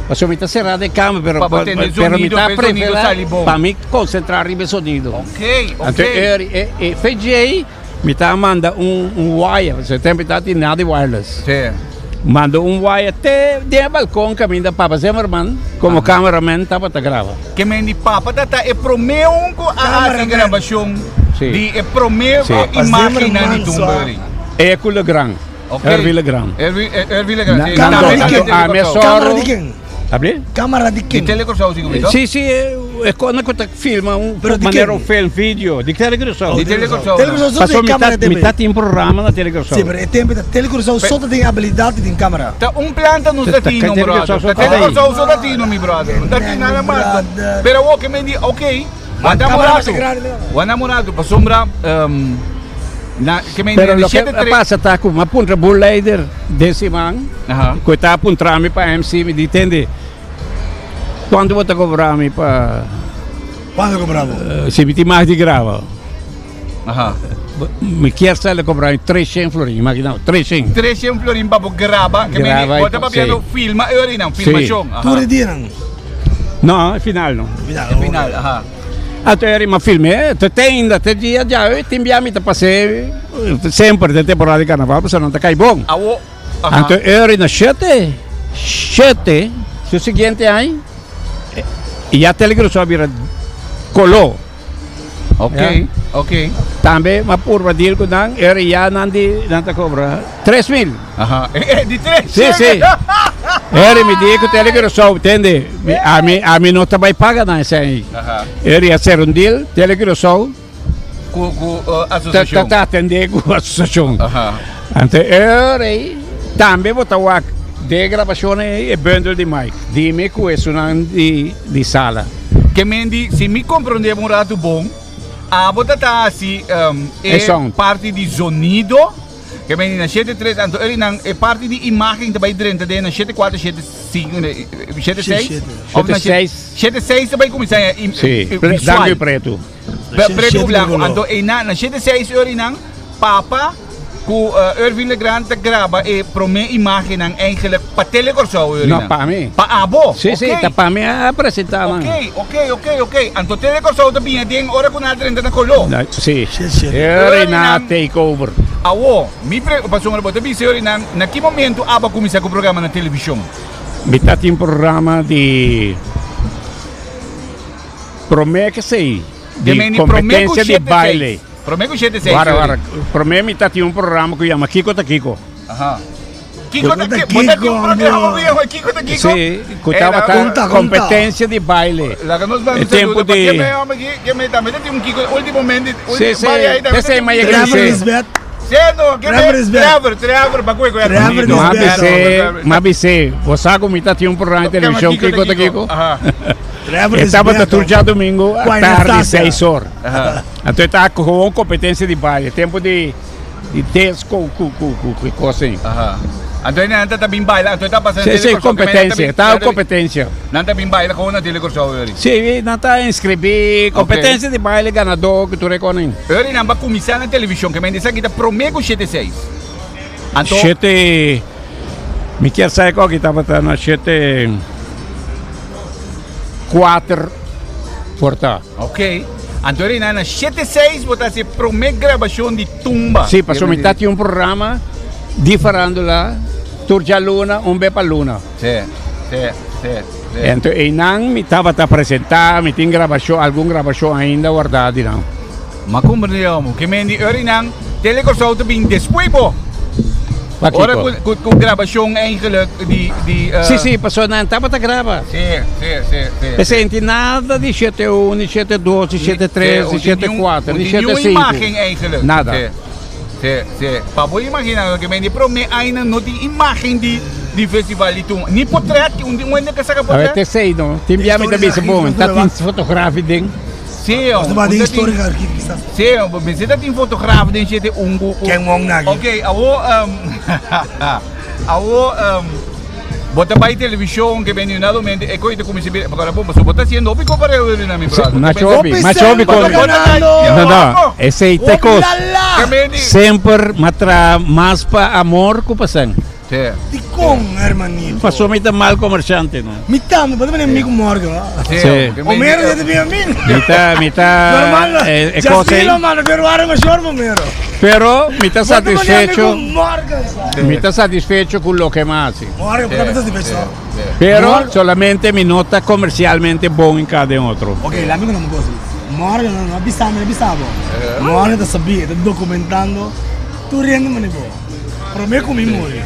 Speaker 2: Pasobra mi ta será den kamber pero
Speaker 1: Pa bo tende
Speaker 2: pero mi
Speaker 1: sonido,
Speaker 2: ta
Speaker 1: pa e sonido
Speaker 2: preferá
Speaker 1: sali bon.
Speaker 2: pa mi konsentrá riba e sonido.
Speaker 1: Ok, ok.
Speaker 2: Anto e e VJ Mi ta manda un un wire, pasobra e tempo ta tin nada di wireless.
Speaker 1: Sí.
Speaker 2: Manda un wire te den e balkon kaminda Papa Zimmerman komo cameraman tabata graba.
Speaker 1: Ke men di Papa ta ta e promé un ku a hasi
Speaker 3: Cameraman.
Speaker 1: grabashon
Speaker 2: Sí.
Speaker 1: di e promé
Speaker 2: Sí.
Speaker 3: Papa
Speaker 1: imagennan di
Speaker 3: Zimmerman swa.
Speaker 1: Tumbury.
Speaker 2: E ku Legrand.
Speaker 1: Ok.
Speaker 2: Hervie Legrand.
Speaker 1: Hervie, Hervie Legrand.
Speaker 2: Na-
Speaker 1: sí.
Speaker 2: na-
Speaker 1: Tambe
Speaker 3: na-
Speaker 1: di
Speaker 3: na-
Speaker 1: Tele
Speaker 2: a me
Speaker 1: Kòrsou.
Speaker 3: Cámara di ken?
Speaker 2: Abri?
Speaker 3: Cámara di
Speaker 1: Di
Speaker 3: ken?
Speaker 1: Tele Kòrsou si ku mi, to?
Speaker 2: Sí, sí, e kos ku ta filma un
Speaker 3: Pero di
Speaker 2: manera
Speaker 3: ken?
Speaker 2: un film video di Tele Kòrsou.
Speaker 1: Di Tele Kòrsou.
Speaker 3: Tele Kòrsou so
Speaker 2: Pasobra
Speaker 3: tin
Speaker 2: mi ta
Speaker 3: cámara
Speaker 2: mi
Speaker 3: TV.
Speaker 2: ta tin programa na Tele Kòrsou.
Speaker 3: Sí, pero e tempo ta Tele Kòrsou so ta tin habilidad di tin cámara.
Speaker 1: Ta un planta nos ta tin,
Speaker 2: Tele
Speaker 1: brother.
Speaker 2: Kòrsou so
Speaker 1: Ta
Speaker 2: ta
Speaker 1: Tele
Speaker 2: tin.
Speaker 1: Kòrsou so ta tin, mi brother. No ta tin nada mas.
Speaker 3: Brother.
Speaker 1: Pero awor ke men di, ok, wanta un
Speaker 3: Cámara
Speaker 1: rato.
Speaker 3: mas grandi, mira.
Speaker 1: Wanta un rato, pasobra, na, ke men
Speaker 2: Pero
Speaker 1: di,
Speaker 2: loke
Speaker 1: shete
Speaker 2: a
Speaker 1: tre.
Speaker 2: pasa ta ku mi a puntra bo leider den siman
Speaker 1: Aha.
Speaker 2: ku e ta puntra mi pa MC, mi di tende, Cuanto bo ta cobra mi pa.
Speaker 3: Cuanto cobra bo?
Speaker 2: Si mi tin mas di graba.
Speaker 1: Aha.
Speaker 2: Mi kier sa el cobra mi 300 florin, imagina bo, 300.
Speaker 1: 300 florin pa bo graba, ke
Speaker 2: Graba
Speaker 1: bo ta papiando
Speaker 2: si.
Speaker 1: filma e orinan, filmacion.
Speaker 2: Si.
Speaker 1: Aha.
Speaker 3: Tur e dianan?
Speaker 2: No, e final no.
Speaker 3: Final,
Speaker 1: E final, aha.
Speaker 2: Anto eri m'a film'é, te te ainda, te dia djawe, tin bia mi ta pas'é semper den temporada di karnaval pasobra nan ta kai bon.
Speaker 1: Awo, aha.
Speaker 2: Anto eri na shete, shete, su siguiente aña, ya Telegroso a bira koló.
Speaker 1: Ok, ok.
Speaker 2: Tambe m'a purba deal ku nan, eri ya nan di, nan ta kobra 3000.
Speaker 1: Aha, di tres.
Speaker 2: Sí, sí. Eri mi di ku Telegroso, tende, mi, ami, ami no ta bai paga nan esei.
Speaker 1: Aha.
Speaker 2: Eri a ser un deal, Telegroso
Speaker 1: Ku
Speaker 2: ta, ta,
Speaker 1: asosiashon.
Speaker 2: ta atende ku asosiashon.
Speaker 1: Aha.
Speaker 2: Ante eri tambe bo ta wak de grabashon ei e bundel di mic. Dime ku esunnan di, di sala.
Speaker 1: Ke men di, si mi komprondé bo un ratu bon, abo ta ta hasi
Speaker 2: E
Speaker 1: e
Speaker 2: sound.
Speaker 1: parti di zonido. Ke men di na shete tres, anto eri nan e parti di imagen ta bai drenta den na shete kuater, shete sinku, shete seis?
Speaker 2: Shete seis.
Speaker 1: Shete seis ta bai kuminsá ya
Speaker 2: Sí,
Speaker 1: visual.
Speaker 2: blanku i pretu.
Speaker 1: Pretu ku blanku. Anto einan na shete seis ori nan papa ku Ervin Legrand ta graba e promé imagennan eigenlijk pa Tele Kòrsou ori
Speaker 2: No,
Speaker 1: nan.
Speaker 2: pa mi.
Speaker 1: Pa abo?
Speaker 2: Sí, sí, ta pa mi a presentá nan.
Speaker 1: Ok, ok, ok, ok. Anto Tele Kòrsou ta bini aden ora ku nan a drenta na koló.
Speaker 2: Sí.
Speaker 3: Shit, shit.
Speaker 2: Ori nan a take over.
Speaker 1: Awo, mi pasobra bo ta bisa ori nan na ki momento abo a kuminsá ku programa na televishon?
Speaker 2: Mi ta tin programa di promé ke sei, di kompetensia di baile.
Speaker 1: Promé ku shete seis.
Speaker 2: Wara, wara. Promé mi ta tin un programa ku yama Kiko ta Kiko.
Speaker 1: Aha. Kiko ta Kiko. Bo ta tin un programa viejo, Kiko ta Kiko?
Speaker 2: Sí, ku tabata kompetensia di baile.
Speaker 1: Laga nos manda un saludo pa ke me homber aki, ke me tambe ta tin un Kiko ultimamente.
Speaker 2: Sí, sí. P'esei mi a yega
Speaker 3: Trevor
Speaker 2: bis'é.
Speaker 3: Lisbeth.
Speaker 1: Sí, no, ke me
Speaker 3: Trevor Lisbeth.
Speaker 1: Trevor, Trevor, pa kue ku e
Speaker 3: Trevor
Speaker 2: Mi a
Speaker 3: Lisbeth.
Speaker 2: bis'é, mi a bis'é, bo sa ku mi ta tin un programa di televishon Kiko ta Kiko?
Speaker 1: Aha.
Speaker 3: Trevor
Speaker 2: E tabata
Speaker 3: Lisbeth.
Speaker 2: tur djadumingu
Speaker 3: Kuai
Speaker 2: tardi
Speaker 3: Anastasia.
Speaker 2: seis or.
Speaker 1: Aha.
Speaker 2: Anto e ta gewoon kompetensia di baile, tempu di di disco ku ku ku ku kos ei.
Speaker 1: Aha. Anto e nan ta bin baila, anto e ta pasa na
Speaker 2: Sí, sí,
Speaker 1: Tele Kòrsou, ke men nan ta
Speaker 2: kompetensia,
Speaker 1: bin-
Speaker 2: ta
Speaker 1: nan ta bin-
Speaker 2: kompetensia.
Speaker 1: Nan ta bin baila gewoon na Tele Kòrsou eri.
Speaker 2: Sí, nan ta inskribí, kompetensia di baile, ganadó ku tur e kos ei.
Speaker 1: Eri nan ba kuminsá na televishon, ke men di esaki ta promé ku shete seis. Anto.
Speaker 2: Shete, mi kier sa e koki tabata na shete kuater por ta.
Speaker 1: Ok. Anto eri nan na shete seis bo ta hasi e promé grabashon di Tumba.
Speaker 2: Sí, pasobra mi ta tin un programa di farándula tur djaluna, un be pa luna.
Speaker 1: Sí, sí, sí, sí.
Speaker 2: Anto einan mi tabata presentá, mi tin grabashon, algun grabashon ainda wardá di nan.
Speaker 1: Ma comprende amo, ke men di eri nan Tele Kòrsou ta bin despues bo.
Speaker 2: Pakiko?
Speaker 1: Ora ku ku ku grabashon eigenlijk di di
Speaker 2: Sí, sí, pasobra nan tabata graba.
Speaker 1: Sí, sí, sí, sí.
Speaker 2: P'esei no tin nada di shete un, di shete dos, di shete tres, di shete kuater, di shete
Speaker 1: Un
Speaker 2: sinku.
Speaker 1: imagen eigenlijk.
Speaker 2: Nada.
Speaker 1: Sí, sí, sí. Pa bo imagina lo ke men di prome añanan no tin imagen di di festival di Tumba. Ni potret, un un hende ke saka
Speaker 2: A ver,
Speaker 1: potret.
Speaker 2: t'esei no. Tin bia mi ta bisa bon, ta tin fotografi den.
Speaker 1: Sí,
Speaker 3: Nos ta
Speaker 1: un
Speaker 3: den
Speaker 1: ta tin
Speaker 3: historia archief kisas.
Speaker 1: Sí, mester ta tin fotograaf den shete un ku ku.
Speaker 3: Ken wong naki.
Speaker 1: Ok, awo awo bo ta bai televishon ke beni un dado momento e koe ta kuminsá bira pasobra bo bo ta hasiendo hopi kompareo eri na mi brother.
Speaker 2: Macho hopi,
Speaker 3: Hopi
Speaker 2: macho hopi
Speaker 3: semper
Speaker 2: kon.
Speaker 3: ganando.
Speaker 2: No, no, esei ta e kos.
Speaker 1: Ke beni.
Speaker 2: Semper m'a traha mas pa amor ku pa sèn.
Speaker 1: Sí.
Speaker 3: Dikon, hermanito?
Speaker 2: Pasobra mi ta mal komershante, no?
Speaker 3: Mi tambe, bo ta bini mi ku morgen, no?
Speaker 1: Sí.
Speaker 2: Sí.
Speaker 1: Ke
Speaker 3: O
Speaker 1: beni-
Speaker 3: mero ya te bini a mi.
Speaker 2: Mi ta, mi ta.
Speaker 3: Normal, no?
Speaker 2: E, e kos ei.
Speaker 3: Justino, mano, pero ahora me shorbo, mero.
Speaker 2: Pero mi ta
Speaker 3: Bo ta bini a mi
Speaker 2: satisfecho,
Speaker 3: ku morgen, sa.
Speaker 2: mi ta satisfecho ku loke mi hasi.
Speaker 3: Morgen, bo ta satisfecho, no?
Speaker 2: Pero
Speaker 3: Morgen.
Speaker 2: solamente mi no ta komersialmente bon en kada den otro.
Speaker 3: Ok, laat me contar un cosa. Morgen, no, no bisa mi, no bisa bo. Morgen ta sabi, ta documentando tur hende mane bo. Prome ku mi muri.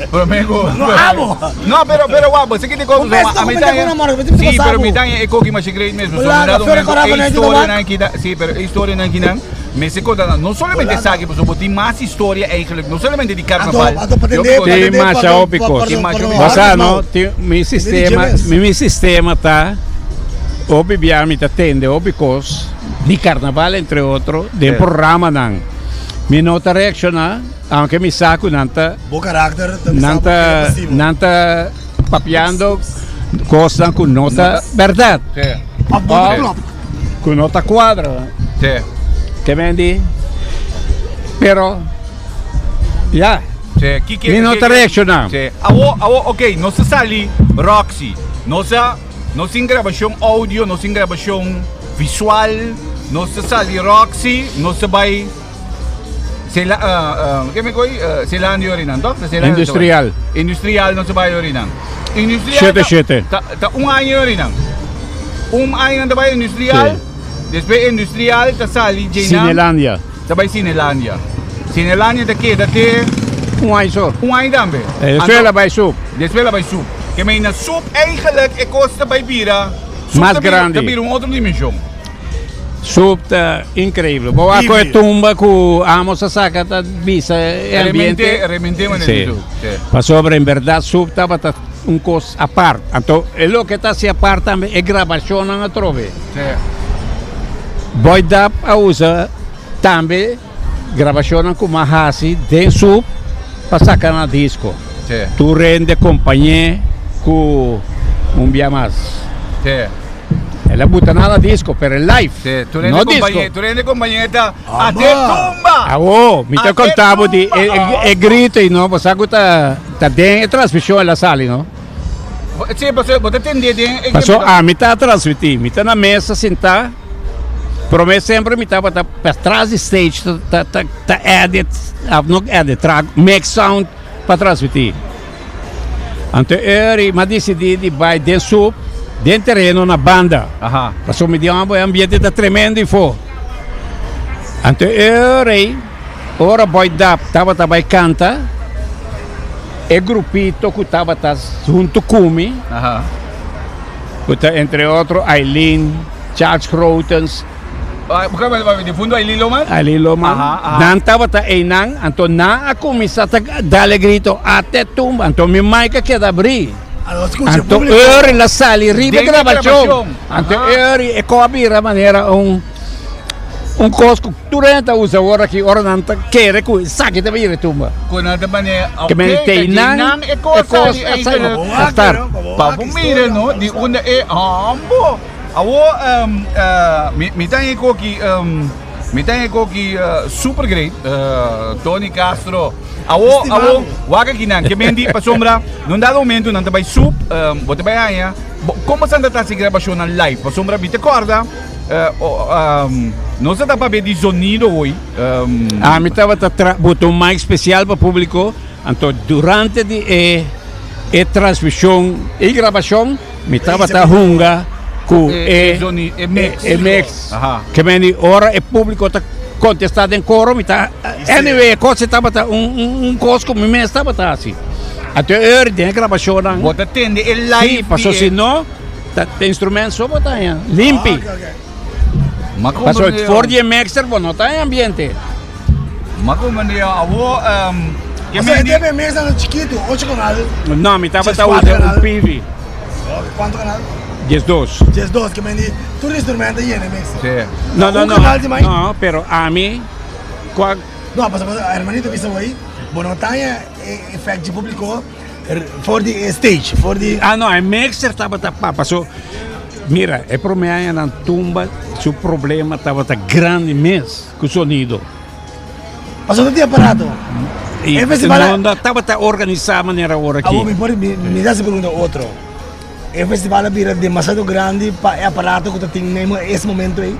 Speaker 1: Prome ku.
Speaker 3: No abo.
Speaker 1: No, pero pero wak, bo seki di kos
Speaker 3: Un mes
Speaker 1: a mi
Speaker 3: dokumenta ku na mora, bo
Speaker 1: Sí,
Speaker 3: sa
Speaker 1: pero
Speaker 3: bo.
Speaker 1: mi taña e koki masha great mesmo. So,
Speaker 3: Hola,
Speaker 1: dado
Speaker 3: Flora
Speaker 1: momento,
Speaker 3: Coraba
Speaker 1: e
Speaker 3: na
Speaker 1: historia
Speaker 3: wak.
Speaker 1: nan kita, sí, pero e historia nan kinan, mester konta nan, no solamente
Speaker 3: Hola.
Speaker 1: esaki, pasobra bo tin mas historia eigenlijk, no solamente di carnaval.
Speaker 3: Anto, anto pa
Speaker 1: Yo
Speaker 3: tende,
Speaker 1: mi
Speaker 3: pa
Speaker 2: Tin
Speaker 3: tende,
Speaker 2: masha
Speaker 3: pa-
Speaker 2: hopi
Speaker 3: pa-
Speaker 2: kos.
Speaker 3: pa-
Speaker 1: Tin masha hopi
Speaker 3: pa-
Speaker 2: Bo sa
Speaker 3: pa-
Speaker 2: no, tin mi sistema,
Speaker 3: James.
Speaker 2: mi mi sistema ta hopi bia mi ta tende hopi kos di carnaval entre otro den
Speaker 1: Sí.
Speaker 2: programanan. Mi no ta reacciona, aunke mi sa cu nan ta
Speaker 3: Bo karakter ta bisa
Speaker 2: nan
Speaker 3: bo
Speaker 2: ta
Speaker 3: keda pasivo.
Speaker 2: nan ta papiando cosnan cu no ta berdad.
Speaker 1: Sí.
Speaker 3: Of bo ta
Speaker 2: Of
Speaker 3: klopt.
Speaker 2: cu no ta cuadra.
Speaker 1: Sí.
Speaker 2: Ke men di? Pero ya.
Speaker 1: Sí. Ki ke
Speaker 2: Mi no
Speaker 1: ke
Speaker 2: ta
Speaker 1: ke
Speaker 2: reacciona.
Speaker 1: Sí. Awo awo ok, nos ta sali Roxy. Nos a nos tin grabacion audio, nos tin grabacion. Visual, nos ta sali Roxy, nos ta bai Cela, uh, uh, ke me koi? Uh, Celandia orinan, toch? Celandia
Speaker 2: Industrial.
Speaker 1: Industrial nos ta bai orinan. Industrial
Speaker 2: Shete,
Speaker 1: ta,
Speaker 2: shete.
Speaker 1: ta, ta un aña orinan. Un aña nan ta bai industrial,
Speaker 2: Sí.
Speaker 1: despues industrial ta sali Jenam,
Speaker 2: Cinelandia.
Speaker 1: ta bai Cinelandia. Cinelandia ta keda te
Speaker 2: Un aña so.
Speaker 1: un aña tambe.
Speaker 2: Eh, despues
Speaker 1: Anto-
Speaker 2: la bai sup.
Speaker 1: Despues la bai sup. Ke mei na sup eigenlijk e kos ta bai bira Sup
Speaker 2: Mas
Speaker 1: ta bira-
Speaker 2: grandi.
Speaker 1: Ta bira un otro dimension.
Speaker 2: Sup ta increíble. Bo wak
Speaker 3: Vivi.
Speaker 2: e tumba ku Amos a saca ta bisa e ambiente.
Speaker 1: Remente, remente manera
Speaker 2: Sí.
Speaker 1: di sup. Sí.
Speaker 2: Pasobra en verdad sup tabata un kos apart. Anto e loke ta hasi apart tambe e grabashonnan atrobe.
Speaker 1: Sí.
Speaker 2: Boy Dap a usa tambe grabashonnan ku m'a hasi den sup pa saka na disko.
Speaker 1: Sí.
Speaker 2: Tur hende kompañ'é ku un bia mas.
Speaker 1: Sí.
Speaker 2: El a buta nan na disko, pero e live,
Speaker 1: Sí, tur hende
Speaker 2: no disko.
Speaker 1: kompañ'é, tur hende kompañ'é ta
Speaker 3: Ama.
Speaker 1: ate tumba!
Speaker 2: Awo, mi ta
Speaker 1: Ate
Speaker 2: konta bo di
Speaker 1: tumba!
Speaker 2: e, e, e grito ei, no? Bo sa ku ta, ta den e transmishon el a sali, no?
Speaker 1: Sí, paso bo ta tende den e
Speaker 2: Paso ami ta transmití, mi ta na mesa sintá. Prome semper mi tabata patras di stage ta ta ta ta edit, of no edit, tra make sound pa transmiti. Anto eri mi a disidi di bai den sup, den tereno na banda.
Speaker 1: Aha.
Speaker 2: Pasobra mi di homber e ambiente ta tremendo ifo. Anto eri ora Boy Dap tabata bai canta, e grupito cu tabata hunto cu mi,
Speaker 1: Aha.
Speaker 2: cu ta entre otro Aileen, Charles Grotens.
Speaker 1: Difunto Aileen Loman?
Speaker 2: Aileen Loman.
Speaker 1: Aha, aha.
Speaker 2: Nan tabata einan, anto nan a kuminsá ta dal e grito, Ate tumba. Anto mi mic a keda abrí. Anto Eury la sali riba e grabashon. Anto Eury e kos a bira manera un un kos ku tur hende ta usa awor aki ora nan ta kere ku esaki ta bira e tumba.
Speaker 1: Ku nan ta manera,
Speaker 2: Ke men
Speaker 1: ok,
Speaker 2: te
Speaker 1: ta
Speaker 2: nan
Speaker 1: nan e
Speaker 2: e
Speaker 1: kos
Speaker 2: kos
Speaker 1: sali
Speaker 2: a
Speaker 1: ei
Speaker 2: sali.
Speaker 1: ta
Speaker 2: A start.
Speaker 1: Pa bo mira no, di unda e hambo. Awo mi mi ta e koki mi ta e koki super great Tony Castro. Awo awo wak aki nan ke men di pasobra nun dado momento nan ta bai sup bo ta bai haña komo san ta hasi grabashonnan live pasobra mi ta kòrda nos ta ta papia di zonido hoy.
Speaker 2: Ami tabata tra buta un mic spesial pa públiko anto durante di e e transmishon i grabashon. Mi tabata hunga ku e e mix. Ke men di ora e públiko ta kontestá den koro mi ta anyway e kos tabata un un kos ku mi mes tabata hasi. Anto e ora den e grabashonnan.
Speaker 1: Bo ta tende e live
Speaker 2: Si, paso si no ta instrument so bo ta haña limpi. Paso for di e mixer bo no ta haña ambiente.
Speaker 1: Ma komprende awo
Speaker 3: ke men di. E mesa ta chikitu, ocho kanal.
Speaker 2: No, mi tabata usa un PV.
Speaker 3: Kuantu kanal?
Speaker 2: 12.
Speaker 3: 12, ke men di tur instrumento yena e mesa.
Speaker 1: Si.
Speaker 2: No, no,
Speaker 3: Un
Speaker 2: no.
Speaker 3: kanal di mai?
Speaker 2: No, pero ami kua.
Speaker 3: No, pasobra hermanito bisa wei, bo no ta haña e efect dje publico for di e stage, for di.
Speaker 2: Ah no, e mixer tabata pa, paso mira, e prome añanan tumba su problema tabata grandi mes. Ku sonido.
Speaker 3: Pasobra no tin aparato.
Speaker 2: I
Speaker 3: E festival
Speaker 2: no tabata organisá manera awor aki.
Speaker 3: Awor mi por mi ta hasi pregunta otro. E festival a bira demasiado grandi pa e aparato ku ta tin na es momento ei?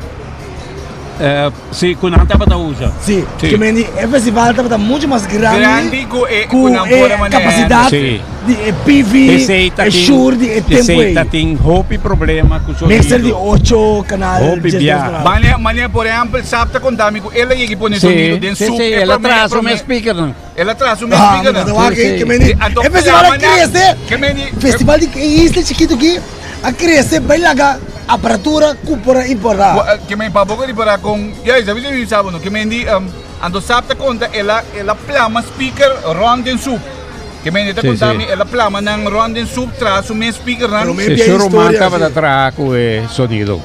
Speaker 2: Si, ku nan tabata usa.
Speaker 3: Si, ke men di e festival tabata mucho mas grandi
Speaker 1: Grandi ku e
Speaker 3: ku
Speaker 1: ku nan por a
Speaker 3: e
Speaker 1: maneha.
Speaker 3: kapasidat
Speaker 2: Si.
Speaker 3: di e PV,
Speaker 2: Esei ta
Speaker 3: e
Speaker 2: tin
Speaker 3: Shure di e tempu
Speaker 2: esei
Speaker 3: ei.
Speaker 2: ta tin hopi problema ku sonido.
Speaker 3: Mester di ocho kanal,
Speaker 2: Hopi
Speaker 3: diesdos
Speaker 2: bia.
Speaker 3: kanal.
Speaker 1: Mane, mane por ehempel, Sap ta konta mi ku el a yega i pone
Speaker 2: Sí,
Speaker 1: sonido den
Speaker 2: sí,
Speaker 1: su
Speaker 2: sí,
Speaker 1: e
Speaker 2: el a
Speaker 1: prome,
Speaker 2: traha su
Speaker 1: prome.
Speaker 2: mes speakernan.
Speaker 1: El a traha su mes
Speaker 3: Ah,
Speaker 1: speakernan.
Speaker 3: mi wak
Speaker 2: Sí, sí.
Speaker 3: ke meni.
Speaker 1: Sí, anto
Speaker 3: E festival a
Speaker 1: plama nan,
Speaker 3: krese.
Speaker 1: ke meni.
Speaker 3: Festival di e isla chikitu ki a krese bai laga aparatura ku por a importa.
Speaker 1: Wa- Ke men pa boko ripará kon, ya, sabi si mi sabo no, ke men di, anto Sap ta konta el a, el a plama speaker rònt den su. Ke mende ta
Speaker 2: Sí,
Speaker 1: konta
Speaker 2: sí.
Speaker 1: mi, el a plama nan rònt den sup traha su mes speakernan.
Speaker 3: Pero mi-
Speaker 2: Sí,
Speaker 3: Bia
Speaker 2: su ruman
Speaker 3: historia,
Speaker 2: tabata
Speaker 3: sí.
Speaker 2: traha ku e sonido,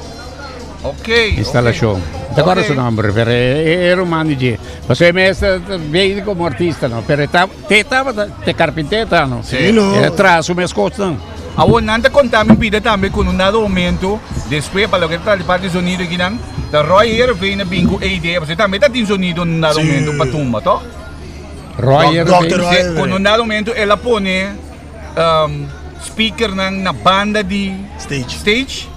Speaker 1: Ok,
Speaker 2: instalashon.
Speaker 1: ok.
Speaker 2: Ta kòrda su
Speaker 1: Ok.
Speaker 2: nòmber, pero e e ruman di dje. Pasobra e mes ta ta bini komo artista no, pero e ta te tabata te karpinté ta no.
Speaker 1: Sí.
Speaker 3: no.
Speaker 2: El a traha su mes kosnan.
Speaker 1: Awor nan ta konta mi bida tambe ku un dado momento, despues pa loke ta trata di parti sonido akinan, ta Roy Heerenveen a bin ku e idea, pasobra tambe ta tin sonido un dado
Speaker 3: Sí.
Speaker 1: momento pa tumba, to?
Speaker 2: Royer
Speaker 3: Dòkter
Speaker 2: Bates.
Speaker 3: Royer.
Speaker 1: Con un dado momento el a pone um, speakernan na banda di
Speaker 3: Stage.
Speaker 1: stage.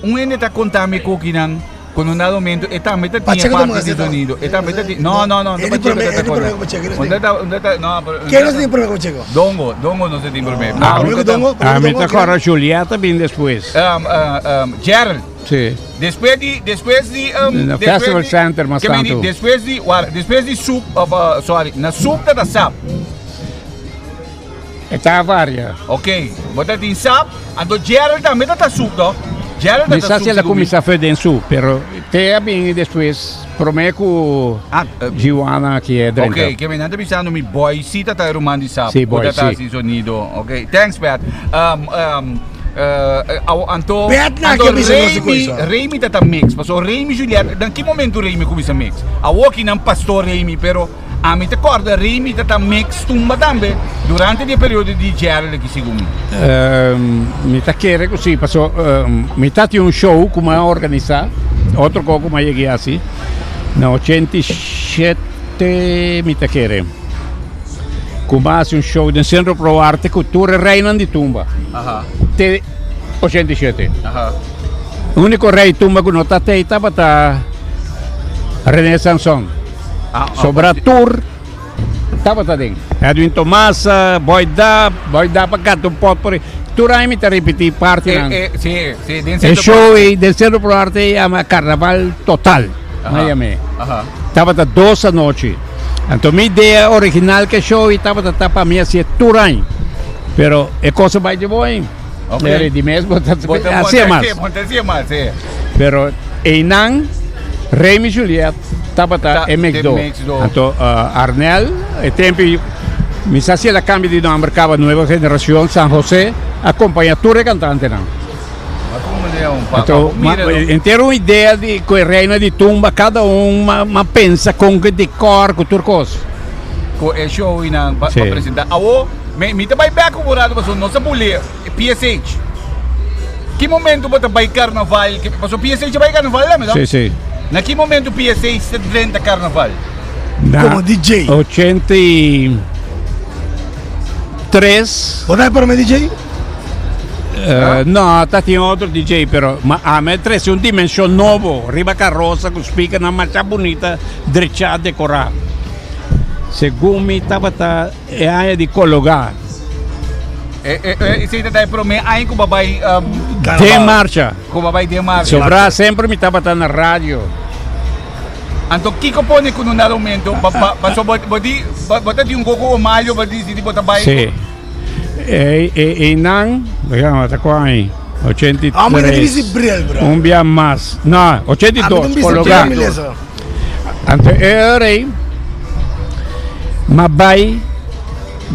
Speaker 1: Un hende ta konta mi kokinan ku no dado momento e tambe ta tin e parti di sonido. E tambe ta tin. No, no, no, no Pacheco ta konta. Unda ta, unda ta, no, pero.
Speaker 3: Ken nos tin prome ku Pacheco?
Speaker 1: Dongo, Dongo nos tin prome.
Speaker 2: Ah, prome ku Dongo? Ah, mi ta kòrda Julieta bin despues.
Speaker 1: Gerald.
Speaker 2: Sí.
Speaker 1: Despues di, despues di,
Speaker 2: Na Festival Center mas tantu.
Speaker 1: Despues di, despues di Soep, of sorry, na Soep ta ta Sap.
Speaker 2: E ta varia.
Speaker 1: Ok, bo ta tin sap, anto Gerald tambe ta ta sup to. Gerald ta
Speaker 2: Mi
Speaker 1: ta
Speaker 2: sa
Speaker 1: sup
Speaker 2: si el a
Speaker 1: segun mi.
Speaker 2: kuminsá fe den su, pero te a bini despues promé ku
Speaker 1: Ah,
Speaker 2: Giwana ki e drenta.
Speaker 1: Ok, ke mi nan ta bisando mi boy si ta ta e ruman di sap.
Speaker 2: Si,
Speaker 1: Ku
Speaker 2: boy
Speaker 1: ta ta
Speaker 2: si.
Speaker 1: hasi sonido. Ok, thanks Pat. Um, um, awo anto,
Speaker 3: Pat na
Speaker 1: anto
Speaker 3: ke bisa nos di
Speaker 1: Remy,
Speaker 3: koisa.
Speaker 1: Remy ta ta mix. Paso Remy Juliet, dan ki momento Remy kuminsa mix? Awo ki nan pastor Remy, pero Ami ta corda Remy ta ta mix tumba tambe durante di e periodo di Gerald aki segun mi.
Speaker 2: Mi ta kere ku si, paso mi ta tin un show ku mi a organisa, otro ko ku mi a yega hasi na 87 mi ta kere, ku mi a hasi un show den Centro Pro Arte ku tur e reinan di tumba te 87. Uniko rei tumba ku no ta tei tabata Rene Sanson. Sobra tur tabata den. Edwin Tomasa, Boy Dap, Boy Dap a canta un pot por ahí. Tur aña mi ta repeti partinan.
Speaker 1: Eh, eh, sí, sí, den
Speaker 2: E
Speaker 1: Centro
Speaker 2: show ei den Centro Pro Arte ei yama Carnaval Total.
Speaker 1: Aha,
Speaker 2: Miami.
Speaker 1: aha.
Speaker 2: Tabata dos anochi. Anto mi idea original ke show ei tabata ta pa mi hasié tur aña. Pero e cosa bai di bon.
Speaker 1: Ok.
Speaker 2: Eri di mes bo ta
Speaker 1: Bo ta
Speaker 2: hasié mas.
Speaker 1: Bo ta hasié mas, sí.
Speaker 2: Pero einan Remy Juliet tabata
Speaker 1: Ta
Speaker 2: e mixdo.
Speaker 1: de mixdo.
Speaker 2: Anto Arnel e tempo mi sa si el a cambia di nomber caba Nueva Generacion San Jose a compaña tur e cantantenan.
Speaker 1: Ma como ne un pa
Speaker 2: Anto
Speaker 1: pa mira no.
Speaker 2: entero un idea di cu e Reina di Tumba cada un ma pensa con ke decor cu tur cos.
Speaker 1: Cu e show nan pa
Speaker 2: Sí.
Speaker 1: presenta. Awo mi ta bay bek un rato pasobra nos a buli PSH. Ki momento bo ta bai carnaval? Paso PSH bai carnaval la, no?
Speaker 2: Sí, sí.
Speaker 1: Na ki momento PSH ta drenta carnaval?
Speaker 2: Na
Speaker 3: Como DJ.
Speaker 2: 83.
Speaker 3: Bo ta prome DJ?
Speaker 2: No, ta tin otro DJ, pero ma a me trece un dimension nobo riba carroza cu speakernan masha bunita drecha decora. Segun mi tabata E aña di kologá.
Speaker 1: E e e esei ta ta e promé aña ku bo a bai
Speaker 2: Den marcha.
Speaker 1: Ku bo a bai den marcha.
Speaker 2: Sobrá semper mi tabata na radio.
Speaker 1: Anto kiko pone ku no na momento pa pa paso bo bo di bo ta di un koko omayo bo di bo ta bai.
Speaker 2: Sí. E e einan, bo ta kua aña? 83.
Speaker 3: Amo ta bisti bril, bro.
Speaker 2: Un bia mas. No, 82, kologá. Anto e ora ei m'a bai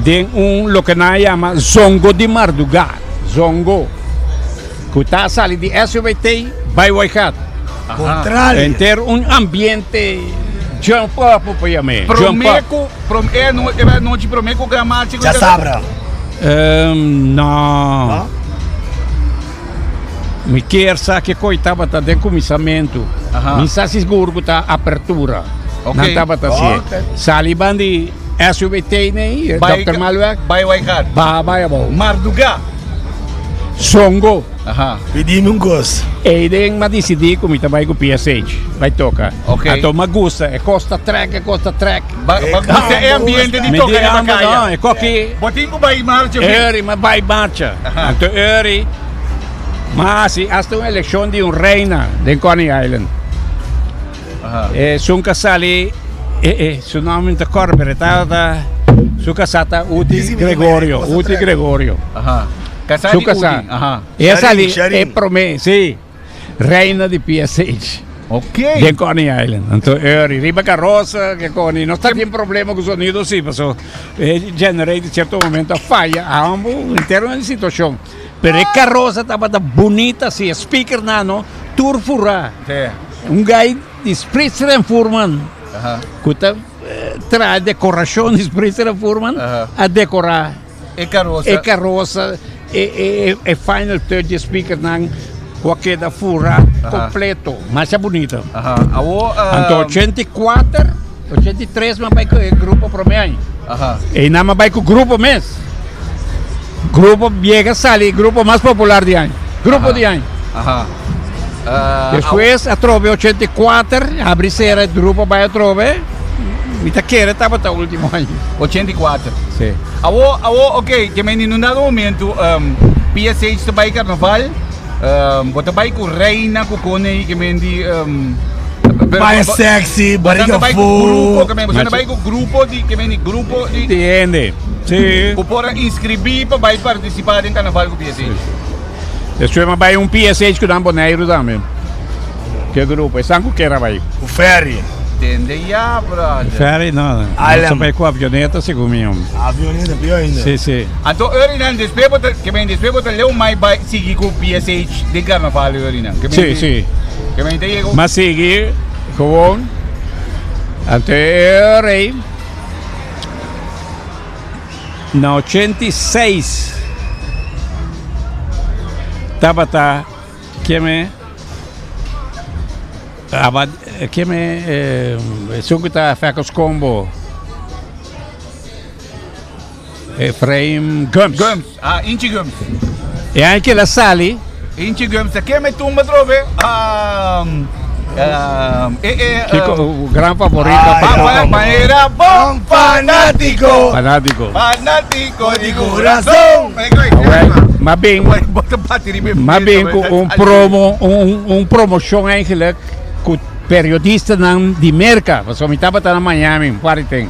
Speaker 2: den un loke nan a yama zongo di mardugá, zongo, ku ta sali di SWT bai Waaigat.
Speaker 3: Kontrali.
Speaker 2: Henter un ambiente jump up bo por yam'é, jump
Speaker 1: Promé
Speaker 2: up.
Speaker 1: ku, prom, e ano, e anochi promé ku Gran Marcha ku
Speaker 3: Djasabra.
Speaker 2: No.
Speaker 3: No?
Speaker 2: Mi kier sa ke koi tabata den kuminsamentu.
Speaker 1: Aha.
Speaker 2: Mi sa sigur ku ta apertura.
Speaker 1: Ok.
Speaker 2: Nan tabata si.
Speaker 3: Ok.
Speaker 2: Sali ban di SUBT nei,
Speaker 1: Bai-
Speaker 2: Dr. Malweg,
Speaker 1: Bai Waaigat.
Speaker 2: baha bai abou.
Speaker 1: Mardugá.
Speaker 2: Songo.
Speaker 1: Aha.
Speaker 3: Pidimi un kos.
Speaker 2: Eiden m'a disidí ku mi ta bai ku PSH, bai toka.
Speaker 1: Ok.
Speaker 2: Anto m'a gusta, e kos ta trèk, e kos ta trèk.
Speaker 1: Ba, ba gusta e ambiente di
Speaker 2: Mi
Speaker 1: toka
Speaker 2: di
Speaker 1: riba
Speaker 2: amba,
Speaker 1: kaya.
Speaker 2: no, e koki
Speaker 1: Bo tin ku bai marcha.
Speaker 2: Eri, m'a bai marcha.
Speaker 1: Aha.
Speaker 2: Anto eri, m'a hasi hasta un elekshon di un reina den Coney Island.
Speaker 1: Aha.
Speaker 2: E sun ka sali, e, e, su nòmber mi ta kòrda, pero e tabata, su kasá ta Uti
Speaker 3: Disi mi
Speaker 2: Gregorio,
Speaker 3: kosa
Speaker 2: Uti
Speaker 3: trek.
Speaker 2: Gregorio.
Speaker 1: Aha. Kasá
Speaker 2: Su
Speaker 1: di
Speaker 2: kasá.
Speaker 1: Uti. Aha.
Speaker 2: E a
Speaker 3: Sharin,
Speaker 2: sali
Speaker 3: Sharin.
Speaker 2: e promé, sí, reina di PSH.
Speaker 1: Ok.
Speaker 2: Den Coney Island. Anto Eri, riba carroza ke Coney. No sta tin problema ku sonido sí, paso e generator cierto momento a falla. Ambo entero un situacion. Pero e carroza tabata bunita sí, e speaker nano tur furá.
Speaker 1: Sí.
Speaker 2: Un guy di Spritzer en Fuhrmann
Speaker 1: Aha.
Speaker 2: ku ta traha decoracion di Spritzer en Fuhrmann
Speaker 1: Aha.
Speaker 2: a decora
Speaker 1: E karosa.
Speaker 2: E karosa, e e e final touch di speakernan ku a keda fura kompleto. Masha bunita.
Speaker 1: Aha. Awo,
Speaker 2: Anto 84, 83 mi a bai ku e grupo promé aña.
Speaker 1: Aha.
Speaker 2: Einan mi a bai ku grupo mes. Grupo yega sali grupo mas popular di aña. Grupo di aña.
Speaker 1: Aha.
Speaker 2: Despues atrobe 84, habri sera e grupo bai atrobe. Mi ta kere tabata ultimo aña.
Speaker 1: 84.
Speaker 2: Sí.
Speaker 1: Awo, awo, ok, ke men in un dado momento, um, PSH ta bai carnaval, um, bo ta bai ku Reina ku kone ke men di um,
Speaker 3: Bai sexy, barriga
Speaker 1: bai ku grupo,
Speaker 3: full.
Speaker 1: ke men, bo ta bai ku grupo di, ke men di grupo di,
Speaker 2: Di hende. Sí.
Speaker 1: ku por a inscribí pa bai participar den carnaval ku PSH.
Speaker 2: Despues mi a bai un PSH ku nan Boneiru tambe. Ke grupo? Esan ku ker a bai.
Speaker 3: Ku ferry.
Speaker 1: Tende ya, brother.
Speaker 2: Ferry no.
Speaker 3: Island.
Speaker 2: Nos a bai ku avioneta segun mi.
Speaker 3: Avioneta pio ainda.
Speaker 2: Si, si.
Speaker 1: Anto Eurinan despues bo ta ke men despues bo ta leu mai bai sigui ku PSH den karnaval Eurinan. Ke men
Speaker 2: Si, si.
Speaker 1: Ke men ta yega.
Speaker 2: Ma sigui gewoon. Anto e rei Na 86 tabata keme aba keme esun ku ta Fekkels Combo Efraim Gumbs.
Speaker 1: Gumbs, ah Inchi Gumbs.
Speaker 2: E aña kila sali.
Speaker 1: Inchi Gumbs ta keme tumba atrobe. Ah, e e
Speaker 2: Kiko gran favorito.
Speaker 3: Ay,
Speaker 1: Pa era bon
Speaker 3: Fanatico.
Speaker 2: Fanatico.
Speaker 1: Fanatico
Speaker 3: Di corazón.
Speaker 2: Ma bin, ma bin ku un promo, un, un promocion eigenlijk ku periodistanan di Merka. Pasobra mi tabata na Miami un par di ten.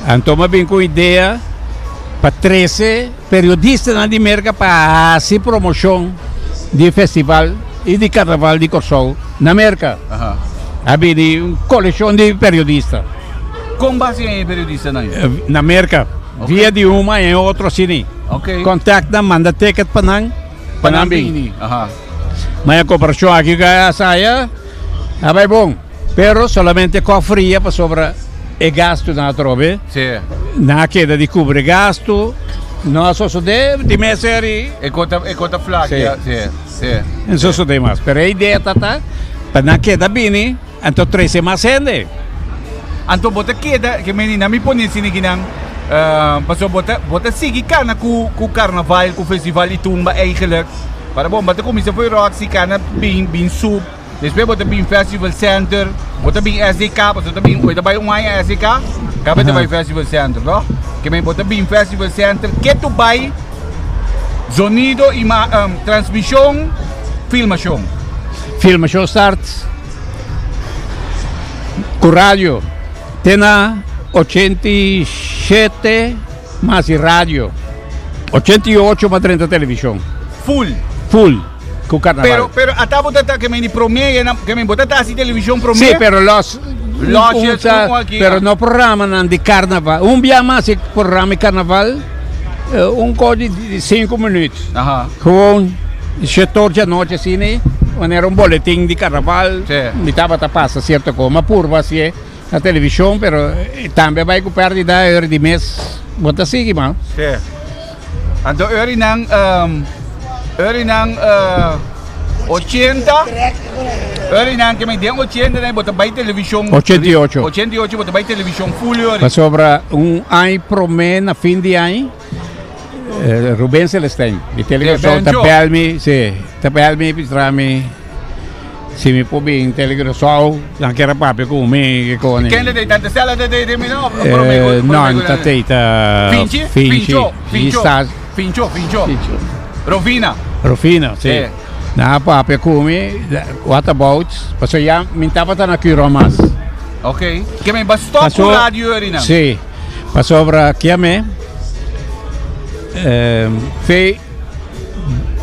Speaker 2: Anto mi a bin ku idea pa trese periodistanan di Merka pa hasi promocion di e festival i di karnaval di Kòrsou na Merka. A bini un kolekshon di periodista.
Speaker 1: Kon basi e periodistanan?
Speaker 2: Na Merka. Via di un man e otro asini. Contact nan, manda ticket pa nan, pa nan bini. Ma e koperashon aki ku a saya a bai bon. Pero solamente kòfria pasobra e gastunan atrobe. Nan a keda di kubri gastu. No a sosodé di mester i.
Speaker 1: E kota e kota flak ya. Si, si.
Speaker 2: No sosodé mas. Pero e idea ta ta pa nan keda bini anto trese mas hende.
Speaker 1: Anto bo ta keda ke meni nan mi pone asina kinan pasobra bo ta bo ta sigui kana ku ku karnaval ku festival di tumba eigenlijk. Para bon bo ta kuminsá for Roxy kana bin bin sup. Despues bo ta bin Festival Center, bo ta bin SDK, pasobra ta bin, bo ta bai un aña SDK, kaba ta bai Festival Center, no? Ke men bo ta bin Festival Center, ke tu bai zonido i ma, um, transmishon, filmashon.
Speaker 2: Filmashon start ku radio te na 87 mas di radio, 88 mas drenta televishon.
Speaker 1: Full.
Speaker 2: Full. Ku carnaval.
Speaker 1: Pero, pero ata bo ta ke men di prome, ya na, ke men bo ta hasi television prome.
Speaker 2: Sí, pero los
Speaker 1: Los
Speaker 2: un,
Speaker 1: un, un aki,
Speaker 2: pero no programanan di carnaval. Un bia mas e programa di carnaval, eh, un ko di 5 minuut.
Speaker 1: Aha.
Speaker 2: Gewoon setor di anochi asina, wanneer un boletin di carnaval,
Speaker 1: Sí.
Speaker 2: mi tabata pasa cierto ko, ma purba hasié na television, pero eh, tambe bai ku perdida eur di mes, bo ta sigui man.
Speaker 1: Sí. Anto eurinan um, eurinan uh, 80 eurinan ke men den 80 nan bota bai television
Speaker 2: 88.
Speaker 1: 88 bota bai television full euri.
Speaker 2: Pasobra un aña promé na fin di aña eh, Ruben Celestijn di Telecuraçao ta bel mi, sí, ta bel mi pistra mi si mi por bin Telecuraçao nan kier a papia ku mi ke koni.
Speaker 1: Kende dei tante Stella de dei de mi no?
Speaker 2: Eh, no, ta teita
Speaker 1: Finchi?
Speaker 2: Finchi.
Speaker 1: Fincho,
Speaker 2: Sta-
Speaker 1: Fincho, Fincho.
Speaker 2: Fincho.
Speaker 1: Rofina.
Speaker 2: Rufino, sí.
Speaker 1: Sí.
Speaker 2: Nan a papia ku mi, what about? Pasobra ya mi tabata na Curon mas.
Speaker 1: Ok. Ke men ba stop ku radio eri nan.
Speaker 2: Sí. Pasobra kiame eh, fe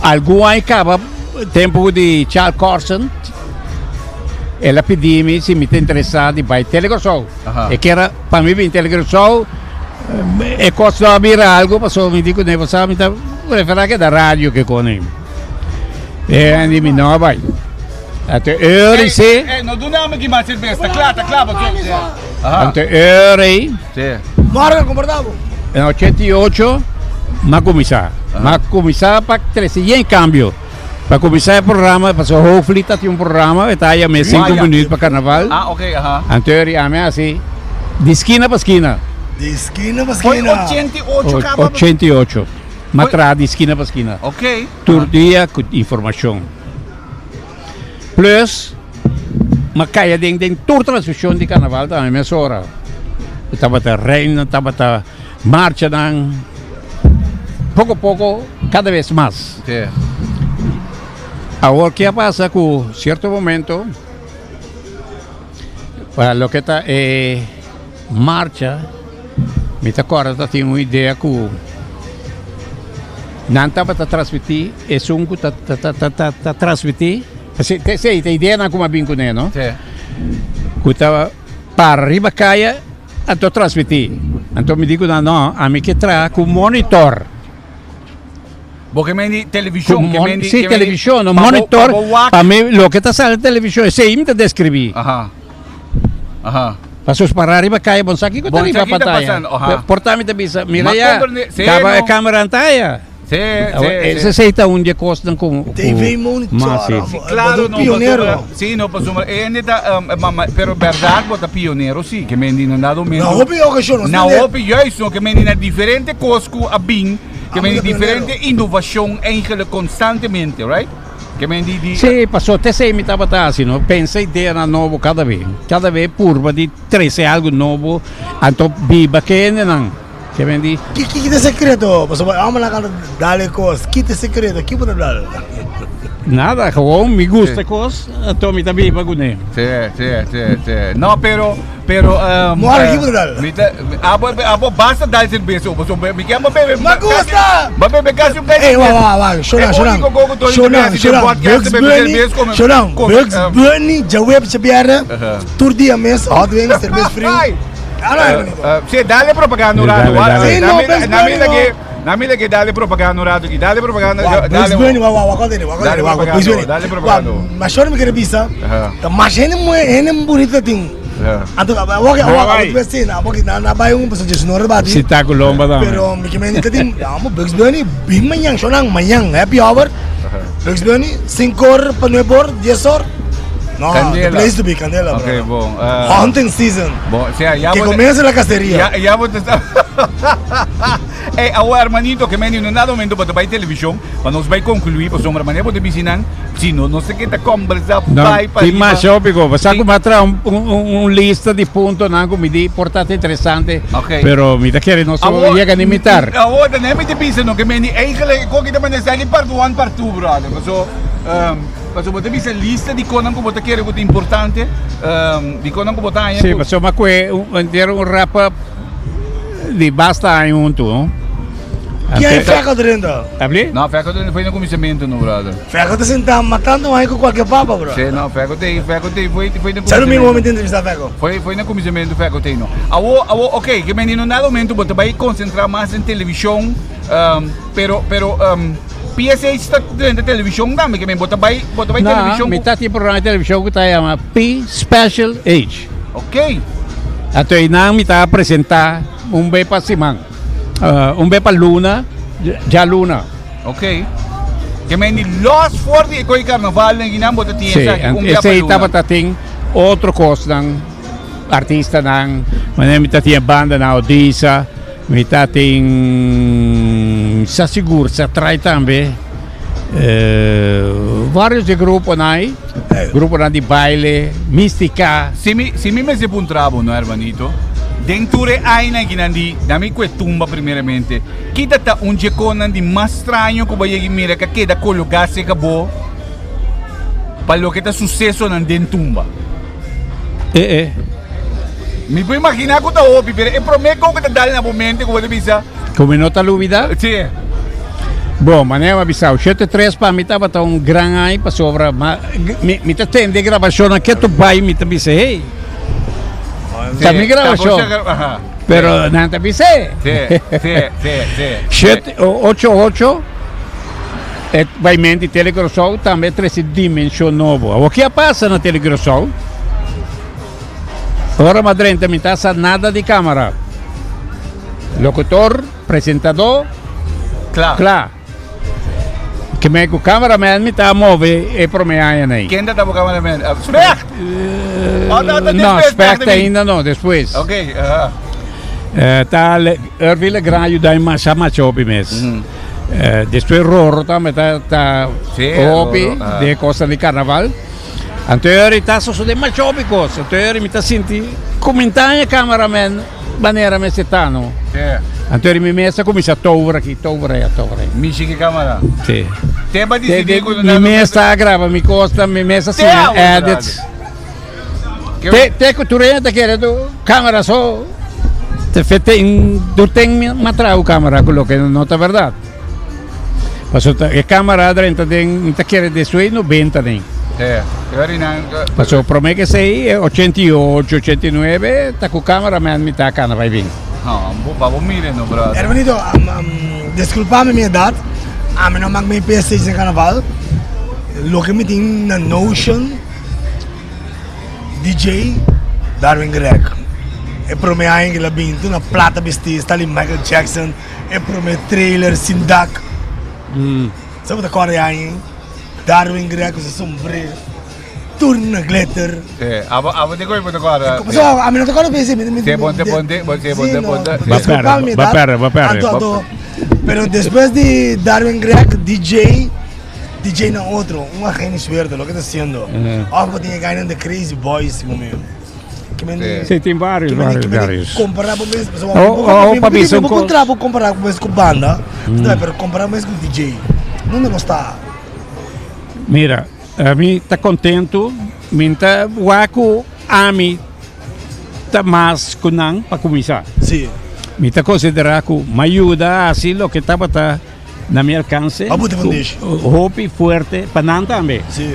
Speaker 2: algun aña kaba tempo di Charles Corson el a pidi mi si mi ta interesá di bai Telecuraçao.
Speaker 1: Aha.
Speaker 2: E kera pa mi bin Telecuraçao e kos no a bira algo pasobra mi di ku ne sa mi ta preferá keda radio ke kone. E di mi no a bai. Anto e ora si.
Speaker 1: Ey, no duna mi ki mas cerveza. Ta kla, ta kla. Aha.
Speaker 2: Anto e ora ei.
Speaker 1: Sí.
Speaker 3: Morgen, komportá bo.
Speaker 2: En 88 m'a kuminsá. M'a kuminsá pa trese yen kambio. Pa kuminsá e programa, pasobra Hoogvliet ta tin un programa, e ta haya mes sinku minuut pa karnaval.
Speaker 1: Ah, ok, aha.
Speaker 2: Anto e ora ami a hasi di skina pa skina.
Speaker 3: Di skina pa
Speaker 1: Foi
Speaker 3: skina.
Speaker 1: 88 kaba?
Speaker 2: 88. M'a traha di skina pa skina.
Speaker 1: Ok.
Speaker 2: Tur dia ku informashon. Plus, m'a kaya den den tur transmishon di karnaval tambe mesora. E tabata reina, tabata marchanan, poko poko kada bes mas.
Speaker 1: Sí.
Speaker 2: Awor ke a pasa ku sierto momento pa loke ta e marcha mi ta kòrda ta tin un idea ku nan tabata transmití esun ku ta ta ta ta ta transmití esei ta ideanan ku mi a bin kuné no ku ta para riba kaya anto transmití anto mi di ku nan no ami ke traha ku monitor.
Speaker 1: Bo ke men di televishon, ke men di
Speaker 2: Sí, televishon, no monitor. Pa mi loke ta sali televishon, esei mi ta deskribí.
Speaker 1: Aha. Aha.
Speaker 2: Pasobra para riba kaya bon sa kiko ta riba pantaya. Por ta mi ta bisa, mira ya, kaba e kamera antaya.
Speaker 1: Sí, sí, sí.
Speaker 2: Esei ta un di e kosnan ku
Speaker 3: TV monitor.
Speaker 2: Mas sí.
Speaker 1: Sí, claro, no,
Speaker 3: pionero.
Speaker 1: Sí, no, pasobra e hende ta, pero berdad bo ta pionero sí, ke men di na dado momento.
Speaker 3: Na hopi okashon.
Speaker 1: Na hopi, juist, no, ke men di na diferente kos ku a bin. Ke men di diferente innovacion eigenlijk constantemente, right? Ke men di di.
Speaker 2: Sí, paso te esei mi tabata hasi, no? Pensa ideanan nobo kada be. Kada be purba di trese algu nobo, anto biba ke hendenan. Ke men di.
Speaker 3: Ki ki ta e sekreto? Pasobra e hombernan kanta dal e kos. Ki ta e sekreto? Ki bo ta dal?
Speaker 2: Nada, gewoon mi gusta e kos, anto mi ta biba kuné.
Speaker 1: Sí, sí, sí, sí. No, pero Pero um,
Speaker 3: Mora eh, Gibraltar.
Speaker 1: Mi ta, abo, abo basta dal cerveza, obo, so, mi ke abo bebe.
Speaker 3: Ma gusta!
Speaker 1: Ba bebe casi un
Speaker 3: Ey, wa, wa, wa, shona, shona. Shona, shona. Bugs Bunny, shona, Bugs Bunny, jaweb chabiara, tur dia mes, hot wings, cerveza frio.
Speaker 1: Ah, sí, dale propaganda un rato.
Speaker 2: Dale, dale.
Speaker 3: Sí, no, Bugs Bunny, no.
Speaker 1: Nami lagi dale propaganda un rato aquí. Dale propaganda.
Speaker 3: Dale. Bugs Bunny, wa, wa, wa, wa,
Speaker 1: Dale propaganda, dale propaganda.
Speaker 3: Ma shona mi kere bisa, ta mas hende hende bonito tin. Anto awor ke awor awor tu escena, awor ke na bai un paso 19 bati.
Speaker 2: Si ta ku lomba tambe.
Speaker 3: Pero mi ke men te tin, amo Bugs Bunny bin mañan, shonan mañan happy hour. Bugs Bunny 5 or pa 9 or, 10 or. No, the place to be Candela.
Speaker 1: Okay, bon.
Speaker 3: Hunting season.
Speaker 1: Bon, sea, ya
Speaker 3: Que comience la cacería.
Speaker 1: Ya, ya bo te Ey, awor hermanito, ke men no nada momento pa bai televisión, pa nos bai concluir, pasobra manera bo te bisi nan, si no, no sé ke ta conversa
Speaker 2: No,
Speaker 1: bai pa
Speaker 2: tin mas shopi ko. Sa ku mi a traha un, un, un, un lista di puntonan ku mi di por ta interesante.
Speaker 1: Ok.
Speaker 2: Pero mi ta kere nos
Speaker 1: Awor-
Speaker 2: yega ni mitar.
Speaker 1: Awor, dan mi te bisa no, ke men di eigenlijk, ko kita manda sa di part 1, part 2, brother. Paso, paso bo te bisa lista di konan ku bo ta kere ku ta importante, di konan ku bo ta haña
Speaker 2: Sí,
Speaker 1: ku-
Speaker 2: paso mi a kue un, entero un wrap up di basta aña huntu, no?
Speaker 3: Ken fèkò drenta?
Speaker 2: Abli?
Speaker 1: No, fèkò drenta foi na kuminsamentu no, brother.
Speaker 3: Fèkò ta sentá matando aña ku kualke papa, bro.
Speaker 1: Sí, no, fèkò te, fèkò te foi, foi na
Speaker 3: Sa domingo
Speaker 1: kuminsamentu.
Speaker 3: mi ta entrevistá fèkò.
Speaker 1: Foi, foi na kuminsamentu fèkò te no. Awo, awo, ok, ke meni no nada momento bo ta bai konsentrá mas den televishon, pero, pero PSH ta drenta televishon tambe, ke men bo ta bai, bo ta bai
Speaker 2: No,
Speaker 1: televishon
Speaker 2: mi
Speaker 1: ku.
Speaker 2: ta tin programa di televishon ku ta yama P Special H.
Speaker 1: Ok.
Speaker 2: Anto einan mi ta presentá un be pa siman. Un be pa luna, djaluna.
Speaker 1: Ok. Ke men di los for di e koi karnaval den kinan bo ta tin
Speaker 2: Sí,
Speaker 1: esaki un bia pa
Speaker 2: esei
Speaker 1: luna.
Speaker 2: tabata tin otro kosnan, artistanan, manera mi ta tin e bandanan Odisa, mi ta tin sa sigur sa trai tambe, varios di gruponan ei, gruponan di baile, Mistica.
Speaker 1: Si mi si mi mester puntra bo no hermanito, den tur e añanan kinan di na mi kue tumba primeramente, kita ta un dje konan di mas straño ku bo a yega mira ka keda kologa seka bo pa loke ta susesonan den tumba?
Speaker 2: E e.
Speaker 1: Mi por imagina ku ta hopi, pero e prome kon ku ta dal na bo mente ku bo ta bisa.
Speaker 2: Ku mi no ta lubida?
Speaker 1: Si.
Speaker 2: Bon, manera mi a bisa, ochenta i tres pa mi tabata un gran aña pasobra ma mi mi ta tende grabashonnan ketu bai mi ta bisa hey, ta mi grabashon, pero nan ta bis'é.
Speaker 1: Si, si, si, si.
Speaker 2: Shete, ocho ocho, e baimenti Tele Curaçao tambe a trese dimenshon nobo. Awor ke a pasa na Tele Curaçao? Ora mi a drenta mi ta sa nada di camera. Locutor, presentador,
Speaker 1: Kla.
Speaker 2: kla. Ke men ku cameraman mi ta move e prome aña nei.
Speaker 1: Ken ta bo cameraman? Uh, Specht! Oh, ta, ta
Speaker 2: No,
Speaker 1: despues
Speaker 2: Specht
Speaker 1: Specht mi.
Speaker 2: ainda no, despues.
Speaker 1: Ok, aha.
Speaker 2: Eh, ta Le, Ervin Legrand ayuda mi masha masha hopi mes. Eh, despues Roro tambe ta, ta
Speaker 1: Sí,
Speaker 2: hopi
Speaker 1: Roro, ah.
Speaker 2: de cosnan di carnaval. Anto e ora ta sosode masha hopi kos. Anto e ora mi ta sinti ku mi ta haña cameraman manera mester ta no. Anto e ora mi mes a kuminsá tover aki, tover aya, tover aya.
Speaker 1: Mishi ki camera?
Speaker 2: Si.
Speaker 1: Te ba disidí ku
Speaker 2: Mi mes ta graba mi kosnan, mi mes a siña edits. Te te ku tur hende ta kere tu camera so te fete in tur ten mi a traha ku camera ku loke no ta berdad. Pasobra e camera a drenta den mi ta kere despues nobenta den. Pasobra prome ke esei e 88, 89 ta ku cameraman mi ta kana bai bin.
Speaker 3: Hermanito, disculpa mi mi edad, ami no mak mi pc den carnaval, loke mi tin na notion. DJ Darwin Greg e prome aña ke la bin tur na plata bisti sta li Michael Jackson e prome trailer sin dak sa bo ta kòrda e aña ei Darwin Greg ku su sombrero tur na glitter pasobra ami no ta kòrda bien mi diskulpa mi edat anto anto pero despues di Darwin Greg DJ. DJ nan otro, un agen di suerte, loke ta haciendo. Of bo tin e gainan de Crazy Boys, mi amigo. Ke men di-
Speaker 2: Sí, tin varios,
Speaker 3: ke men di-
Speaker 2: varios,
Speaker 3: ke men di
Speaker 2: varios.
Speaker 3: Compara bo mes, pasobra
Speaker 2: Oh,
Speaker 3: bo-
Speaker 2: oh,
Speaker 3: bo-
Speaker 2: pa bisa un
Speaker 3: bo
Speaker 2: cos.
Speaker 3: contra bo compara bo mes cu banda, mm. pero compara bo mes cu DJ. Donde nos ta?
Speaker 2: Mira, ami ta contento, mi ta wak cu ami ta mas cu nan pa cuminsa.
Speaker 3: Sí.
Speaker 2: Mi ta considera cu m'ayuda haci loke tabata Na mi alcance
Speaker 3: Pa buta fundeshi.
Speaker 2: hopi fuerte pa nan tambe.
Speaker 3: Sí.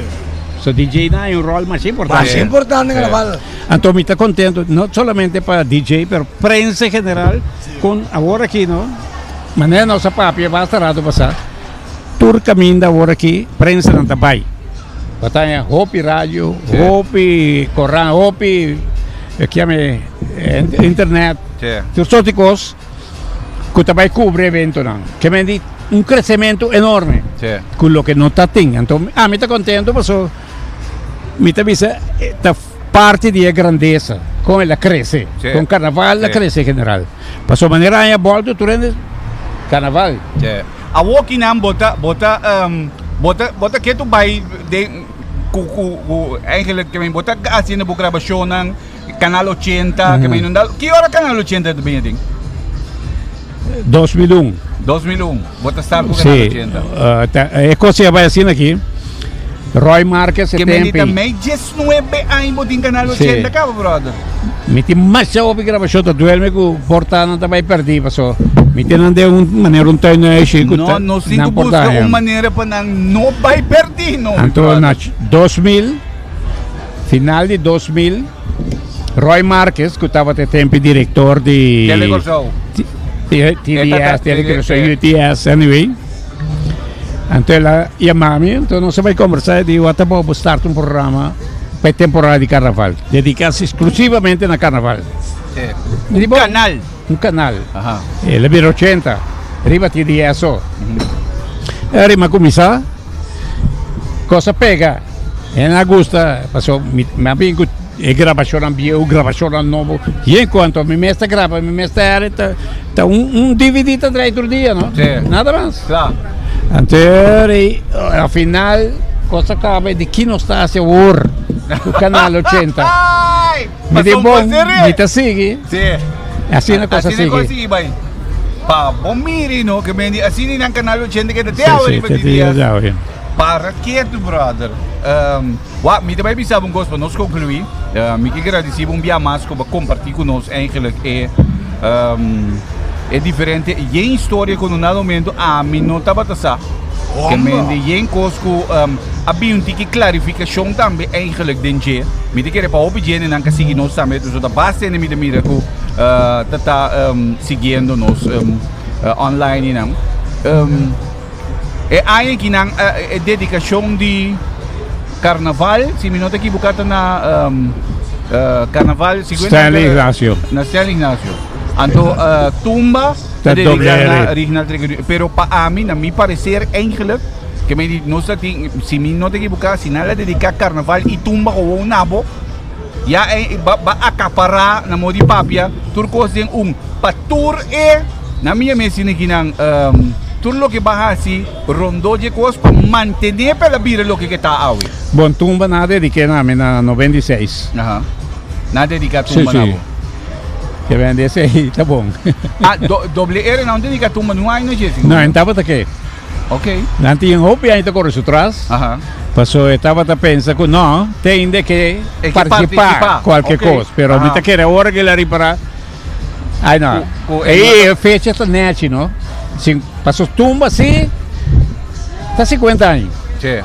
Speaker 2: So DJ nan hay un rol masha importante.
Speaker 3: Masha importante en carnaval.
Speaker 2: Anto mi ta contento no solamente pa DJ pero prensa en general con awor aki no manera nos a papia basta rato pasa tur caminda awor aki prensa nan ta bay. Bo ta haña hopi radio, hopi corant, hopi kiami internet, tur sorti cos. ku ta bai kubri eventonan. Ke men di un kresementu enorme ku loke no ta tin. Anto ami ta kontento paso mi ta bisa ta parti di e grandesa kon el a krese, kon karnaval a krese en general. Paso manera aña bòltu tur hende karnaval.
Speaker 1: Awor kinan bo ta bo ta bo ta bo ta ke tu bai den ku ku ku eigenlijk ke men bo ta hasiendo bo grabashonnan. Canal 80, que me inunda. Ki ora Canal 80 ta bini aden?
Speaker 2: 2001.
Speaker 1: 2001. Bo ta start ku Canal
Speaker 2: Sí.
Speaker 1: 80.
Speaker 2: Ta, e cosa ya bai asina aki. Roy Marquez e
Speaker 1: Que me
Speaker 2: tempi.
Speaker 1: ta mei 19 aña bo tin Canal
Speaker 2: Sí.
Speaker 1: 80 caba, brother.
Speaker 2: Mi tin masha hopi grabacion ta duelme ku porta nan ta bai perdi paso mi tin nan den un manera un tuinhuisje ku
Speaker 1: No,
Speaker 2: ta
Speaker 1: nos tin
Speaker 2: nan
Speaker 1: ku
Speaker 2: por
Speaker 1: busca
Speaker 2: daña.
Speaker 1: un manera pa nan no bai perdi, no, mi
Speaker 2: Anto
Speaker 1: brother.
Speaker 2: na 2000 Final di 2000, Roy Marquez, ku tabata e tempu direktor di
Speaker 1: Tele Kòrsou.
Speaker 2: TDS, Tele Kòrsou, UTS, anyway. Anto el a yama mi, anto nos a bai kombersá, e di, What about bo start un programa pa e temporada di karnaval, dediká eksklusivamente na karnaval.
Speaker 1: Un kanal.
Speaker 2: Un kanal. El a bira ochenta, riba TDS so. E rima kuminsá, kos a pega. E na gusta, paso mi a bin ku e grabashonnan bieu, grabashonnan nobo. I en kuanto mi mes ta graba, mi mes ta edit, ta un un DVD ta drai tur dia, no?
Speaker 1: Sí.
Speaker 2: Nada mas.
Speaker 1: Kla.
Speaker 2: Anto al final kos a kaba di ki nos ta hasi awor ku Kanal 80.
Speaker 1: Ai!
Speaker 2: Mi di
Speaker 1: Paso un
Speaker 2: bon,
Speaker 1: pasere.
Speaker 2: mi ta sigui.
Speaker 1: Sí.
Speaker 2: Asina kos a
Speaker 1: Asina kos
Speaker 2: sigui.
Speaker 1: sigui bai. Pa bo miri no, ke men di asina nan Kanal 80 ke ta te
Speaker 2: Sí,
Speaker 1: awe
Speaker 2: sí,
Speaker 1: riba
Speaker 2: te
Speaker 1: TDS.
Speaker 2: te awe.
Speaker 1: Para ketu brother. Um, wa, mi ta bai bisa bo un kos pa nos konkluí. Uh, mi ke gradisí bo un bia mas ku bo a kompartí ku nos eigenlijk e, um, e diferente yen historia ku no na momento ami no tabata sa. Ke men di yen kos ku um, a bin un tiki klarifikashon tambe eigenlijk den dje. Mi ta kere pa hopi djendenan ka sigui nos tambe, dus ta basta hende mi ta mira ku uh, ta ta um, siguiendo nos um, uh, online nan. Um, E aña aki nan e dedicacion di carnaval, si mi no ta equivoca ta na carnaval
Speaker 2: Stanley Ignacio.
Speaker 1: Na Stanley Ignacio. Anto tumba ta dedica na Rignald Tregerio. Pero pa ami, na mi parecer eigenlijk, ke mi di nos ta tin, si mi no ta equivoca, si nan la dedica carnaval y tumba gewoon na bo, ya e ba ba acapara na modo di papia tur cos den un. Pa tur e. Na mi a mester aki nan tur loke ba hasi rondó dje kos pa mantené pa el a bira loke ke ta awe.
Speaker 2: Bon tumba nan a dediké na mi na 96.
Speaker 1: Aha. Nan a dediká tumba na bo.
Speaker 2: Ke bende esei ta bon.
Speaker 1: Ah, do, doble R nan dediká tumba nu aña no dje?
Speaker 2: No, en tabata ke.
Speaker 1: Ok.
Speaker 2: Nan tin hopi aña ta kore su tras.
Speaker 1: Aha.
Speaker 2: Paso e tabata pensa ku no, tin de ke
Speaker 1: E ke
Speaker 2: partisipá
Speaker 1: partisipá.
Speaker 2: kualke
Speaker 1: Ok.
Speaker 2: kos. Pero mi
Speaker 1: Aha.
Speaker 2: ta kere ora ke el a ripará, ai no.
Speaker 1: Ku- ku e
Speaker 2: Ei
Speaker 1: no ta-
Speaker 2: e fecha ta nechi no. Sin, paso tumba si ta 50 aña.
Speaker 1: Sí.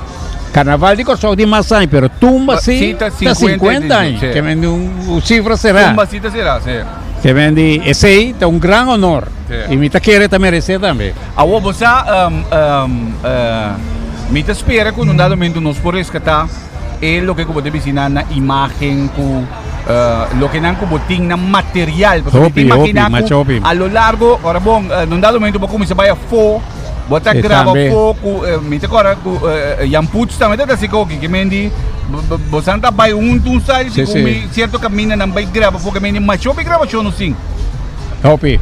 Speaker 2: Carnaval di Kòrsou tin mas aña, pero tumba
Speaker 1: Ba-
Speaker 2: si
Speaker 1: sí ta
Speaker 2: ta
Speaker 1: 50
Speaker 2: 50 aña.
Speaker 1: sí.
Speaker 2: Ke men di un, un sifra será.
Speaker 1: Tumba si ta será, sí.
Speaker 2: Ke men di esei ta un gran honor.
Speaker 1: Sí.
Speaker 2: I mi ta kere ta meresé tambe.
Speaker 1: Awor bo sa, um, um, eh, mi ta spera ku en un dado momento nos por reskatá e loke ku bo ta bisina na imágen ku eh, loke nan ku bo tin na material. Pasobra mi ta
Speaker 2: Hopi, hopi,
Speaker 1: imaginá ku
Speaker 2: masha hopi.
Speaker 1: a lo largo, ora bon, eh, en un dado momento bo kuminsá bai afó, bo ta
Speaker 2: E
Speaker 1: graba
Speaker 2: tambe.
Speaker 1: afó ku eh, mi ta kòrda ku eh, Jan Putz tambe ta hasi koki, ke men di bo- bo- bosan ta bai huntu un style,
Speaker 2: Sí,
Speaker 1: ku
Speaker 2: sí.
Speaker 1: mi sierto kaminda nan bai graba afó, ke men di masha hopi grabashon nos tin.
Speaker 2: Hopi.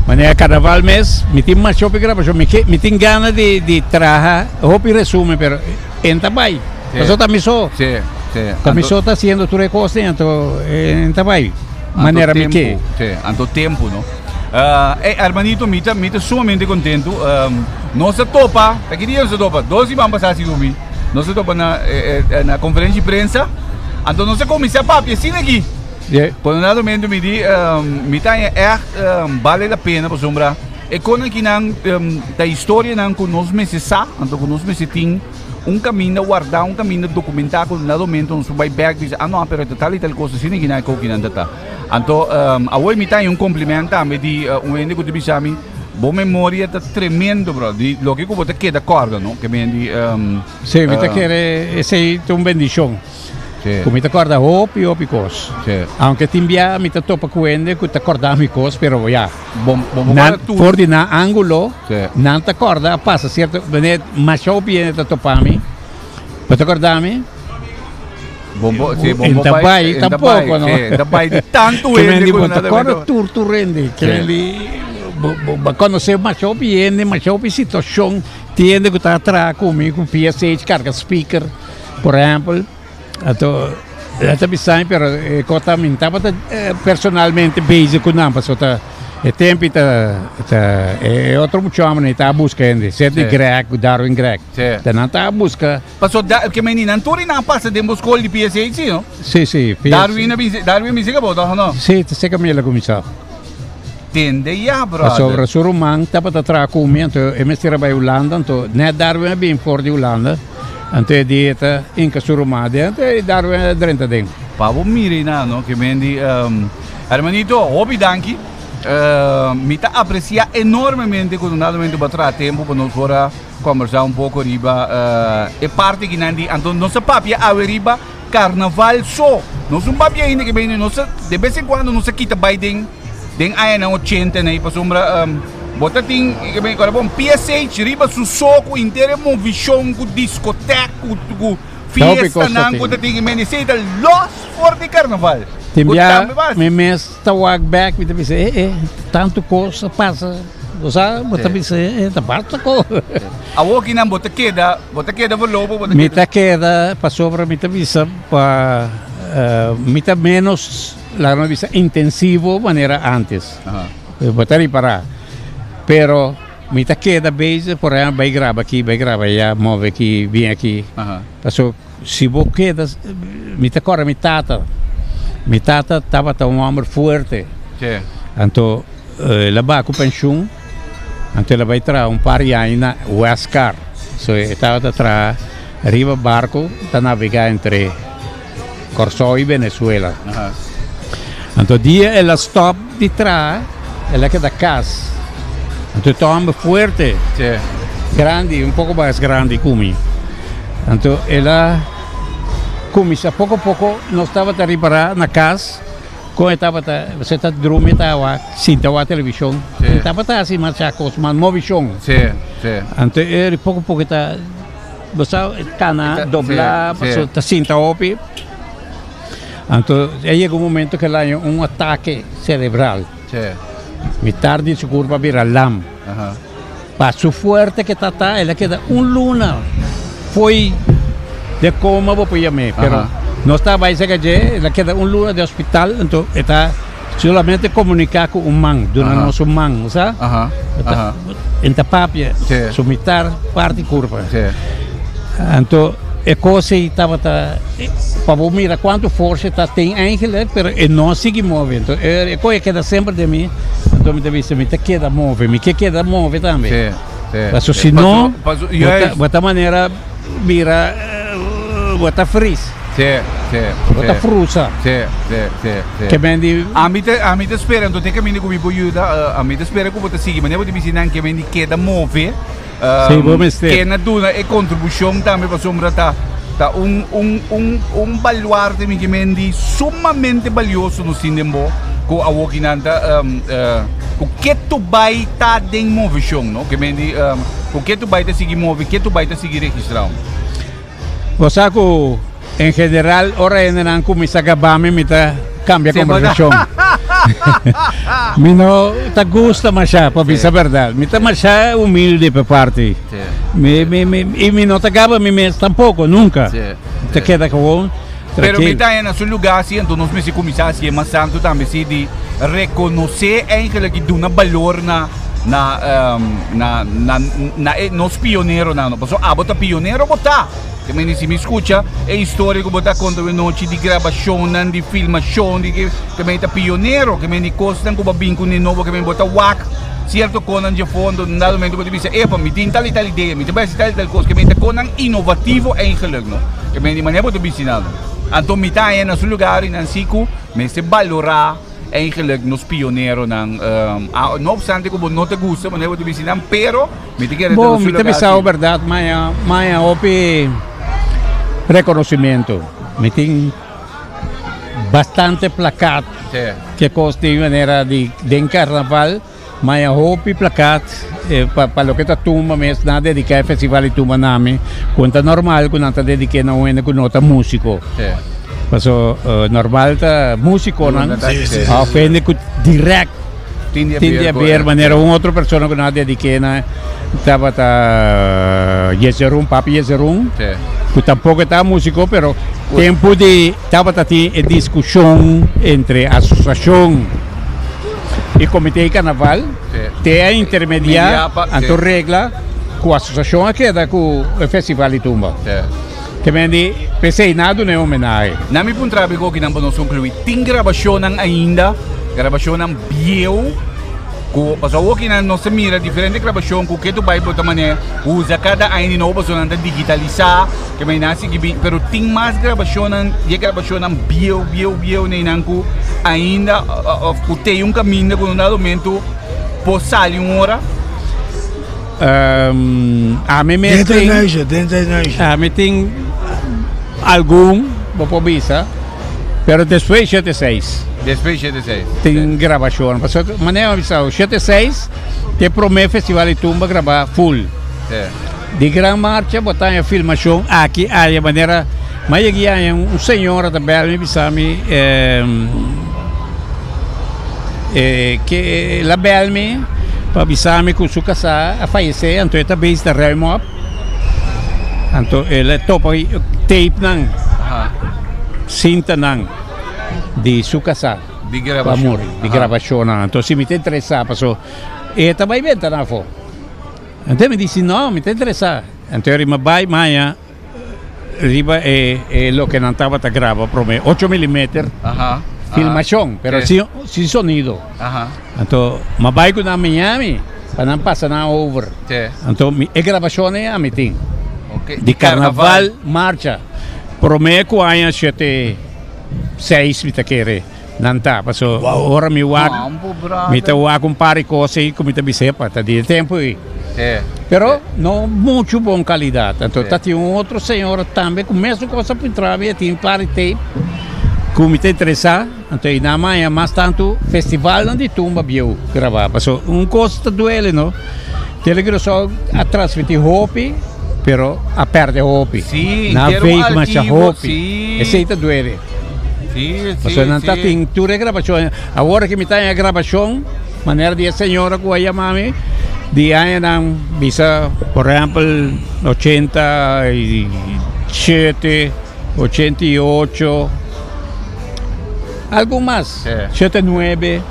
Speaker 2: Manera carnaval mes, mi tin masha hopi grabacion. Mi ke, mi tin gana di, di traha hopi resumen, pero en ta bai.
Speaker 1: Sí.
Speaker 2: Paso ta mi so.
Speaker 1: Sí, sí.
Speaker 2: Ta mi
Speaker 1: Anto-
Speaker 2: so ta haciendo tur e cos den, anto en ta bai.
Speaker 1: Anto
Speaker 2: Manera mi
Speaker 1: tempo,
Speaker 2: ke.
Speaker 1: Sí, anto tempo, no? Uh, hey, hermanito, mi ta, mi ta sumamente contento. Um, nos a topa, ta ki dia nos a topa? Dos siman pasá sigur mi. Nos a topa na, eh, eh, na conferencia di prensa. Anto nos a kuminsá papia asina aki. Por un dado momento mi di, mi ta haña ègt bale la pena pasobra e konan kinan ta historianan ku nos mester sa, anto ku nos mester tin un kaminda wardá, un kaminda dokumentá ku un dado momento nos por bai bèk bisa, ah no, pero ta tal i tal kos asina kinan e kokinan ta ta. Anto awor mi ta haña un kompliment tambe di un hende ku ta bisa mi, bo memoria ta tremendo bro, di loke ku bo ta keda kòrda no, ke men di.
Speaker 2: Sí, mi ta kere esei ta un bendishon.
Speaker 1: Sí.
Speaker 2: Ku mi ta kòrda hopi, hopi kos.
Speaker 1: Sí.
Speaker 2: Aunke tin bia mi ta topa ku hende ku ta kòrda mi kos, pero ya.
Speaker 1: Bo, bo, bo
Speaker 2: Nan,
Speaker 1: kòrda tur.
Speaker 2: for di nan ángulo,
Speaker 1: Sí.
Speaker 2: nan ta kòrda a pasa sierto, wanneer masha hopi hende ta topa mi, bo ta kòrda mi?
Speaker 1: Bo, bo, sí, bo,
Speaker 2: En
Speaker 1: bo
Speaker 2: ta bai
Speaker 1: en ta
Speaker 2: tampoco,
Speaker 1: bai,
Speaker 2: no?
Speaker 1: Sí, en ta bai di tantu
Speaker 2: Ke
Speaker 1: hende
Speaker 2: men di
Speaker 1: ku
Speaker 2: bo
Speaker 1: nan
Speaker 2: ta
Speaker 1: ta
Speaker 2: kòrda
Speaker 1: bai.
Speaker 2: tur tur hende. Ke
Speaker 1: Sí.
Speaker 2: men di bo, bo, bo konosé masha hopi hende, masha hopi situashon. Tin hende ku ta traha ku mi ku PSH karga speaker. Por ehempel, anto e ta bisa mi pero e kos ta mi tabata personalmente bezig ku nan pasobra ta e tempo ta ta e otro mucha homber ta buska hende Sidney
Speaker 1: Sí.
Speaker 2: Gregg ku Darwin Gregg
Speaker 1: Sí.
Speaker 2: ta nan ta buska
Speaker 1: Pasobra da ke meni nan tur i nan a pasa den bo skol di PSH si no?
Speaker 2: si si PS
Speaker 1: Darwin a bin Darwin a bin seka bo toch no?
Speaker 2: si ta seka mi el a kuminsá.
Speaker 1: Tende ya brother.
Speaker 2: Pasobra su ruman tabata traha ku mi anto e mester a bai Hulanda anto net Darwin a bin for di Hulanda. Anto e di e ta hinka su ruman aden, anto e Darwin a drenta aden.
Speaker 1: Pa bo mira einan no, ke men di, Hermanito, hopi danki. Mi ta aprecia enormemente ku un dado momento bo a traha tempu pa nos por a kombersá un poko riba e parti kinan di, anto nos a papia awe riba karnaval so. Nos no papia ainda ke men nos a, de bes en kuando nos a kita bai den den añanan ochenta nei pasobra bo ta tin ora bon PSH riba su so ku henter e movishon ku diskotek ku ku fiestanan ku ta tin i esei ta los for di karnaval.
Speaker 2: Tin bia mi mes ta wak bek mi ta bisa e e tantu kos a pasa bo sa bo ta bisa e e ta basta ko.
Speaker 1: Awor kinan bo ta keda bo ta keda voorlopig bo ta keda.
Speaker 2: Mi ta keda pasobra mi ta bisa pa mi ta menos. Laga nos bisa intensivo manera antes. Bo ta ripará. Pero mi ta keda bezig, por ehempel, bai graba aki, bai graba allá, move aki, bin aki. Paso si bo keda, mi ta kòrda mi tata. Mi tata tabata un hòmber fuerte. Anto el a baha ku penshun, anto el a bai traha un par di aña na Westcar. So e tabata traha riba barko ta navegá entre. Kòrsou i Venezuela. Anto dia el a stòp di traha, el a keda kas. Anto e ta hòmber fuerte, grandi, un poko mas grandi ku mi. Anto el a kuminsá poko poko nos tabata ripará na kas kon e tabata, pasobra e ta drumi e ta wak, sinta wak televishon. E tabata hasi masha kos, mas movishon. Anto e poko poko e ta. Bo sa cana dobla paso ta sinta hopi. Anto a yega un momento ke el a haña un atake cerebral. Mitar di su curpa a bira lam. Pa su fuerte ke ta ta el a keda un luna fo'i. De coma bo por yam'é, pero nos ta bai cerca dje, el a keda un luna den hospital, anto e ta solamente comunica cu un man, duna nos un man, bo sa? E ta papia, su mitar parti curpa. Anto e cos ei tabata, pa bo mira cuanto forsa e ta tin eigenlijk, pero e no a sigui move. Anto e cos a keda semper den mi, anto mi ta bisa mi ta keda move, mi ke keda move tambe. Paso si no, bo ta manera bira, bo ta fris. Bo ta frusa. Ke men di.
Speaker 1: Ami ta, ami ta spera, anto te kaminda ku mi por yuda, ami ta spera ku bo ta sigui manera bo ta bisa nan ke men di keda move.
Speaker 2: Sí, bo mester.
Speaker 1: Ken a duna e kontribushon tambe pasobra ta ta un un un un baluarte mi ke men di sumamente balioso nos tin den bo ku awokinan ta ku ketu bai ta den moveshon no ke men di ku ketu bai ta sigui move ketu bai ta sigui registrá.
Speaker 2: Bo sa ku en general ora hendenan kuminsá gaba mi, mi ta kambia kombersashon. Mi no ta gusta mashá, pa bisa bèrdat. Mi ta mashá humilde pa parti. Mi, mi, mi, i mi no ta gaba mi mes tampoko, nunka. Mi ta keda gewoon
Speaker 1: Pero mi
Speaker 2: trankil.
Speaker 1: ta na su lugá si, anto nos mester kuminsá hasié mas tantu tambe si di rekonosé eigenlijk i duna balor na na na na na e nos pioneronan no. Pasobra abo ta pionero bo ta. Te mende si mi skucha e historia ku bo ta konta awe nochi di grabashonnan, di filmashon, di ke, te mende ta pionero, ke mende kosnan ku bo a bin kuné nobo, ke mende bo ta wak sierto konan dje fondo, un dado momento bo ta bisa, epa, mi tin tal i tal idea, mi ta bai hasi tal i tal kos, ke mende ta konan inovativo eigenlijk no. Ke mende di manera bo ta bisti nan. Anto mi ta haña na su lugar i nan si ku mester balorá. Eigenlijk nos pioneronan, no obstante ku bo no ta gusta manera bo ta bisti nan, pero mi ta kere ta
Speaker 2: Bo,
Speaker 1: na su
Speaker 2: mi ta
Speaker 1: lugar
Speaker 2: bisa
Speaker 1: si.
Speaker 2: berdad, maya, maya hopi reconocimiento. Mi tin bastante plakat
Speaker 1: Sí.
Speaker 2: ke kos di manera di den carnaval, maya hopi plakat eh, pa, pa loke ta tumba mes, nan a dedica e festival di tumba na mi, ku ta normal ku nan ta dedike na un hende ku no ta musico.
Speaker 1: Sí.
Speaker 2: Paso eh, normal ta musiconan
Speaker 1: Sí, sí, sí,
Speaker 2: of hende ku direct
Speaker 1: Tin di
Speaker 2: tin di
Speaker 1: haber
Speaker 2: haber manera un otro persona ku nan a dedike na tabata Jezerun, papi Jezerun,
Speaker 1: Sí.
Speaker 2: ku tampoko ta musico pero tempu di tabata tin e diskushon entre asosiashon i komite di karnaval
Speaker 1: Sí.
Speaker 2: te a intermediá
Speaker 1: Mediá pa-
Speaker 2: anto
Speaker 1: sí.
Speaker 2: regla ku asosiashon a keda ku e festival di tumba.
Speaker 1: Sí.
Speaker 2: Te men di, p'esei nan a duna e homenahe.
Speaker 1: Nan mi puntra bo kokinan pa nos konkluí. Tin grabashonnan ainda, grabashonnan bieu, ku pasobra awokinan nos ta mira diferente grabashon ku ke tu bai bo ta manera usa kada aña di nobo pasobra nan ta digitalisá, ke men nan a sigui bin, pero tin mas grabashonnan di e grabashonnan bieu bieu bieu neinan ku ainda òf ku tei un kaminda ku un dado momento por sali un ora.
Speaker 2: Ami mes
Speaker 3: Dentro
Speaker 2: tin,
Speaker 3: neusje, dentro neusje.
Speaker 2: ami tin algun, bo por bisa, pero despues shete seis.
Speaker 1: Despues shete seis.
Speaker 2: Tin grabashon. Pasobra manera mi a bisa, shete seis te prome festival di tumba graba full. Di gran marcha bo ta haña filmashon aki aya manera mi a yega haña un señora ta bel mi bisa mi ke el a bel mi pa bisa mi ku su kasá a fayesé anto e ta bezig ta ruim op anto el a topa tape nan sintanan di su kasá ku a muri di grabashonnan anto si mi ta interesá paso e ta bai benta nan afó. Anto mi dici, no, mi ta interesá. Anto e rima bai maña riba e e loke nan tabata graba prome, ocho milimeter filmashon, pero sin sin sonido. Anto mi a bai ku nan Miami pa nan pasa nan over. Anto mi e grabashon ei ami tin di karnaval marcha prome ku aña shete seis mi ta kere. Nan ta, paso ora mi wak, mi ta wak un par di kos ei ku mi ta bisa, epa, ta di e tempu ei. Pero no muchu bon kalidat. Anto ta tin un otro señora tambe ku mesun kos a puntra mi, e tin un par di tape ku mi ta interesá. Anto ei nan maña mas tantu festivalnan di tumba bieu grabá. Paso un kos ta duele no, Tele Curaçao a transmití hopi, pero a pèrdè hopi. Nan a veeg masha hopi. Esei ta duele. Pasobra nan ta tin tur e grabashon. Awor ki mi ta haña grabashon, manera di e señora ku a yama mi, di añanan bisa por ehèmpel ochenta i 7, 88, algun mas, 7, 9,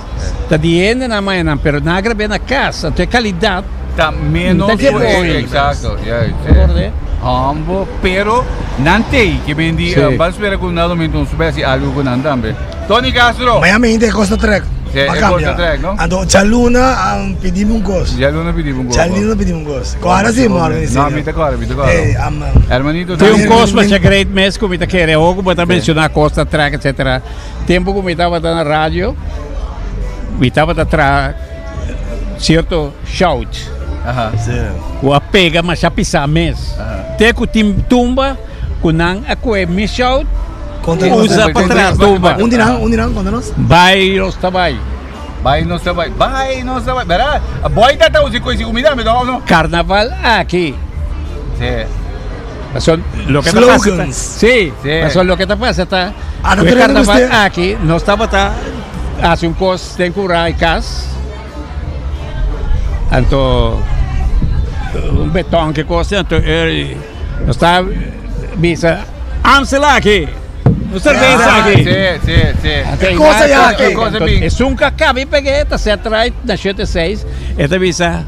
Speaker 2: ta di hendenan mañana, pero nan a grab'é na kas, anto e kalidat
Speaker 1: Ta menos
Speaker 2: ta dje bon.
Speaker 1: Exacto, juist.
Speaker 2: Rekord'é?
Speaker 1: Hombo, pero nan tei, ke men di, ban spera ku na momento nos por hasi algo ku nan tambe. Tony Castro!
Speaker 3: Mañana mi hende e Costa Trek.
Speaker 1: Sí, e Costa Trek, no?
Speaker 3: Anto djaluna a pidi mi un kos.
Speaker 1: Djaluna pidi bo un kos.
Speaker 3: Djaluna pidi mi un kos. Kòrda si Morgan
Speaker 1: No, mi ta kòrda, mi ta kòrda.
Speaker 3: Ey, am.
Speaker 1: Hermanito,
Speaker 2: Tin un kos masha great mes ku mi ta kere awor ku bo ta menshoná Costa Trek etcetera. Tempu ku mi tabata na radio, mi tabata traha sierto shout ku a pega masha pisá mes. Te ku tin tumba ku nan a kohe mi shout usa pa traha tumba.
Speaker 3: Un di nan, un di nan, konta nos.
Speaker 2: Bai nos ta bai.
Speaker 1: Bai nos ta bai, bai nos ta bai. Bera, boy ta ta usa koisi kumida, mi ta no.
Speaker 2: Karnaval aki.
Speaker 1: Sí.
Speaker 2: Paso loke ta pasa ta,
Speaker 3: Slogans.
Speaker 2: sí,
Speaker 1: Sí.
Speaker 2: paso loke ta pasa ta,
Speaker 3: Ah,
Speaker 2: ku e
Speaker 3: ta
Speaker 2: karnaval
Speaker 3: usted.
Speaker 2: aki nos tabata hasi un kos den kura i kas. Anto un beton ke kos anto e nos ta bisa Amstel aki, un serbesa
Speaker 1: Ah,
Speaker 2: aki.
Speaker 1: sí, sí, sí.
Speaker 2: Anto
Speaker 3: E cosa ya aki.
Speaker 1: E cosa bin.
Speaker 2: Esun ka kaba i peg'é ta set right na shete seis e ta bisa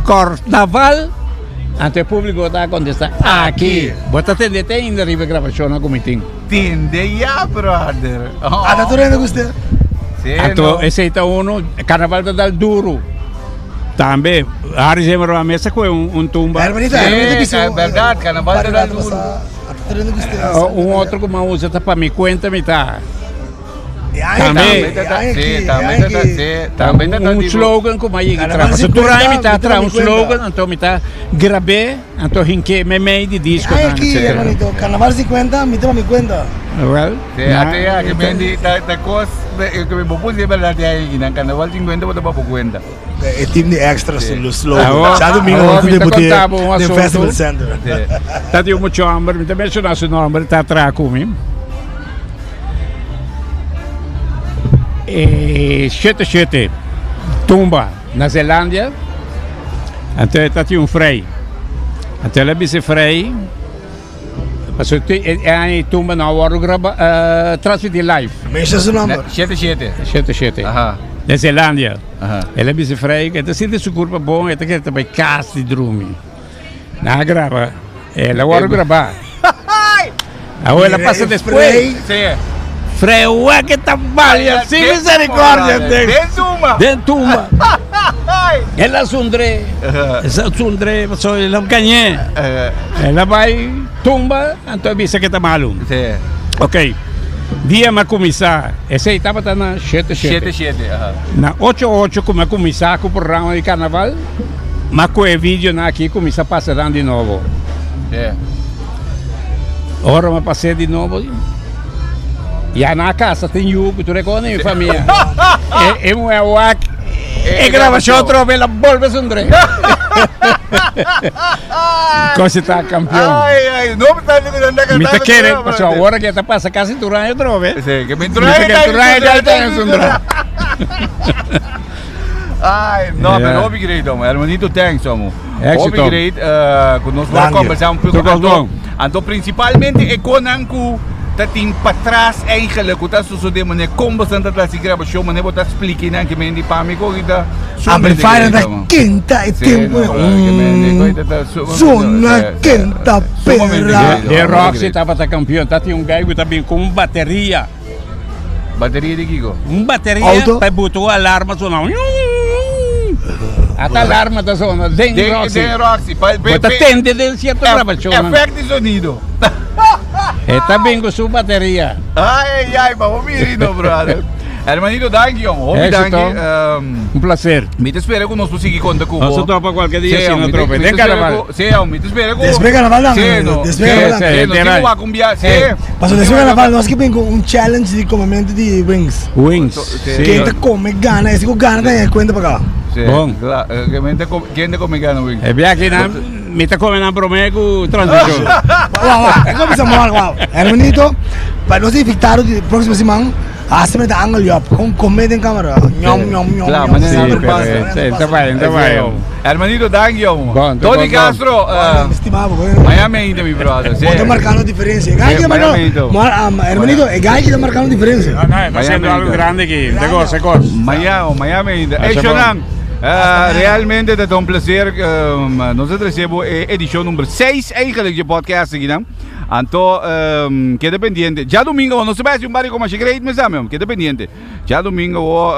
Speaker 2: Karnaval. Anto e públiko ta kontestá, Aki! Bo ta tende te ainda riba e grabashonnan ku mi tin.
Speaker 1: Tende ya, brother.
Speaker 3: Oh. Ata tur hende gusta.
Speaker 1: Sí,
Speaker 2: Anto
Speaker 1: no.
Speaker 2: esei ta uno, karnaval ta dal duru. Tambe, Harry Zimmerman mes a kohe un, un tumba.
Speaker 3: Hermanito,
Speaker 1: Sí,
Speaker 3: hermanito bisa.
Speaker 1: es verdad, carnaval ta dal duro.
Speaker 3: Ata tur hende gusta.
Speaker 2: Un otro ku mi a usa ta pa mi kuenta mi ta.
Speaker 1: Tambe. Sí, tambe ta sí, tambe ta
Speaker 2: Un slogan ku mi a yega traha. Pasobra tur aña mi ta traha un slogan, anto mi ta grab'é, anto hink'é meimei di diskonan,
Speaker 3: Aki,
Speaker 2: etcetera.
Speaker 3: hermanito, carnaval 50, mi ta pa mi kuenta.
Speaker 2: Wel,
Speaker 1: Sí, ate ya, ke men di, ta, ta kos, ke bo puse e berdad ya aki nan, carnaval 50 bo ta pa bo kuenta.
Speaker 3: E team di extra
Speaker 1: Sí.
Speaker 3: su lo slogan.
Speaker 2: Awor-
Speaker 3: Djadomingo
Speaker 2: awor
Speaker 3: nos
Speaker 2: mi ta
Speaker 3: debuté
Speaker 2: konta bo un
Speaker 3: den
Speaker 2: asuntu.
Speaker 3: Festival Center.
Speaker 1: Sí.
Speaker 2: Ta di un mucho homber, mi ta menshoná su nomber, ta traha ku mi. E shete shete tumba na Zelandia, anto e ta tin un frei. Anto el a bisa e frei, pasobra e aña e tumba no a wòrdu graba, transmití live.
Speaker 3: Mensha su nomber.
Speaker 1: Shete shete.
Speaker 2: Shete shete.
Speaker 1: Aha.
Speaker 2: Na Zelandia.
Speaker 1: Aha.
Speaker 2: El a bisa e frei ku e ta sinti su kurpa bon, e ta kere ta bai kas di drumi. Nan a graba, el a wòrdu grabá. Awor el a pasa despues.
Speaker 1: Sí.
Speaker 2: Freua que ta balia sin misericordia.
Speaker 1: Den tumba.
Speaker 2: Den tumba. El a sundré. El a sundré, paso el a gañé. El a bai tumba, anto a bisa que ta malu.
Speaker 1: Sí.
Speaker 2: Ok. Dia m'a kuminsá, esei tabata na shete shete.
Speaker 1: Shete shete, aha.
Speaker 2: Na ocho ocho ku m'a kuminsá ku programa di karnaval, m'a kohe videonan aki kuminsá pasa nan di nobo.
Speaker 1: Sí.
Speaker 2: Ora m'a pas'é di nobo, ya na kasa tin yu ku tur e kos na mi famia. E e muhé a wak e grabashon atrobe, el a bolbe sundré. Kosi ta kampion.
Speaker 1: Ai, ai, no ta
Speaker 2: Mi ta kere, pasobra awor ke ta pasa kasi tur aña atrobe.
Speaker 1: Sí, ke mi
Speaker 2: Mi ta kere tur aña ya ta sundré.
Speaker 1: Ai, no,
Speaker 2: Yeah.
Speaker 1: pero hopi great, homo. Hermanito, thanks, homo.
Speaker 2: Éxito.
Speaker 1: Hopi great, eh, ku nos por
Speaker 3: Dank je.
Speaker 1: conversa un poco.
Speaker 2: Tur kos
Speaker 1: Anto,
Speaker 2: bon.
Speaker 1: anto principalmente e konan ku ta tin patras eigenlijk, ku ta sucede mane kon bosan ta trasi grabacion, mane bo ta spliki nan ke men di pa mi ko kita sumamente
Speaker 3: Amplifier
Speaker 1: great,
Speaker 3: ta
Speaker 1: homo.
Speaker 3: kenta e
Speaker 1: Sí,
Speaker 3: tempo.
Speaker 1: no, bro, ke men di ko ita ta su-
Speaker 3: Zona
Speaker 1: sí, sí,
Speaker 3: kenta
Speaker 1: sumamente
Speaker 3: perra.
Speaker 1: great,
Speaker 2: De
Speaker 1: homo,
Speaker 2: Roxy
Speaker 1: great.
Speaker 2: tabata kampion, ta tin un guy ku ta bin ku un bateria.
Speaker 1: Bateria di kiko?
Speaker 2: Un bateria
Speaker 3: Auto?
Speaker 2: pa buta un alarma sona. Ata alarma ta sona den
Speaker 1: Den,
Speaker 2: Roxy.
Speaker 1: den Roxy. Pa,
Speaker 2: Bo ta tende den cierto grabacion.
Speaker 1: Efect di sonido.
Speaker 2: E ta bin cu su bateria.
Speaker 1: Ay, ay, ay, pa bo miri no, brother. Hermanito, danki, jong. Hopi
Speaker 2: Éxito.
Speaker 1: danki. Um,
Speaker 2: Un placer.
Speaker 1: mi te espera ku nos por sigui konta ku bo.
Speaker 2: Nos topa cualquier dia
Speaker 1: Sí,
Speaker 2: si no
Speaker 1: mi te-
Speaker 2: trope.
Speaker 1: mi
Speaker 2: Den
Speaker 1: te espera
Speaker 2: carnaval.
Speaker 1: ku- Sí, jong, mi te espera ku.
Speaker 3: Después carnaval dan,
Speaker 1: Sí,
Speaker 3: hermanito.
Speaker 1: no.
Speaker 3: Después
Speaker 1: Sí,
Speaker 3: carnaval.
Speaker 1: sí, nos
Speaker 2: Sí,
Speaker 1: tin ku wak un bia. Sí.
Speaker 2: Eh.
Speaker 3: Paso después carnaval nos que bin con un challenge di comemento di wings.
Speaker 2: Wings.
Speaker 1: Sí.
Speaker 2: Sí.
Speaker 3: Ken ta come gana, ese ku gana ta cuenta pa acá.
Speaker 1: Sí.
Speaker 2: Bon.
Speaker 1: Kla- eh, ken ta come- ken ta come gana wings?
Speaker 2: E biaha nan mi ta come nan prome ku transmisión.
Speaker 3: Wauw, wauw. Ek kom bisa morgen, wauw. Hermanito, pa nos infectado di próximo semana. Hasta mi ta angel yop, kon come den camera. Ñom ñom ñom.
Speaker 1: Claro,
Speaker 3: ñom.
Speaker 1: manera
Speaker 2: Sí,
Speaker 1: nan
Speaker 2: pero
Speaker 1: pasa.
Speaker 2: eh, ta bai, ta bai.
Speaker 1: Hermanito, dank je, jongen.
Speaker 2: Bon,
Speaker 1: Tony
Speaker 2: bon, bon.
Speaker 1: Castro,
Speaker 3: Mi stima bo.
Speaker 1: Miami ainda, mi brother. Sí.
Speaker 3: Bo ta marcando diferencia. E gai
Speaker 1: Sí,
Speaker 3: ta marcando.
Speaker 1: Miami ainda.
Speaker 3: Mar, um, hermanito, e gai ta marcando diferencia.
Speaker 2: No, no, está haciendo algo grande aquí. De gozo, de gozo.
Speaker 1: Miami, Miami ainda. Hey,
Speaker 2: Asha, bon.
Speaker 1: Shonan, realmente het is un placer. Nos recebo edicion nummer 6 eigenlijk, je podcast aki, no? Anto, keda pendiente. Djadomingo nos ta bai hasi un bariko masha great mes tambe, hombre. Keda pendiente. Djadomingo bo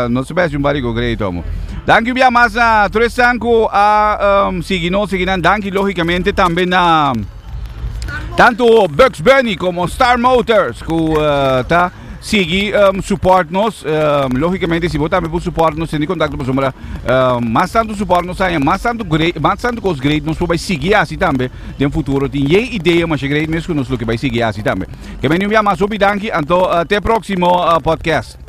Speaker 1: nos ta bai hasi un bariko great, hombre. Danki bia mas na tur esnan ku a sigui nos, sigui nan. Danki logicamente tambe na tanto Bugs Bunny como Star Motors ku ta Sigui support nos, logicamente si bo tambe por support nos tene contacto pasobra mas tanto support nos haña mas tanto great mas tanto cos great nos por bay sigui haci tambe den futuro tin yey idea masha great mes cu nos loke bay sigui haci tambe. Ke meni un bia mas hopi danki anto te proximo podcast.